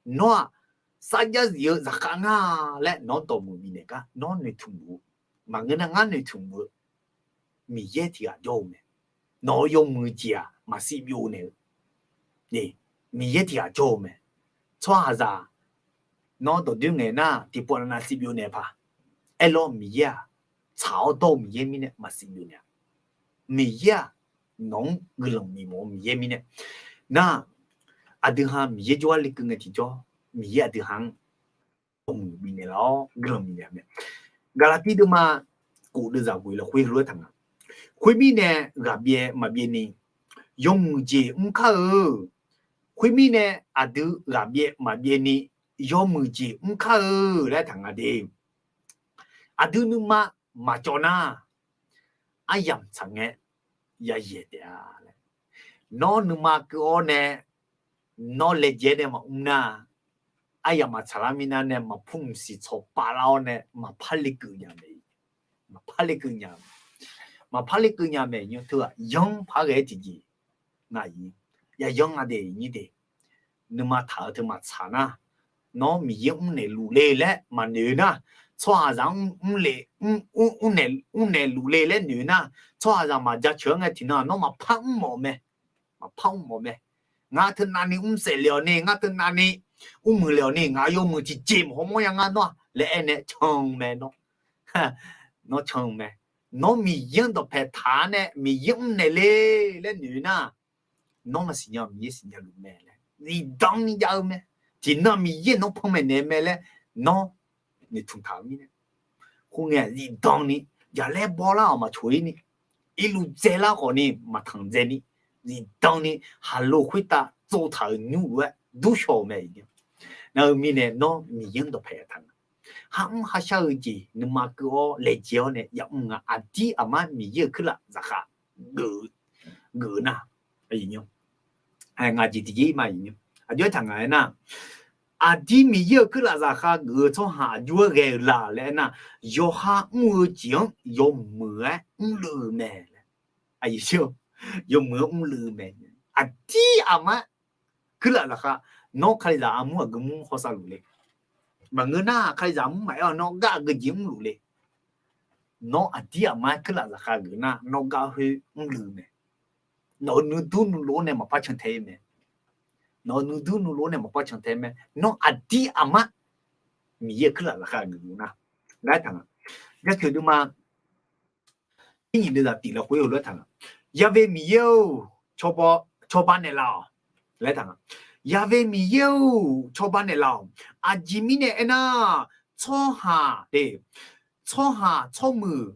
nawr-aq sarjax zif-eu zaqkhav nga laer nawq-anr dawqmuiq bifnaeq gar nawr noeqtmq luf-eu, maqngeur nar ngar noeqtmq luf-eu Miqyaer tiq ghaq jawr-eu mae. Nawq-eu yawmuiq jeq-aq maqsiq byov naeq-eu, Miqyaer tiq ghaq jawr-eu mae. Tsawrhaqzaq nawr dawqdoer ngaeq nar tiqpov navnav siq byov naeq paq. Aerlawr Miqyaer-aq tsaq-awr dawr-eu Miqyaer mirnae maqsiq byov naeq-a. Miqyaer-aq nawq-anr guiqlanq bifmawf-eu Miqyaer mirnae, nar, aqdui ha Miqyaer jawrgar lekeuv ngae tiqjawr, Miqyaer aqdui ha-anr dawqmuiq bifnaeq laf-awr guiqlanq bifnaeq-a mae. Gaqlaqtiv deuvma kof deuvzaq ghoeq lafkhoer heulof-aer taq nga. Khoermirnae ghaqbyaev maqbyaev ni yawmuiq jeq mr kar-eu. Khoermirnae aqdui ghaqbyaev maqbyaev ni yawmuiq jeq mr kar-eu laer taq nga de. Aqdui nuima maqcawv nar, aryamq tsaq ngae yayaeq taef-a laer. Nawr nuima keuv-awr nae, nawr laejae nae maqmr nar, aryamq maqtsaq lar minav nae maqpur mqsiq tsawqpav lar-awr nae maqpar lekeuv nya mae. Maqpar lekeuv nya mae. Maqpar ler keuv nya mae nymr teu-aq, yanr par ghae-aer tiqjeq nga-iq. Yayanr nga de nyir de. Nuima taq-eu teu maqtsaq nar, nawr Miqyaer mrnaeq luf le laer maqnoeq nar, tsawrhaqzaq mrnaeq luf le laer noeq nar, tsawrhaqzaq maqjaceuq-anr ngae tiqnan nawr maqpar mr mawf mae. Maqpar mr mawf mae. Ngar teu navni mr saef le-awq ni, ngar teu navni mr muiq le-awq ni, ngaq yawmuiq tiqjeq maqhaw mawrnya ngar nawr-aq laer aernaeq can-eu mae nawr. Nawr can-eu mae. Nawr Miqyaer-anr dawqpae taq-ar nae Miqyaer mrnaeq le laer noeq nar, nawr maqsiqnya-eu Miqyaer siqnya luf mae laer zifdan ni jav-eu mae. Tiqnan Miqyaer nawr panmaeq naeq mae laer nawr noeqtmq taq-eu mirnae, khoerngae zifdan ni jaqlaer bawlar-awq maqcoq-ir ni, irluf dzaelar khawf ni maqtanq dzae ni, zifdan ni khaqlo khoertav tsovtaq-euq nymr lof-aer durshaw-euq mae. Nar-eu mirnae nawr Miqyaer-anr dawqpae taq nga. Kharmr kharshar-eu jeq nuima keuv-awr laejae-awr nae yamr nga. Aqdir aqmar Miqyaer-euq kuirlaf zaqkhav geuf-eu nar, ngaq jeq tiqjeq ma. Aqjox-aer taq nga aernar, aqdir Miqyaer-euq kuirlaf zaqkhav geuf-eu tsawrhaq aqjox-aer ghae-eu la laer aernar, yawqha mr-eu jeq-anr yawmuiq-aer mrluf-eu mae. Yawmuiq-anr mrluf-eu mae. Aqdir aqmar kuirlaf zaqkhav, nawr Kalizaq armur aqgeu mur hawsav luf le. Maqngeur nar Kalizaq armur maqaer-awr nawr gar aqgeu jeq mrluf le. Nawr aqdir aqmar kuirlaf zaqkhav geuf nar nawr gar khoer mrluf mae. Nawq-euq nuidur nuilov nae maqpar cantae-ir mae. Nawq-euq nuidur nuilov nae maqpar cantae mae. Nawr aqdir aqmar Miqyaer-euq kuirlaf zaqkhav geuf-eu nar, laer taq nga. Jaceuq duima, irnyiq deuq zaqtif lafkhoer heulof-aer taq nga. Ya've Miqyaer-or, cawba naeqlaf-awq laer taq nga. Ya've Miqyaer-or, cawba naeqlaf-awq. Aqjeq mirnae aernar, tsawrhaq de, tsawrhaq tsawrmuiq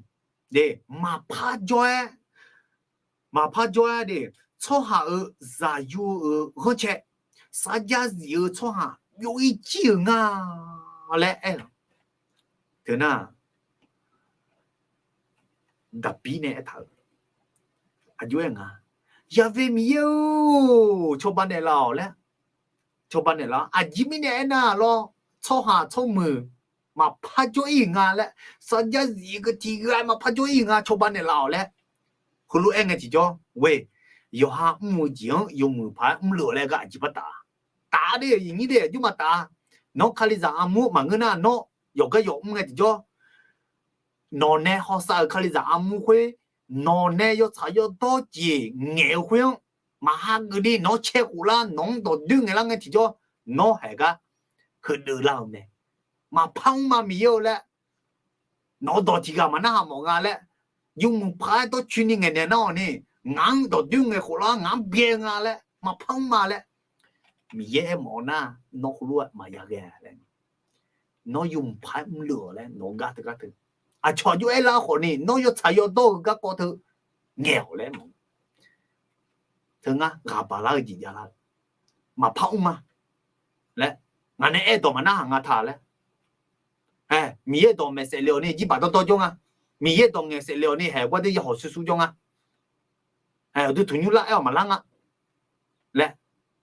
de, maqpar jawr-aer, maqpar jawr-aer de, tsawrhaq-euq zaqyo-euq ghanrcae, sarjax zif-eu tsawrhaq byov-ir jir-euq nga laer aer-eu. Teunar, Daqbir nae aertaq-euq aqjox-aer nga, Ya've Miqyaer-or, cawba naeqlaf-awq laer. Cawba naeqlaf-awq. Aqjeq mirnae aernar lawr, tsawrhaq tsawrmuiq maqpar jawr-ir nga laer, sarjax zif-eu tiqghaq maqpar jawr-ir nga, cawba naeqlaf-awq laer. Heulof-aer ngae tiqjawr, ghoe, yawqha mr-eu jeq-anr yawmuiq paq-aer mrluf-awq laer gar aqjeq par taf-a. Taf-a de, iqnyir de aqjox maqtaf-a. Nawr Kalizaq armur maqngeur nar nawr yawqgar yawq mr ngae tiqjawr, nawq nae hawsav-euq Kalizaq armur khoer, nawq nae yawtsaq yawdawr jeq ngaeq-eu khoer-anr maqha geuf ni nawq-anr cae khof lar, nawq-anr dawqdoer ngaeq lar ngae tiqjawr, nawr haiq gar heudeuv lar-eu mae. Maqpar mr ma Miqyaer-eu laer, nawq-eu dawq tiqghaq maqnarhaq mawf nga laer, yawmuiq paq-aer dawrcoeni ngaeqnaeq nar-awq ni, ngaq-anr dawqdoer ngaeq khof lar, ngaq-anr byae nga laer maqpar mr ma laer Miqyaer aermawf-eu nar, nawr heulof-aer maqya ghae laer. Nawr yawmuiq paq-aer mrluf-awq laer nawq-eu gar teugar teu, aqcawq aqjox aerlar khawf ni nawr yawtsaq yawdawr-eu garkawv teu ngaeq-awq laer mawf. Teu ngar ghaq baq lar-eu jeq jav lar-eu, maqpar mr ma laer, ngaq nae aer dawq maqnarhaq nga ta laer. Ae, Miqyaer dawq maeq saef le-awq ni jirbaq dawrdawr jawr nga. Miqyaer dawq ngaeq saef le-awq ni haeq gar deuq ya hawq sursur jawr nga. Ae, aqdui tuqnymr lar aer-awq maqlar nga laer,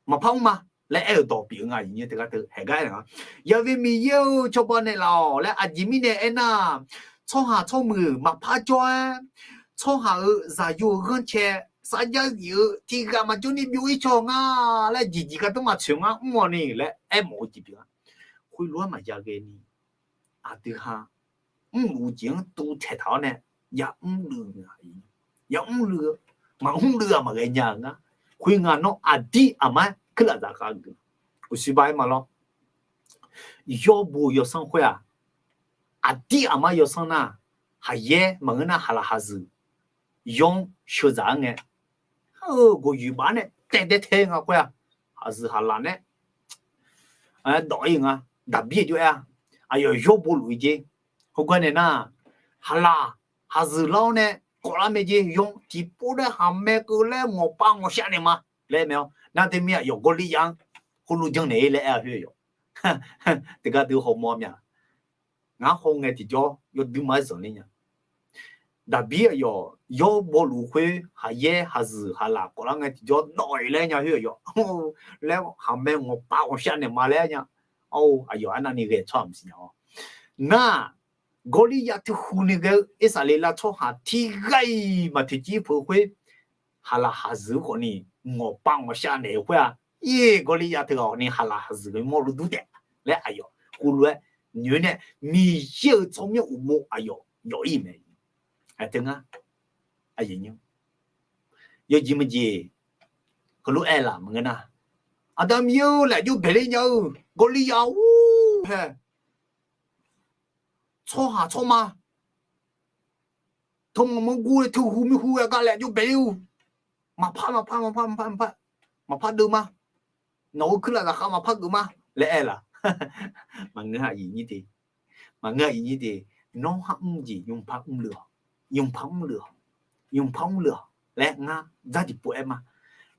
maqpar mr ma laer aer-euq dawq pyeuf-eu nga. Iqnyir teugar teu haeq gar aer-eu nga, Ya've Miqyaer-or, cawba naeqlaf-awq laer. Aqjeq mirnae aernar, tsawrhaq tsawrmuiq maqpar jawr-aer, tsawrhaq-euq zaqyo-euq ghanrcae, sarjax zif-eu tiqghaq maqjawr ni byov-ir caw nga laer, jeqjeq gardanr maqtsoeq ngar mr-awq ni laer aermawf-eu jeq pyeuf nga. Khoerlof-aer maqya ghae ni, aqdui ha mrluf-eu jeq-anr tuvtaeq taq-awr nae ya mrluf nga. Ya mrluf-eu, maqmrluf-aq maqghae nya-eu ngar. Khoerngae nawr aqdir aqmar-aer kuirlaf zaqkhav geuf. Uqsiba-aer ma lawr, yawrbo yawsanr khoer-aq, aqdir aqmar yawsanr nar, haqyaer maqngeur nar haqlaq haqzuiq yawr-anr sheudzaq-aer ngae, eu, gawqyoeq baf nae taev dae tae nga khoer-aq, haqzuiq haqlaq nae dawf-ir nga. Daqbir aqjox aer-a, aqyawf yawrbo luf-eu jeq. Heugar nae nar, haqlaq haqzuiq lar-awr nae kawvlar mae jeq, yawr tiqpov daer haqmae keuvlaer ngawqpav ngawqshav naeq ma laer mae-awr, nar teumirnae aqyawf Gawrliv ya-anr heulof janrnaeq-ir laer aer-a khoer yawf. Teugar dui hawmawr mya. Ngar hawngae tiqjawr yawduima-aer zanqler nya. Daqbir aqyawf yawr bawluf khoer haqyaer haqzuiq haqlaq kawvlar ngae tiqjawr dawf-iq laer nya khoer aqyawf laer haqmae ngawqpav ngawqshav naeq ma laer nya. Aqyawf arnavni ghae tsawrhaq maqsiq nya-awr. Nar, Gawrliryav teuhuq ni ghae-eu Irsaqleqlav tsawrhaq tiqghaq-iq maqtoeqciv peuq-eu khoer, haqlaq haqzuiq-eu khawfni, ngawqpav ngawqshav naeq-eu khoer-aq, ir Gawrliryav teughaq khawfni haqlaq haqzuiq-eu mawrluf dur taef laer aqyawf heulof-aer noeq-aer nae, Miqyaer-euq tsawrmyanr uqmov aqyawf yawf-ir mae. Aqteu ngar, yawjeq maqjeq heulof-aer laf maqngeur nar, Aqda Miqyaer-or laer aqjox baeq ler nya-eu Gawrliryav-or hae, tsawrhaq tsawrma tawmanq manrgor-eu teuhuq miqhuq-aer gar laer aqjox baeq ler-eu, maqpar maqpar maqpar maqpar maqpar maqpar deuv ma, nawq-euq kuirlaf zaqkhav maqpar geuf ma laer aer laf. Maqngeur-a iqnyir de, maqngeur-a iqnyir de, nawr har mr jeq yawqpar mrluf-awq, yawqpar mrluf-awq, yawqpar mrluf-awq laer ngar dzardiq pov-aer ma.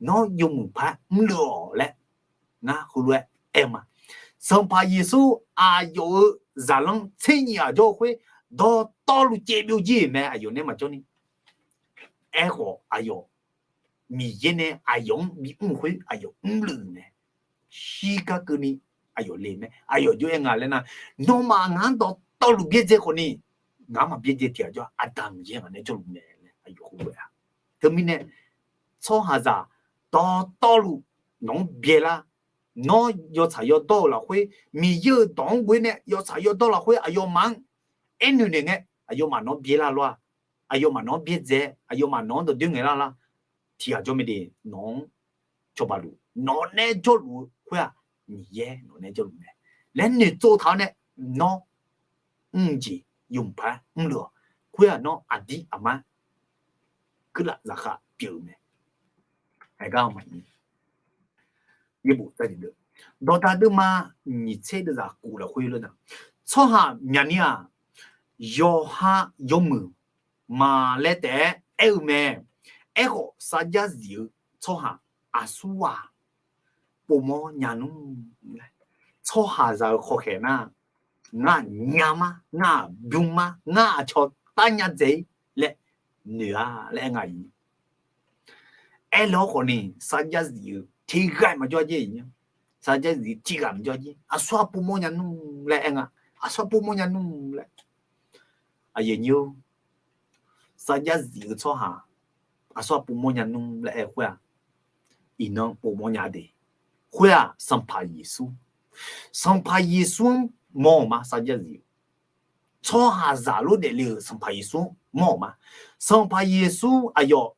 Nawr yawmuiq par mrluf-awq laer ngar heulof-aer aer ma. Sanqpaq Yeqsur aqyawf-euq zaqlanr tser nyif aqjawr-eu khoer dawqtawvluf caevbyov jir-euq mae, aqyawf nae maqjawr ni. Aerkhawf aqyawf Miqyaer nae aqyawf-anr bimr-eu khoer aqyawf mrluf-euq mae. Shirgar keuvni aqyawf le mae. Aqyawf jov-aer nga laer nar, nawmaf ngaq-anr dawqtawvluf byaerdzae khawfni, ngaq-anr maqbyaerdzae tiq ghaq jawr-a. Aqda Miqyaer ngaq nae jawrluf mae laer aqyawf khoerlof-aer-a. Teumirnae tsawrhaqzaq dawqtawvluf nawq-anr byaelar, nawr yawtsaq yawdawr-euq lafkhoer, Miqyaer-euq dawq-anr ghoe nae yawtsaq yawdawr lafkhoer aqyawfmaf-anr aernoeq naeq ngae, aqyawfmaf nawq-anr byaerlar lor-a. Aqyawfmaf nawq-anr byaerdzae, aqyawfmaf nawq-anr dawqdoer ngaeqlar lar. Tiq ghaq jawr mae de, nawq-anr cawba luf, nawq nae jawrluf-eu khoer-aq, Miqyaer nawq nae jawrluf mae laer noeqtsov taq-awr nae, nawr mr jeq yawmuiq par mrluf-awq. Khoer-aq nawr aqdir aqmar kuirlaf zaqkhav pyeuf-eu mae. Aergar-a, dawqdaq deuvma nyiq tser deuvzaq kof lafkhoer lor-aq, tsawrhaq myaqnir-aq, yawqha yawmuiq ma laer taef-aer aer-eu mae. Aerkhawf, sarjax zif-eu tsawrhaq aqsur-aq, povmawr nya nmr laer, tsawrhaqzaq-euq khawkhaeq nar, ngar nya mar, ngar bym mar, ngar aqcawq tarnya dzae-ir laer noeq-a laer aer nga-iq. Aerlar-awr khawfni sarjax zif-eu tiqghaq maqjawr-a jer-iq. Sarjax zif tiqghaq maqjawr jer. Aqsur-aq povmawr nya nmr laer aer nga. Aqsur-aq povmawr nya nmr laer. Aqyuif aqnyir-or, sarjax zif-eu tsawrhaq aqsur-aq povmawr nya nmr laer aer khoer-aq, iqnan povmawr nya de. Khoer-aq Sanqpaq Yeqsur, Sanqpaq Yeqsur-anr mawr-euq ma. Sarjax zif-eu tsawrhaqzaq lof daefle-euq Sanqpaq Yeqsur-anr mawr-euq ma. Sanqpaq Yeqsur aqyawf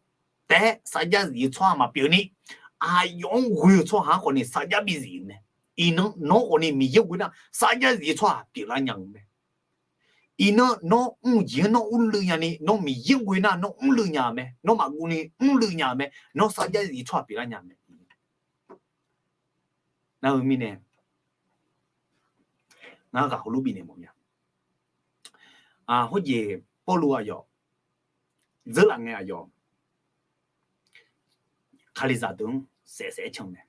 taef-aer sarjax zif-eu tsawrhaq maqpyeuf ni, aqyawf-anr ghoe-eu tsawrhaq-anr khawfni sarjax bi zif-euq mae. Iqnan nawr khawfni Miqyaer ghoe nar sarjax zif-eu tsawrhaq pyeuflar nya-eu mae. Iqnan nawr mr-eu jeq-anr nawr mrluiv nyani, nawr Miqyaer ghoe nar nawr mrluiv nya-eu mae. Nawr maqguv ni mrluiv nya-eu mae. Nawr sarjax zif tsawrhaq pyeuflar nya-eu mae. Nar-eu mirnae, ngar ghaq heulof bifnaeq mawf nya. Khoerjeq Pawrluv aqyawf dzeurlaf ngae aqyawf Kalizaq deuq-anr saef saef-aer can mae.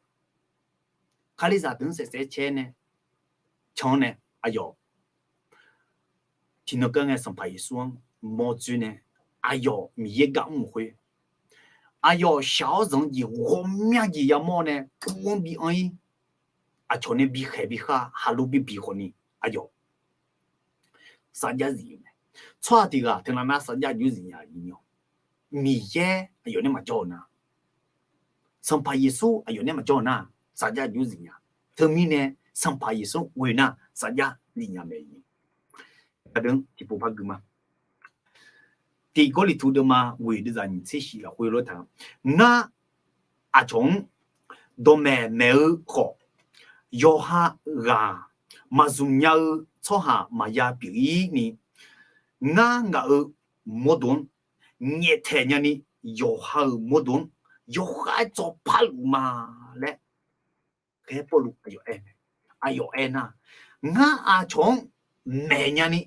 Kalizaq deuq-anr saef saef-aer caer nae, can-anr nae aqyawf tiqnan keuv ngae Sanqpaq Yeqsur-anr mawr dzoer nae, aqyawf Miqyaer gar mr-euq khoer, aqyawf shaq-awr zanq-eu jeq ghawqmya jeq yamawr nae pur-anr bi anr-ir, aqcawq nae bikhaeq bikhav haqlo bibiq khawfni, aqyawf sarjax zif-eu mae. Tsawrhaq tiq ghaq teunav nar sarjax aqjox zif nya-a. Miqyaer aqyawf nae maqjawr-eu nar, Sanqpaq Yeqsur aqyawf nae maqjawr-eu nar, sarjax aqjox zif nya. Teumirnae Sanqpaq Yeqsur ghoe nar sarjax zif nya mae. Aqdui tiqpov par gui ma. Tiq Gawrliqtu deuvma ghoeq deuvzaq nyiq tser shif lafkhoer lof taq, ngar aqcawq-anr dawqmaeq maeq-eu khawf, yawqha ghaq maqzmq nya-eu tsawrhaq maqya pyeuf-ir ni, ngar ngaq-euq mawrdo-anr nyaeftaeq nyani, yawqha-euq mawrdo-anr yawkhav-aer dzawqpar luf ma laer, ghae Pawrluv aqyawf aer mae. Aqyawf aernar, ngar aqcawq-anr maeq nyani,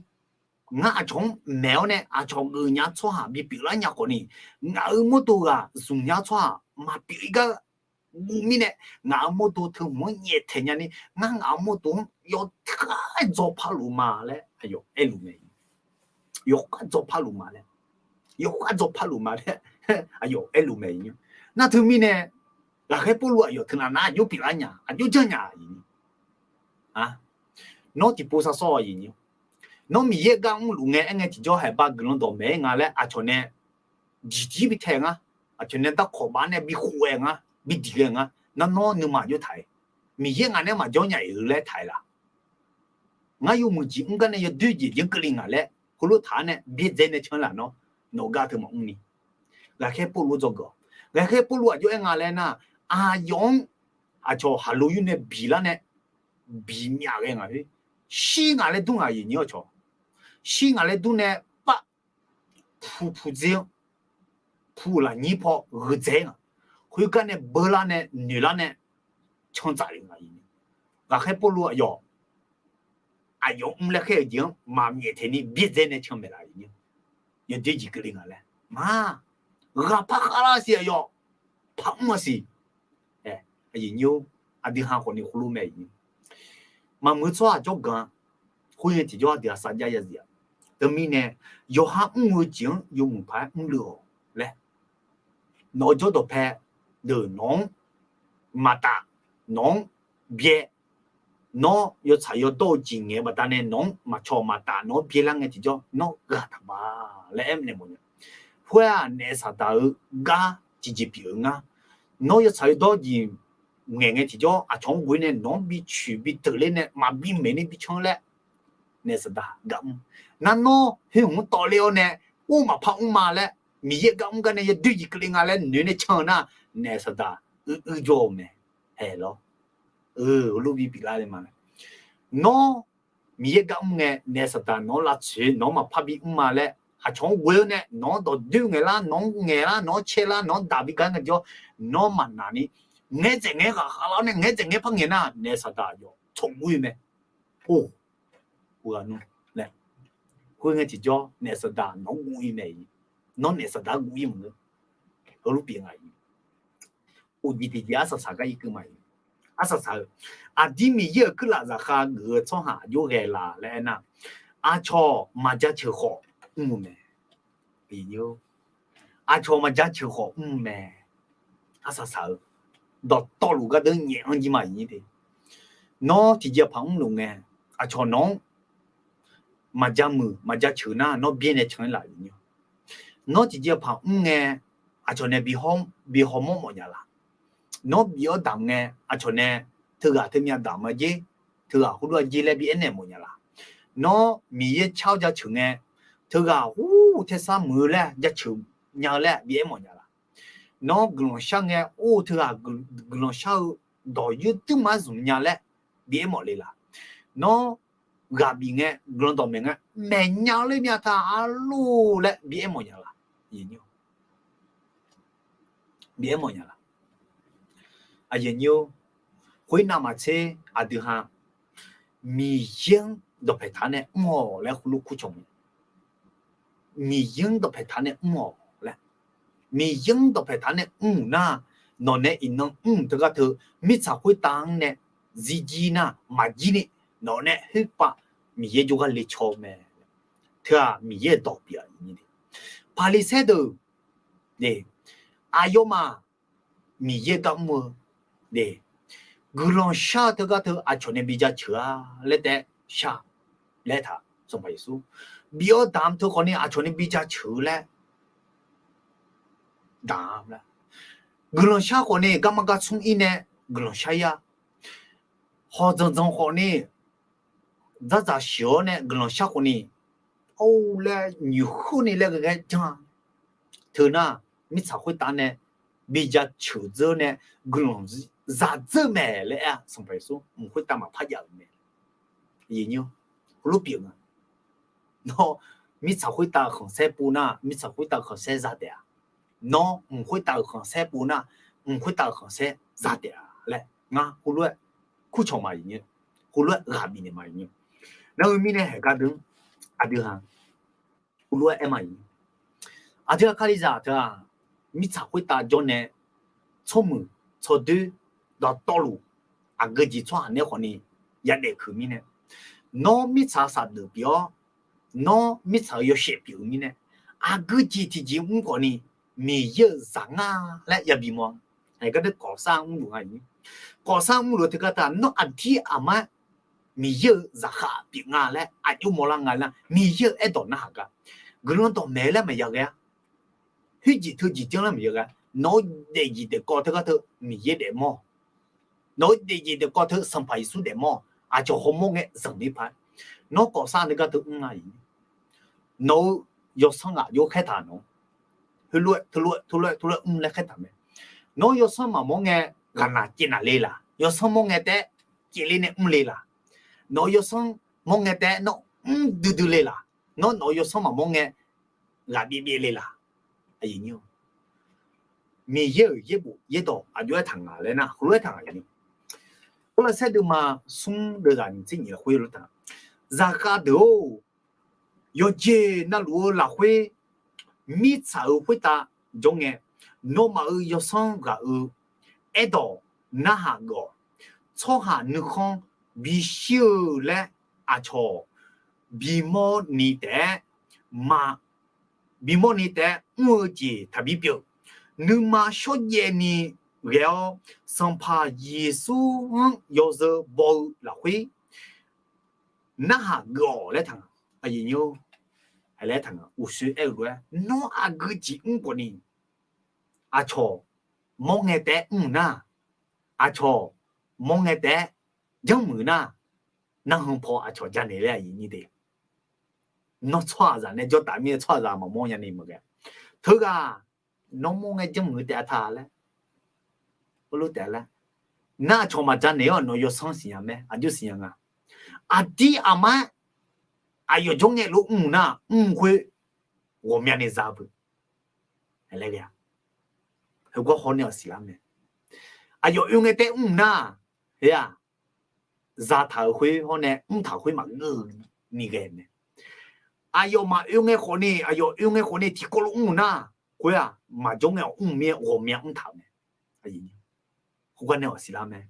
ngar aqcawq-anr maeq-awr nae aqcawq geuf nya tsawrhaq bipyeuf lar nya khawfni, ngaq-euq mawrdo ghaq zmq nya tsawrhaq maqpyeuf-ir gar guv mirnae, ngaq-euq mawrdo teu hmq-anr nyaeftaeq nyani, ngar ngaq-euq mawrdo-anr yawkhav-aer dzawqpar luf ma laer aqyawf aerluf mae. Yawkhav dzawqpar luf ma laer, yawkhav dzawqpar luf ma laer aqyawf aerluf mae. Nar teumirnae, laqkhaer Pawrluv aqyawf teunav nar aqjox pyeuflar nya, aqjox janr nya-a. Nawr tiqpov sarsawr-a. Nawr Miqyaer gar mrluf ngae aer ngae tiqjawr haeqba guiqlanq dawqmaeq-aer nga laer aqcawq nae diqdir bi tae nga. Aqcawq nae darkawq baf nae bi khof-aer nga, bi diq ghae nga. Nar nawr nuima jawr taq-aer, Miqyaer ngaq nae maqjawr nya-iq-eu laer taq-aer laq. Ngar yawmuiq jeq mr gar nae yawdoer jeq janr keuvle ngaq laer heulof taq-aer nae byaerdzae nae can laf nawr, nawq gar teu maqmr ni. Ghaqkhaer Pawrluv dzawgeuf-awq. Ghaqkhaer Pawrluv aqjox aer nga laer nar, aqyawf-anr aqcawq haqlo yur nae biq lar nae biq myaf ghae ngaq khoer, shir ngaq laer dur ngaq aqyuif nyir-awr cawq, shir ngaq laer dur nae pav puq puq dzer-anr, puq lafnyir paw gheudzae-aer ngaq, khoergar nae beular nae noeqlar nae cantsaf le ngaq aqyuif nyir. Ghaqkhaer Pawrluv aqyawf aqyawf mr laer khaer-eu jeq-anr maqmyaef taeq ni byaerdzae nae can maeqlaf aqyuif nyir. Yawdoer jeq keuvle ngaq laer ma, ghaq par khavlar siq aqyawf, par mr-a siq. Aqyuif nyir-or, aqdui ha khawf ni khoerlof mae. Maqmuiq tsawrhaq jawrganq-a, khoerngae tiqjawr aqdui aqsar jar yazif-a. Teumirnae yawqha mr-eu jeq-anr yawmuiq paq-aer mrluf-awq laer, nawq-eu jawr dawqpae deuq nawq-anr maqtaf, nawq-anr byae, nawr yawtsaq yawdawr-eu jeq ngaeq-eu baqdanae nawq-anr maqcaw maqtaf nawq-anr byaelar ngae tiqjawr nawr ghaq taqbaq laer aer naeq mawf nya. Khoer-aq naef Saqdaq-eu gar tiqjeq pyeuf-eu ngar. Nawr yawtsaq yawdawr jeq ngaeq ngae tiqjawr aqcawq-anr ghoe nae nawq-anr bi coeq bi teuq ler nae maqbi maeq ni bi can laer naef Saqdaq gar mr. Nar nawr khoer hmq-anr tawvler-awr nae or maqpar mr ma laer, Miqyaer gar mr gar nae yadoer jeq keuvle nga laer noeq nae can-eu nar, naef Saqdaq uir uir jawr-eu mae. Hae lawr, heulof bi pyeuflar le ma. Nawr Miqyaer gar mr ngae naef Saqdaq nawq-anr lavtsoeq nawq-anr maqpar bi mr ma laer aqcawq-anr ghoe-awr nae nawq-anr dawqdoer ngaeqlar nawq-anr ngaeqlar nawq-anr caerlar nawq-anr daq bi gar ngae jawr, nawr maqnaq ni ngaeq dzaeq ngaeq ghaq khavlar-awr nae ngaeq dzaeq ngaeq par ngaeq nar naef Saqdaq yawf tsawq ghoer mae. Or, ghaq nmr laer, khoerngae tiqjawr naef Saqdaq nawq-anr guv-ir mae. Nawr naef Saqdaq-anr guv-ir maqngeur. Heulof pyeuf nga-iq, uqjeq tiqjeq arsaq saq gar irkeuv ma-iq, arsaq saq-eu, aqdir Miqyaer-euq kuirlaf zaqkhav geuf-eu tsawrhaq aqjox ghae la laer aernar, aqcawq maqjaceuq khawf mr-eu mae. Aqcawq maqjaceuq khawf mr-eu mae. Arsaq saq-eu, dawqtawvluf gardeuv nyaef anr jir ma-iq nyir te. Nawr tiqjeq paq mrluf ngae, aqcawq nawq-anr maqjamuiq maqjaceuq nar nawr byaer nae can-ir laf-euq nyir. Nawr tiqjeq paq mr ngae, aqcawq nae bi hawmawr mawf nya laq. Nawr bif-awr damq ngae, aqcawq nae teughaq teumyav damq-a jer, teughaq heulof-aer jer laer bi aernaeq mawf nya laq. Nawr Miqyaer car-awr jaceuq ngae, teughaq hu tersar muiq-eu laer jaceuq nya-eu laer bi aer mawf nya laq. Nawr guiqlanq shar ngae, or teughaq guiqlanq shar-eu dawq yoer duirma-aer zmq nya laer bi aer mawf le laq. Nawr ghaq bif ngae, guiqlanq dawqmaeq ngae, maeq nya-eu ler myav ta arlor laer bi aer mawf nya laq. Bi aer mawf nya laq. Aqyuif nyir-or, khoernav maqtser aqdui ha Miqyaer-anr dawqpaeq taq nae mr-awq laer heulof kur cawq mae. Miqyaer-anr dawqpaeq taq nae mr-awq laer, Miqyaer-anr dawqpaeq taq nae mr-euq nar, nawq nae iqnan mr-euq teugar teu mirtsaq khoertav-anr nae zirjir nar maqjir ni, nawq nae khoerpav Miqyaer jawrgar le caw-eu mae. Teu-aq Miqyaer-euq dawq pyeuf-a. Paqliqsaer deuq, aqyawfmaf Miqyaer gar mr-eu, guiqlanq shar-eu teugar teu aqcawq nae bi jaceuq-a laer taef-aer shar laer taq Sanqpaq Yeqsur. Bif-awr damq teu khawfni aqcawq nae bi jaceuq-eu laer damq-a laer. Guiqlanq shar khawfni garma gar tsmr-ir nae guiqlanq shar-ir-a. Hawq dzanqdzanq khawfni dzardzaq sheuq-awr nae guiqlanq shar khawfni, or laer nyiq khoerni laer ghae ghae janr-a. Teu nar, mirtsaq khoertav nae bi jaceuq dzeur nae guiqlanq zaq dzeur mae laer aer-a. Sanqpaq Yeqsur mq khoertav maqpar jav-euq mae. Heulof pyeuf nga. Nawr mirtsaq khoertav-eu khanqsaer pov nar, mirtsaq khoertav-eu khanqsaer za taef-a. Nawr mq khoertav-euq khanqsaer pov nar, mq khoertav-euq khanqsaer za taef-a laer ngar heulof-aer kurcawq ma-iq nyir, heulof-aer ghaq bifnaeq ma-iq nyir. Nar-eu mirnae haeq gardeuv-anr aqdui ha heulof-aer aer ma-iq nyir. Aqdui ha Kalizaq teu-aq, mirtsaq khoertav jawr nae tsawrmuiq tsawrdoer dawqtawvluf aqgeu jeq tsawrhaq nae khawfni yadaef keuq mirnae, nawr mirtsaq-eu saqdeuf pyeuf-awr, nawr mirtsaq-eu yawshaef pyeuf-eu mirnae, aqgeu jeq tiqjeq mr khawfni Miqyaer-euq zaq nga laer yabi mawr-a. Gardeur kawfsar mrluf nga-iq, kawfsar mrluf-eu teugar teu-aq, nawr aqdir aqmar-aer Miqyaer-euq zaqkhav pyeuf nga laer aqjox mawrlar nga nar, Miqyaer-euq aerdawq narhaq gar. Guiqlanq dawqmaeq laer maqya ghae-a. Khoerjeq teujeq janr laer maqya ghae. Nawq-eu daefjeq daefkawv teugar teu Miqyaer daefmawr. Nawq-eu daefjeq daefkawv teu Sanqpaq Yeqsur daefmawr. Aqcawq hawmawr ngae zanqler paq-aer, nawr kawfsar nuigar teu mr nga-iq. Nawq-eu yawsanr ghaq jov khaertaq nawq-anr, heulof-aer teulof-aer teulof-aer teulof-aer mr laer khaertaq mae. Nawr yawsanr maqmawr ngae ghaqnaq caevnaq le laq? Yawsanr mawr ngae taef-aer caevle nae mr le laq? Nawq-eu yawsanr mawr ngae taef-aer nawr mr duidui le laq? Nawr nawq-eu yawsanr maqmawr ngae ghaqbyaev byaev le laq? Miqyaer-euq yaerbof yaerdawq aqjox-aer taq ngaq laer nar, heulof-aer taq ngaq-iq. Kawrlaqsaer deuvma smr deuvzaq nyiq tser nyiq lafkhoer lof taq, zaqkhav deuq-or, yawqjeq navluf-eu lafkhoer mirtsaq-euq khoertav jawr ngae, nawmaf-euq yawsanr ghaq-euq aerdawq narhaq geuf-awq. Tsawrhaq nuikhanr bishir-eu laer aqcawq bimawr ni taef-aer ma, bimawr ni taef-aer mr-eu jeq taqbi pyeuf. Nuima shawrjaev ni ghae-awr, Sanqpaq Yeqsur-anr yawzeu baw-eu lafkhoer narhaq geuf-awq laer taq nga. Aqyuif nymr, laer taq nga. Uqshoe aer-eu lof-aer, nawr aqgeu jeq mr khawf ni, aqcawq mawr ngae taef-aer mr-euq nar, aqcawq mawr ngae taef-aer janrmuiq nar, narhaq paw aqcawq janaeq laer aqyuif nymr de. Nawr tsawrhaqzaq nae jawrtaf mir-aer tsawrhaqzaq maqmawr nya ni maqghae. Teughaq nawr mawr ngae janrmuiq taef-a ta laer heulof taef laer, nar aqcawq maqjanaeq-awr nawq-eu yawsanr siqnya mae, aqjox siqnya nga. Aqdir aqmar-aer aqyawf jawr ngae lof mr-euq nar, mr-eu khoer ghawqmyani za beu. Laer ghae-a, heugar hawr nae-awq siqlar mae. Aqyawf oe ngae taef-aer mr-euq nar, heu-aq, zataq-euq khoer hawr nae mrtaq-euq khoer maqngeur-eu ni ghae mae. Aqyawf maqoe ngae khawf ni, aqyawf oe ngae khawf ni tiqkawv lof mr-euq nar, khoer-aq maqjawr ngae-awq mr mir-aer ghawqmya mrtaq-euq mae. Khoergar nae-awq siqlar mae.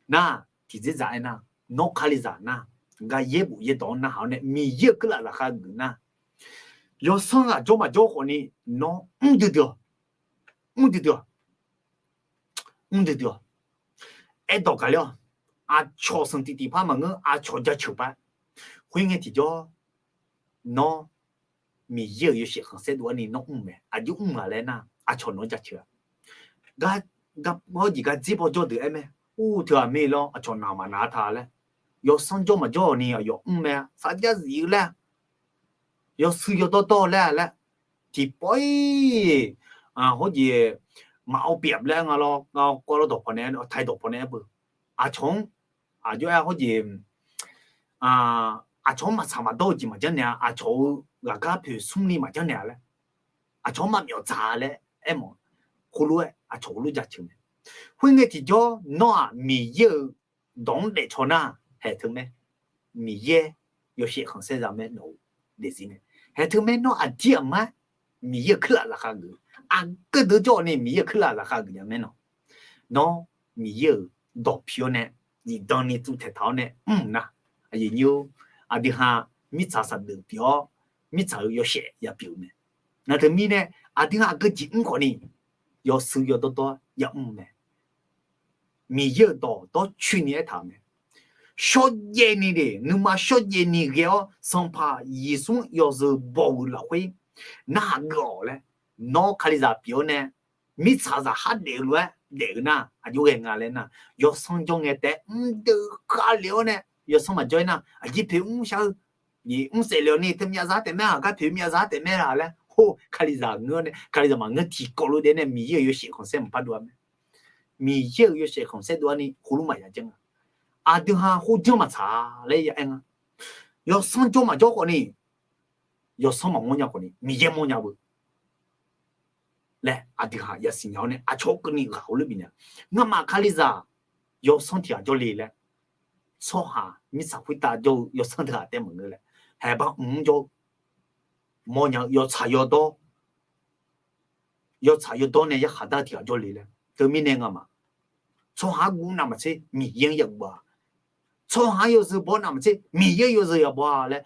Nar, tiqdzer zaq aernar, nawr Kalizaq nar, gar yaerbof yaerdawq-anr narhaq-awr nae Miqyaer-euq keuvlaf zaqkhav geuf nar, yawsanr ghaq jawr maqjawr khawf ni, nawr mr duidui-awq. Mr duidui-awq. Mr duidui-awq. Aerdawq gaqler-awq. Aqcawq sanqtiq tiqpar maqngeur, aqcawq jaceuq paq. Khoerngae tiqjawr, nawr Miqyaer-euq yawshaef khanqsaer dov-aer ni nawr mr mae. Aqjox mr nga laer nar, aqcawq nawq-anr jaceuq-a. Gar, gar hawrjeq gar dzer paw jawr deuq aer mae. Ur, teughaq mir lawr, aqcawq naq maqnaq-a ta laer. Yawsanr jawr maqjawr-awq ni aqyawf mr mae. Sarjax zif-eu laer, yawshuir yawdawr dawr laer-a laer, tiqpawf-ir hawrjeq maqawv pyeuf laer nga lawr, nga kawv lawr dawqpaw nae, taiq dawqpaw nae aer beu. Aqcawq-anr, aqjox-aer hawrjeq, aqcawq-anr maqtsaq maqdawr-eu jeq maqjanr naeq-a, aqcawq-euq ghaqgar poeq smr ni maqjanr naeq-a laer, aqcawq-anr maqmyawf dzaq-a laer aermawf. Khoerlof-aer aqcawq heulof jaceuq mae. Khoerngae tiqjawr nawr-aq Miqyaer-euq dawq-anr daefcaw nar, haeq teu mae. Miqyaer yawshaef khanqsaer za mae nawq-eu daefzir mae. Haeq teu mae nawr aqdir aqmar Miqyaer-euq keuvlaf zaqkhav geuf. Aqgeu deuq jawr-awq ni Miqyaer-euq keuvlaf zaqkhav geuf nya mae nawq. Nawr Miqyaer-euq dawq pi-awr nae, zifdan ni tsuvtaeq taq-awr nae mr nar, aqyuif nymr, aqdui ha mirtsaq saqdeuf pyeuf-awr, mirtsaq-euq yawshaef ya pyeuf-eu mae. Nar teumirnae, aqdui ha aqgeu jeq mr khawf ni, yawshuir yawdawr dawr ya mr mae. Miqyaer-euq dawq dawrcoeni aertaq-euq mae. Shawrjaev ni de, nuima shawrjaev ni ghae-awr Sanqpaq Yeqsur-anr yawzeu baw-eu lafkhoer narhaq geuf-awq laer, nawr Kalizaq pyeuf-awr nae mirtsaqzaq khar daef-eu lof-aer daef-eu nar, aqjox ghae nga laer nar, yawsanr jawr ngae taef-aer mrdeuv khavlef-awr nae, yawsanr maqjawr-aer nar, aqjeq poeq mr shar-eu, mr saef le-awq ni teu myav za taef mae-aq, gar poeq myav za taef mae-a laer, hor, Kalizaq ngeur nae, Kalizaq maqngeur tiqkawv lof daef nae Miqyaer-euq yawshaef khanqsaer maqpar dov-a mae. Miqyaer-euq yawshaef khanqsaer dov-a ni khoerlof maqya janr nga. Aqdui ha khoer janr maqtsaq laer ya aer nga. Yawsanr jawr maqjawr khawf ni, yawsanr maqmawr nya khawf ni Miqyaer mawrnya beu laer aqdui ha yasiq nya-awr nae aqcawq-eu keuvni ghaq heulof bifnaeq. Ngamaf Kalizaq yawsanr tiq ghaq jawrle laer, tsawrhaq mirtsaq khoertav jawr-eu yawsanr tiq ghaq taef maqngeur laer, haeq bar mq-anr jawr-eu mawrnya-eu yawtsaq yawdawr, yawtsaq yawdawr nae yarkhaq dar tiq ghaq jawrle laer. Teumirnae ngamaf tsawrhaq-anr guv navmaqtser Miqyaer-anr yaguv-a. Tsawrhaq-anr yawzeu baw navmaqtser Miqyaer-anr yawzeu yabaw-a laer,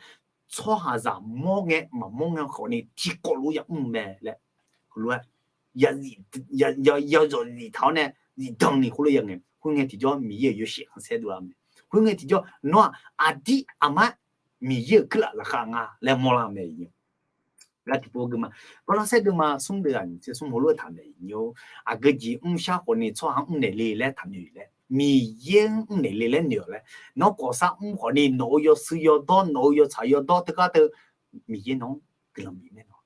tsawrhaqzaq mawr ngae maqmawr ngae khawf ni tiqkawv lof ya mr mae laer, heulof-aer yazif, yazif taq-awr nae zifdan ni khoerlof ya ngae, khoerngae tiqjawr Miqyaer-euq yawshaef khanqsaer dov-a mae. Khoerngae tiqjawr nawr-aq aqdir aqmar Miqyaer-euq kuirlaf zaqkhav nga laer mawrlar-eu mae. Aqgeu ma, Gawrlawrsaer deuvma smr deuv aqnyir tser smr heulof-aer taq mae. Aqgeu jeq mrshar khawfni tsawrhaq-anr mrnaeq le laer taq noeq laer, Miqyaer-anr mrnaeq le laer noeq-awq laer. Nawr khawfsar mr khawfni nawq-euq yawshuif yawdawr, nawq-euq yawtsaq yawdawr teugar teu, Miqyaer nawq-anr guiqlanq bif mae nawq.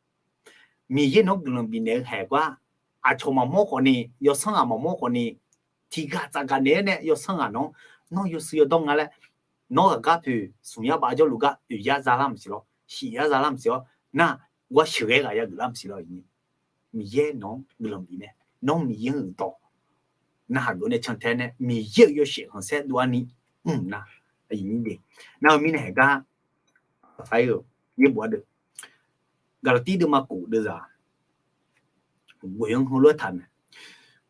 Miqyaer nawq-anr guiqlanq bifnaeq-eu haeq gar, aqcawq maqmawr khawfni, yawsanr ghaq maqmawr khawfni, tiqghaq tsafgaq naeq-aer nae yawsanr ghaq nawq-anr, nawr yawshuif yawdawr nga laer, nawr ghaqgar poeq smq yar bav jawrluf gar oeq yar zalar maqsiq lawr, shif yar zalar maqsiq-awr nar, gar sheuqghae ghaq yageuf lar maqsiq lawr. Miqyaer nawq-anr guiqlanq bif mae, nawr Miqyaer-euq dawq narhaq geuf nae cantae nae Miqyaer-euq yawshaef khanqsaer dov-ar ni mr nar, aqyuif nyir de. Nar-eu mirnae haeq gar, aqsaq-ir-euq yaerbof-a deuq, Gaqlaqtir deuvma kof deuvzaq ghoeq-anr heulof-aer taq mae.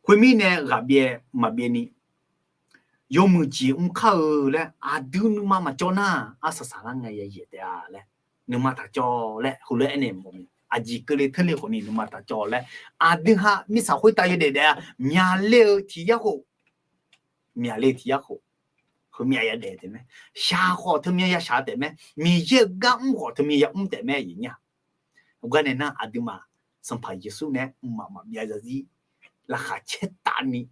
Khoermirnae ghaqbyaev maqbyaevni, yawmuiq jeq mrkar-eu laer aqdui nuima maqcawv nar, arsaq saqlar ngae yayaeq taef-a laer, nuima taqcawv laer heulof-aer aernaeq mawf mae. Aqjeq keuvle teurle khawfni nuima taqcawv laer, aqdui ha mirtsaq khoertav yawdaef daef-a, myaqle-eu tiq yar khof, myaqle tiq yar khof, heumyav yadaef taef mae. Shaq khawf teumyav yashaq taef mae. Miqyaer-euq gar mr khawf teumyav yamr taef mae, aqyuif nyir-aq. Heugar nae nar aqduimaf Sanqpaq Yeqsur nae mqmaq maqbyav zarzir laqkhaq caer tavni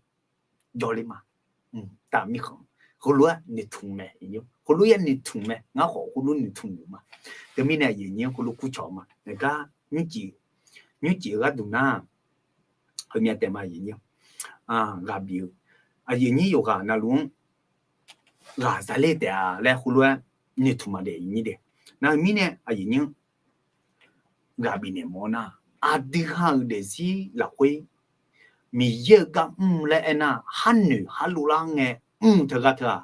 jawrler ma. Taq mirkhanq heulof-aer noeqtmq mae, heulof-aer noeqtmq mae. Ngar khawf heulof noeqtmq-euq ma. Teumirnae aqyuif nyir-anr heulof kurcawq ma. Ngar nymrcif, nymrcif-eu gharduq nar, heumyav taef ma, aqyuif nyir. Ghaq bif-eu aqyuif nyir yawqghaq navluf-anr ghaq zaler taef-a laer heulof-aer noeqtmq ma de, aqyuif nyir de. Nar-eu mirnae aqyuif nyir-anr ghaq bifnaeq mawf-awr nar, aqdui ha-euq daefzir lafkhoer Miqyaer-euq gar mr laer aernar, harnoeq harlov lar ngae mr teugar teu-aq,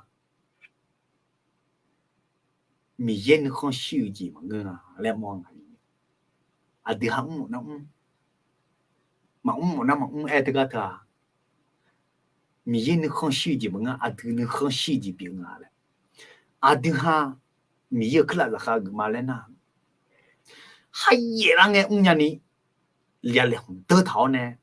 Miqyaer nuikhanr shir-eu jeq maqngeur-a laer mawr-a. Aqdui ha mr mawf nar mr, maqmr mawf nar maqmr aer teugar teu-aq, Miqyaer nuikhanr shir-eu jeq maqngeur, aqdui nuikhanr shir-eu jeq pyeuf nga laer. Aqdui ha Miqyaer-euq kuirlaf zaqkhav geuf ma laer nar, hayaef lar ngae mrnya ni, yalaeqhmq deur taq-awr nae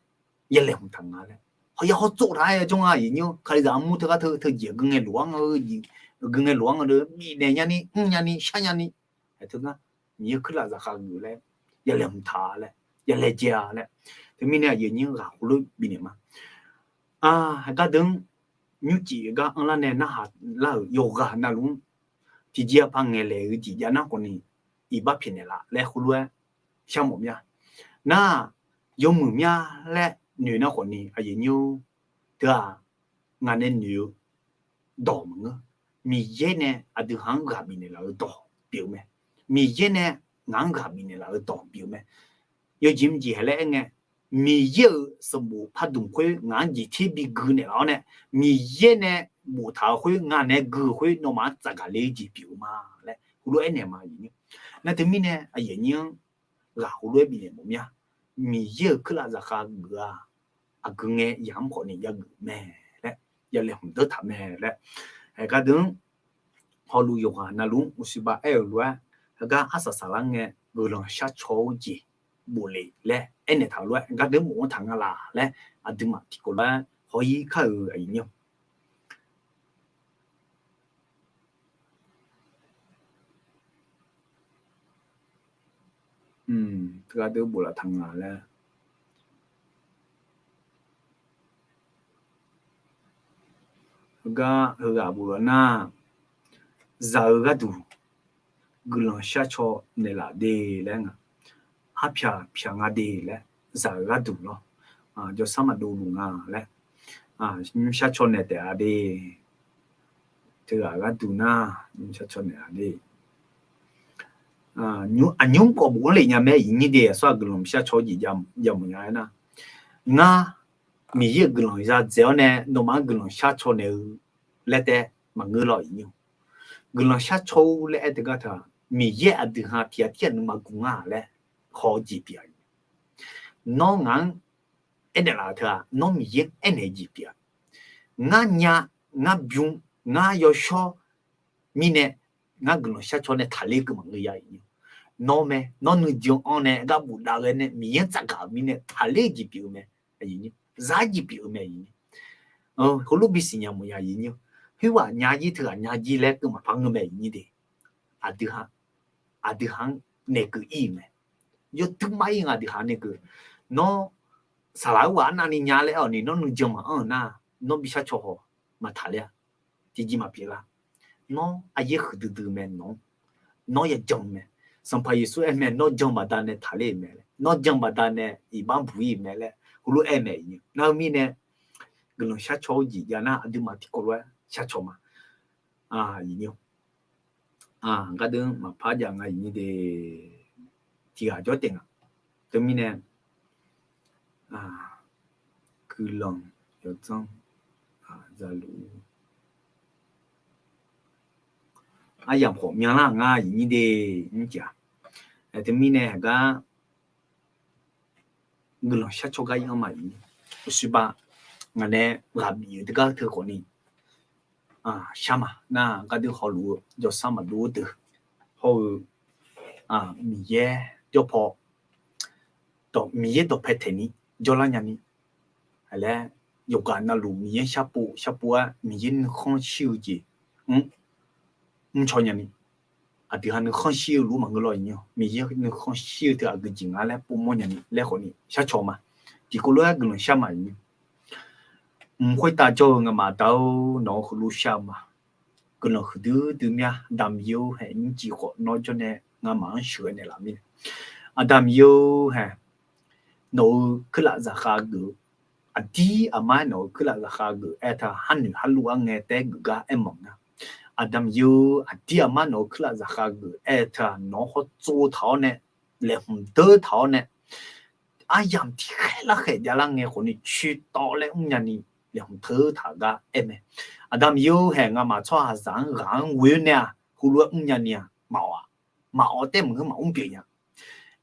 yalaeqhmq taq nga laer, hawya hawtsov taq-aer jawr nga, aqyuif nyir-anr. Kalizaq armur teugar teu teujeq aqgeu ngae lof-anr nga-eu, aqgeu ngae lof-anr nga-eu bifnaeq nya ni, mrnya ni, sharnya ni, aer teugar Miqyaer kuirlaf zaqkhav geuf laer, yalaeqhmq taq laer, yalaejae-a laer. Teumirnae aqyuif nyir-anr ghaq heulof bifnaeq ma. Aqgar deuq-anr nymrcif gar anrlar nae narhaq lar-euq yawqghaq navluf-anr tiqjeq aqpar ngaeqlaeq-eu jeq jav nar khawfni, iqbax pyaeqnaeq laf laer heulof-aer sharmawf mya. Nar, yawmuiq mya laer noeq nar khawfni, aqyuif nyir-or, teu-aq, ngaq nae noeq-eu dawq maqngeur. Miqyaer nae aqdui ha-anr ghaq bifnaeq laf-eu dawq pyeuf-eu mae. Miqyaer nae ngaq-anr ghaq bifnaeq laf-eu dawq pyeuf-eu mae. Yawjeq mqjeq hae laer aer ngae, Miqyaer-euq sanqbof pardmq khoer ngaq-anr jeqter bigui naeqlaf-awr nae, Miqyaer nae boftaq-eu khoer ngaq nae gui-eu khoer nawmaf-anr tsafgaq le-eu jeq pyeuf-eu ma laer heulof-aer naeq ma, aqyuif nyir. Nar teumirnae aqyuif nyir-anr ghaq heulof-aer bifnaeq mawf mya. Miqyaer-euq kuirlaf zaqkhav geuf-a, aqgeu ngae yamq khawfni yageuf mae laer, yalaeqhmq deur taq mae laer, aergar deuq-anr hawluf yawqghaq navluf-anr uqsiqbav aer-euq lof-aer, heugar arsaq saqlar ngae guiqlanq sharcaw-eu jeq bof le laer aernaeq taq-eu lof-aer, gar deuq bof-anr taq nga laq laer, aqduimaf tiqkawv lof-aer haw-ir kar-euq aqyuif nyir-or. Teugar deuq bof laf taq nga laer, heugar heughaq bof laf nar, zaq-eu gharduq guiqlanq sharcaw naeqlaf de laer nga. Arpyaq pyaq nga de laer, zaq-eu gharduq lawr, jawrsar maqdov luf nga laer, nymr sharcaw naeq taef-a de. Teughaq gharduq nar, nymr sharcaw naeq-a de. Aqnymr kawv bof-anr lef nya mae, aqyuif nyir de. Aqsur-aq guiqlanq sharcaw jeq yamq nya-aer nar, ngar Miqyaer-euq guiqlanq yadzaeq-awr nae nawmaf-anr guiqlanq sharcaw naeq-eu laer taef maqngeur lawr, aqyuif nyir-or. Guiqlanq sharcaw-eu laer aer teugar teu-aq, Miqyaer aqdui ha tiq ghaq tir ghaq nuima guq nga laer haw-eu jeq pyeuf-a. Nawr ngaq-anr aernaeq laf-eu teu-aq, nawr Miqyaer-anr aernaeq-eu jeq pyeuf-a. Ngar nya, ngar bym, ngar yawshawr mirnae, ngar guiqlanq sharcaw nae taqler keuv maqngeur ya, aqyuif nyir. Nawr mae, nawr nuijan-anr nae gar bofdav ghae nae Miqyaer-anr tsafgaq-euq mirnae taqler-eu jeq pyeuf-eu mae, aqyuif nyir. Zaq-aer jeq pyeuf-eu mae, aqyuif nyir. Heulof bisiq nya mawf ya, aqyuif nyir. Khoerghaq nya jir teughaq nya jir laer keuv maqpar ngeur mae iqnyir de. Aqdui ha, aqdui ha-anr naeq keuv ir-euq mae. Yawdui mar ir nga aqdui ha naeq keuv. Nawr saqlaq khoerghaq arnavni nya laer aer-awq ni nawr nuijan maqanr-euq nar, nawr bi shar caw haw maqtaq ler-a. Tiqjeq maqpyeuf lar. Nawr aryaer huiqdui dui mae nawq. Nawr ya jan mae. Sanqpaq Yeqsur aer mae, nawr jan baqdanae taqler-euq mae laer, nawr jan baqdanae iqbax buq ir-euq mae laer heulof-aer mae iqnyir. Nar-eu mirnae guiqlanq shar caw-eu jeq jav nar aqduimaf tiqkawv lof-aer shar caw ma. Iqnyir, gardeur maqpar jav nga iqnyir de. Tiqghaq jawr taef nga. Teumirnae guiqlanq yawdzanr zaluf aryamq khawf myanlar ngar iqnyir de. Mr jav. Teumirnae haqgar guiqlanq shar caw gar ir-anr ma iqnyir. Uqshoe ba ngaq nae ghaq bif-euq teugar teu khawfni shar ma. Nar gardeur hawluf-eu jawrsar maqdov-eu deuq hawr-eu Miqyaer jawr paw, Miqyaer dawqpae taeqni jawrlar nyani laer, yawqghaq navluf Miqyaer sharpov sharpov-aer Miqyaer nuikhanr shir-eu jeq mr caw nyani. Aqdui ha nuikhanr shir-eu luf maqngeur lawr iqnyir. Miqyaer nuikhanr shir-eu teu aqgeu jeq nga laer povmawr nyani laer khawfni shar caw ma. Tiqkawv lof-aer guiqlanq shar ma iqnyir. Mq khoertav jawr-eu ngamaf da-or, nawq-eu heulof shar-eu ma. Guiqlanq huiqdui dui mya Aqda Miqyaer-or, haeq nymrcif khawf nawr jawrnae ngamaf-anr sheuqghae naeqlaf mirnae, Aqda Miqyaer-or, haeq nawq-eu kuirlaf zaqkhav geuf-eu, aqdir aqmar nawq-eu kuirlaf zaqkhav geuf-aer teu-aq, harnoeq harluf-anr ngae taef-aer geuf gar aermawf nar, Aqda Miqyaer-or, aqdir aqmar nawq-eu kuirlaf zaqkhav geuf-aer teu-aq, nawq-anr hawtsov taq-awr nae, laeqhmq deur taq-awr nae, aryamq tiqkhaer larkhaeq javlar ngae khawfni coetawv laer mrnya ni laeqhmq teu taq gar aer mae. Aqda Miqyaer-or, haeq ngamaf tsawrhaqzaq-anr ghaq-anr ghoe-awr nae-aq heulof-aer mrnya ni-aq maqawf-a. Maqawf taef maqngeur maqmr pyeuf nya.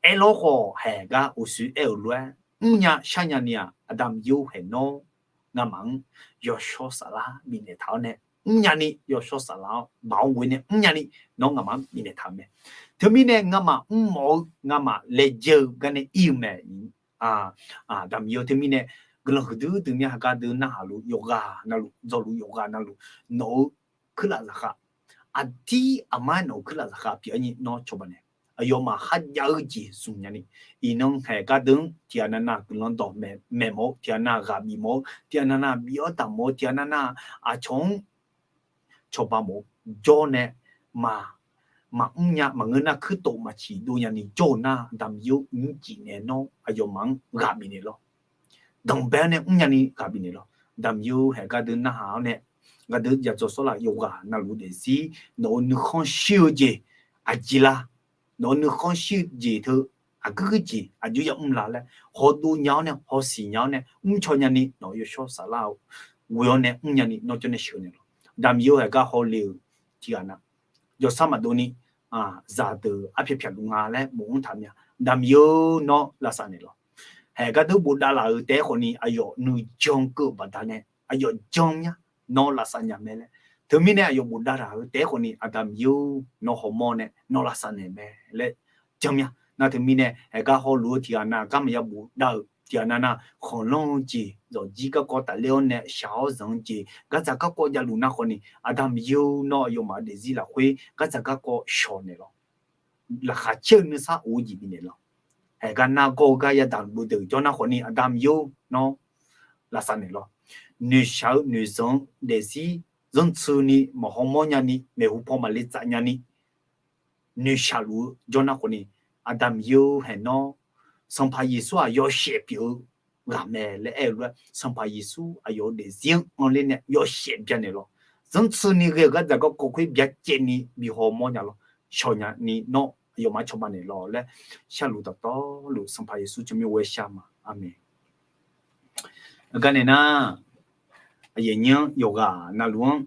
Aerlawr khawf haeq gar uqshoe aer-euq lof-aer mrnya sharnya ni-aq, Aqda Miqyaer-or, haeq nawr ngamaf-anr yawshawr saflar bifnaeq taq-awr nae mrnya ni, yawshawr saflar-awr baoq-anr ghoe nae mrnya ni nawr ngamaf-anr bifnaeq taq-eu mae. Teumirnae ngamaf mrmawf-eu ngamaf laejae-eu garnae ir-eu mae. Aqda Miqyaer-or, teumirnae guiqlanq huiqdui dui mya haqgar deuq narhaq luf yawqghaq navluf, dzawluf yawqghaq navluf nawq-eu kuirlaf zaqkhav, aqdir aqmar nawq-eu kuirlaf zaqkhav pyeuf-aer nyi nawr cawba naeq. Aqyawfmaf kharjav-eu jeq zmq nya ni, iqnan haeq gardeuv-anr tiqghaq navnav guiqlanq dawq maeqmawf-eu, tiqghaq navnav ghaq bifmawf-eu, tiqghaq navnav bif-awr daqmawf-eu, tiqghaq navnav aqcawq-anr cawba mawf-eu jawr nae maq, maqmr nya maqngeur nar kuirtof maqciq dov nya ni jawr-eu nar, Aqda Miqyaer-or, nymrcif naeq nawr aqyawfmaf-anr ghaq bifnaeq lawr. Danqbae-awr nae mrnya ni ghaq bifnaeq lawr. Aqda Miqyaer-or, haeq gardeuv narhaq-awr nae gardeuv yadzaw sawrlaf yawqghaq navluf daefzir nawq-eu nuikhanr shir-eu jeq aqjeq la, nawq-eu nuikhanr shir-eu jeq teu aqguir guir jeq aqjox yamr la laer hawdov nya-awr nae hawsiq nya-awr nae mrcaw nya ni nawq-eu yawshawr saflar-eu ghoe-awr nae mrnya ni nawr jawr nae sheuq naeq lawr. Aqda Miqyaer-or, haeq gar hawle-euq tiqghaq nav jawrsar maqdov ni zaqdeuq arpyaq pyaq luf nga laer bofanr taq mya. Aqda Miqyaer-or, nawr lavsav naeq lawr. Haeq gardeuv bofdav laf-euq taef-aer khawfni aqyawf nuijan keuv-eu baqdanae aqyawf jan mya, nawr lavsav nya mae laer. Teumirnae aqyawf bofdav laf-euq taef-aer khawfni Aqda Miqyaer-or, nawr hawmawr nae nawr lavsav naeq mae laer jan mya. Nar teumirnae haeq gar hawluf-eu tiqghaq nav gar maqya bofdav-euq tiqghaq navnav khanqlanr-eu jeq, zawqjir garkawv tafler-awr nae shaq-awr zanq-eu jeq, gardzaq garkawv javluf nar khawfni Aqda Miqyaer-or, nawr aqyawfmaf-eu daefzir lafkhoer gardzaq garkawv shawq naeq lawr. Laqkhaq caer-eu nuisar of-eu jeq bifnaeq lawr. Haeq gar nargawr-eu gar yadaq luf deuq jawr nar khawfni Aqda Miqyaer-or, nawr lavsav naeq lawr. Noeqshaq-eu noeqzanq-eu daefzir zanrtsuini maqhaw mawr nya ni, maeqhu paw maqle tsaf nya ni noeqshaq luf-eu jawr nar khawfni, Aqda Miqyaer-or, haeq nawr Sanqpaq Yeqsur-aq yawshaef pyeuf-eu ghaq mae laer aer-eu lof-aer, Sanqpaq Yeqsur aqyawf-euq daefzir-anr anrler nae yawshaef byanaeq lawr. Zanrtsuini ghae-euq gardzaq garkawv khoer byacaevni bihaw mawr nya lawr. Shawq nya ni nawr aqyawfmaf cawba naeq lawr laer sharluf dawqtawvluf Sanqpaq Yeqsur tsawrmyanr ghoer shar ma. Aqmeq. Aqgar naeq nar, aqyuif aqnyir-anr yawqghaq navluf-anr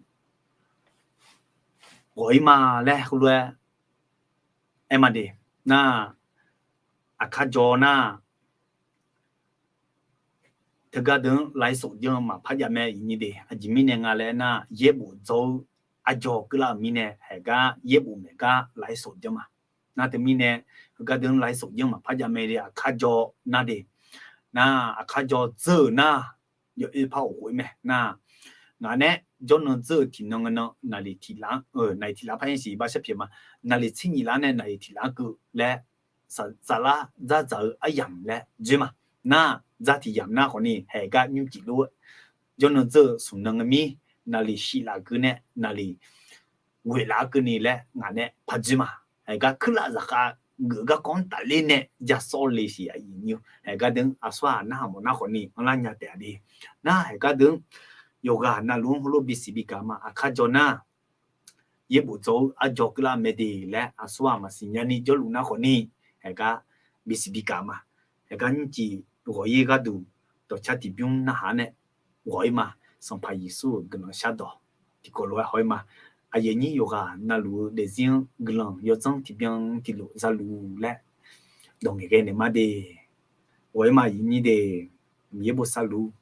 ghawq-ir ma laer heulof-aer aer ma de. Nar, aqkar jaw nar, teugar deuq-anr lafsawq janr maqpar jav mae iqnyir de. Aqjeq mirnae nga laer nar, yaerbof dzaw-eu arjaw keuvlar-euq mirnae haeq gar yaerbof maeq gar lafsawq janr ma. Nar teumirnae heugar deuq-anr lafsawq janr maqpar jav mae de. Aqkar jaw nar de. Nar, aqkar jaw dzeur-euq nar, yawoer par of khof-ir mae. Nar, Ngaq nae jawrnan dzeur-eu tiqnan ngae nan naqliq tiq laf-anr, naqliq tiq laf par nyiq siq bar shar pyeuf ma. Naqliq tser nyiq laf nae naqliq tiq laf-anr keuv laer, saflar dzardzaq-eu aryamq laer dzoer ma. Nar, dzar tiq yamq nar khawfni haeq gar nymrcif lof-aer jawrnan dzeur-eu smq nan ngae mir, naqliq shif laf gui nae naqliq ghoeq laf-anr keuvni laer ngaq nae par dzoer ma. Haeq gar kuirlav zaqkhav geuf garkawv-anr tafler nae ja sawr le siq aqyuif nyir-eu. Haeq gar deuq-anr aqsur-aq narhaq mawf nar khawfni anrlar nya taef-a de. Nar haeq gar deuq-anr yawqghaq navluf-anr heulof bisiq bigaq ma. Aqkar jawr nar, yaerbof dzaw-eu arjaw keuvlar mae de laer aqsur-aq maqsiq nyani jawrluf nar khawfni, haeq gar bisiq bigaq ma. Haeq gar nymrcif ghawq-ir gharduq dawqcar tiqbymr narhaq nae ghawq-ir ma. Sanqpaq Yeqsur-euq guiqlanq shardawq tiqkawv lof-aer haw-ir ma. Aqyuif nyir yawqghaq navluf-eu daefzir-anr guiqlanq yawdzanr tiqbyan tiqlof zaluf laer dawq ngaeqghae naeq ma de. Ghawq-ir ma aqyuif nyir de. Miqyaer bosav luf-ur.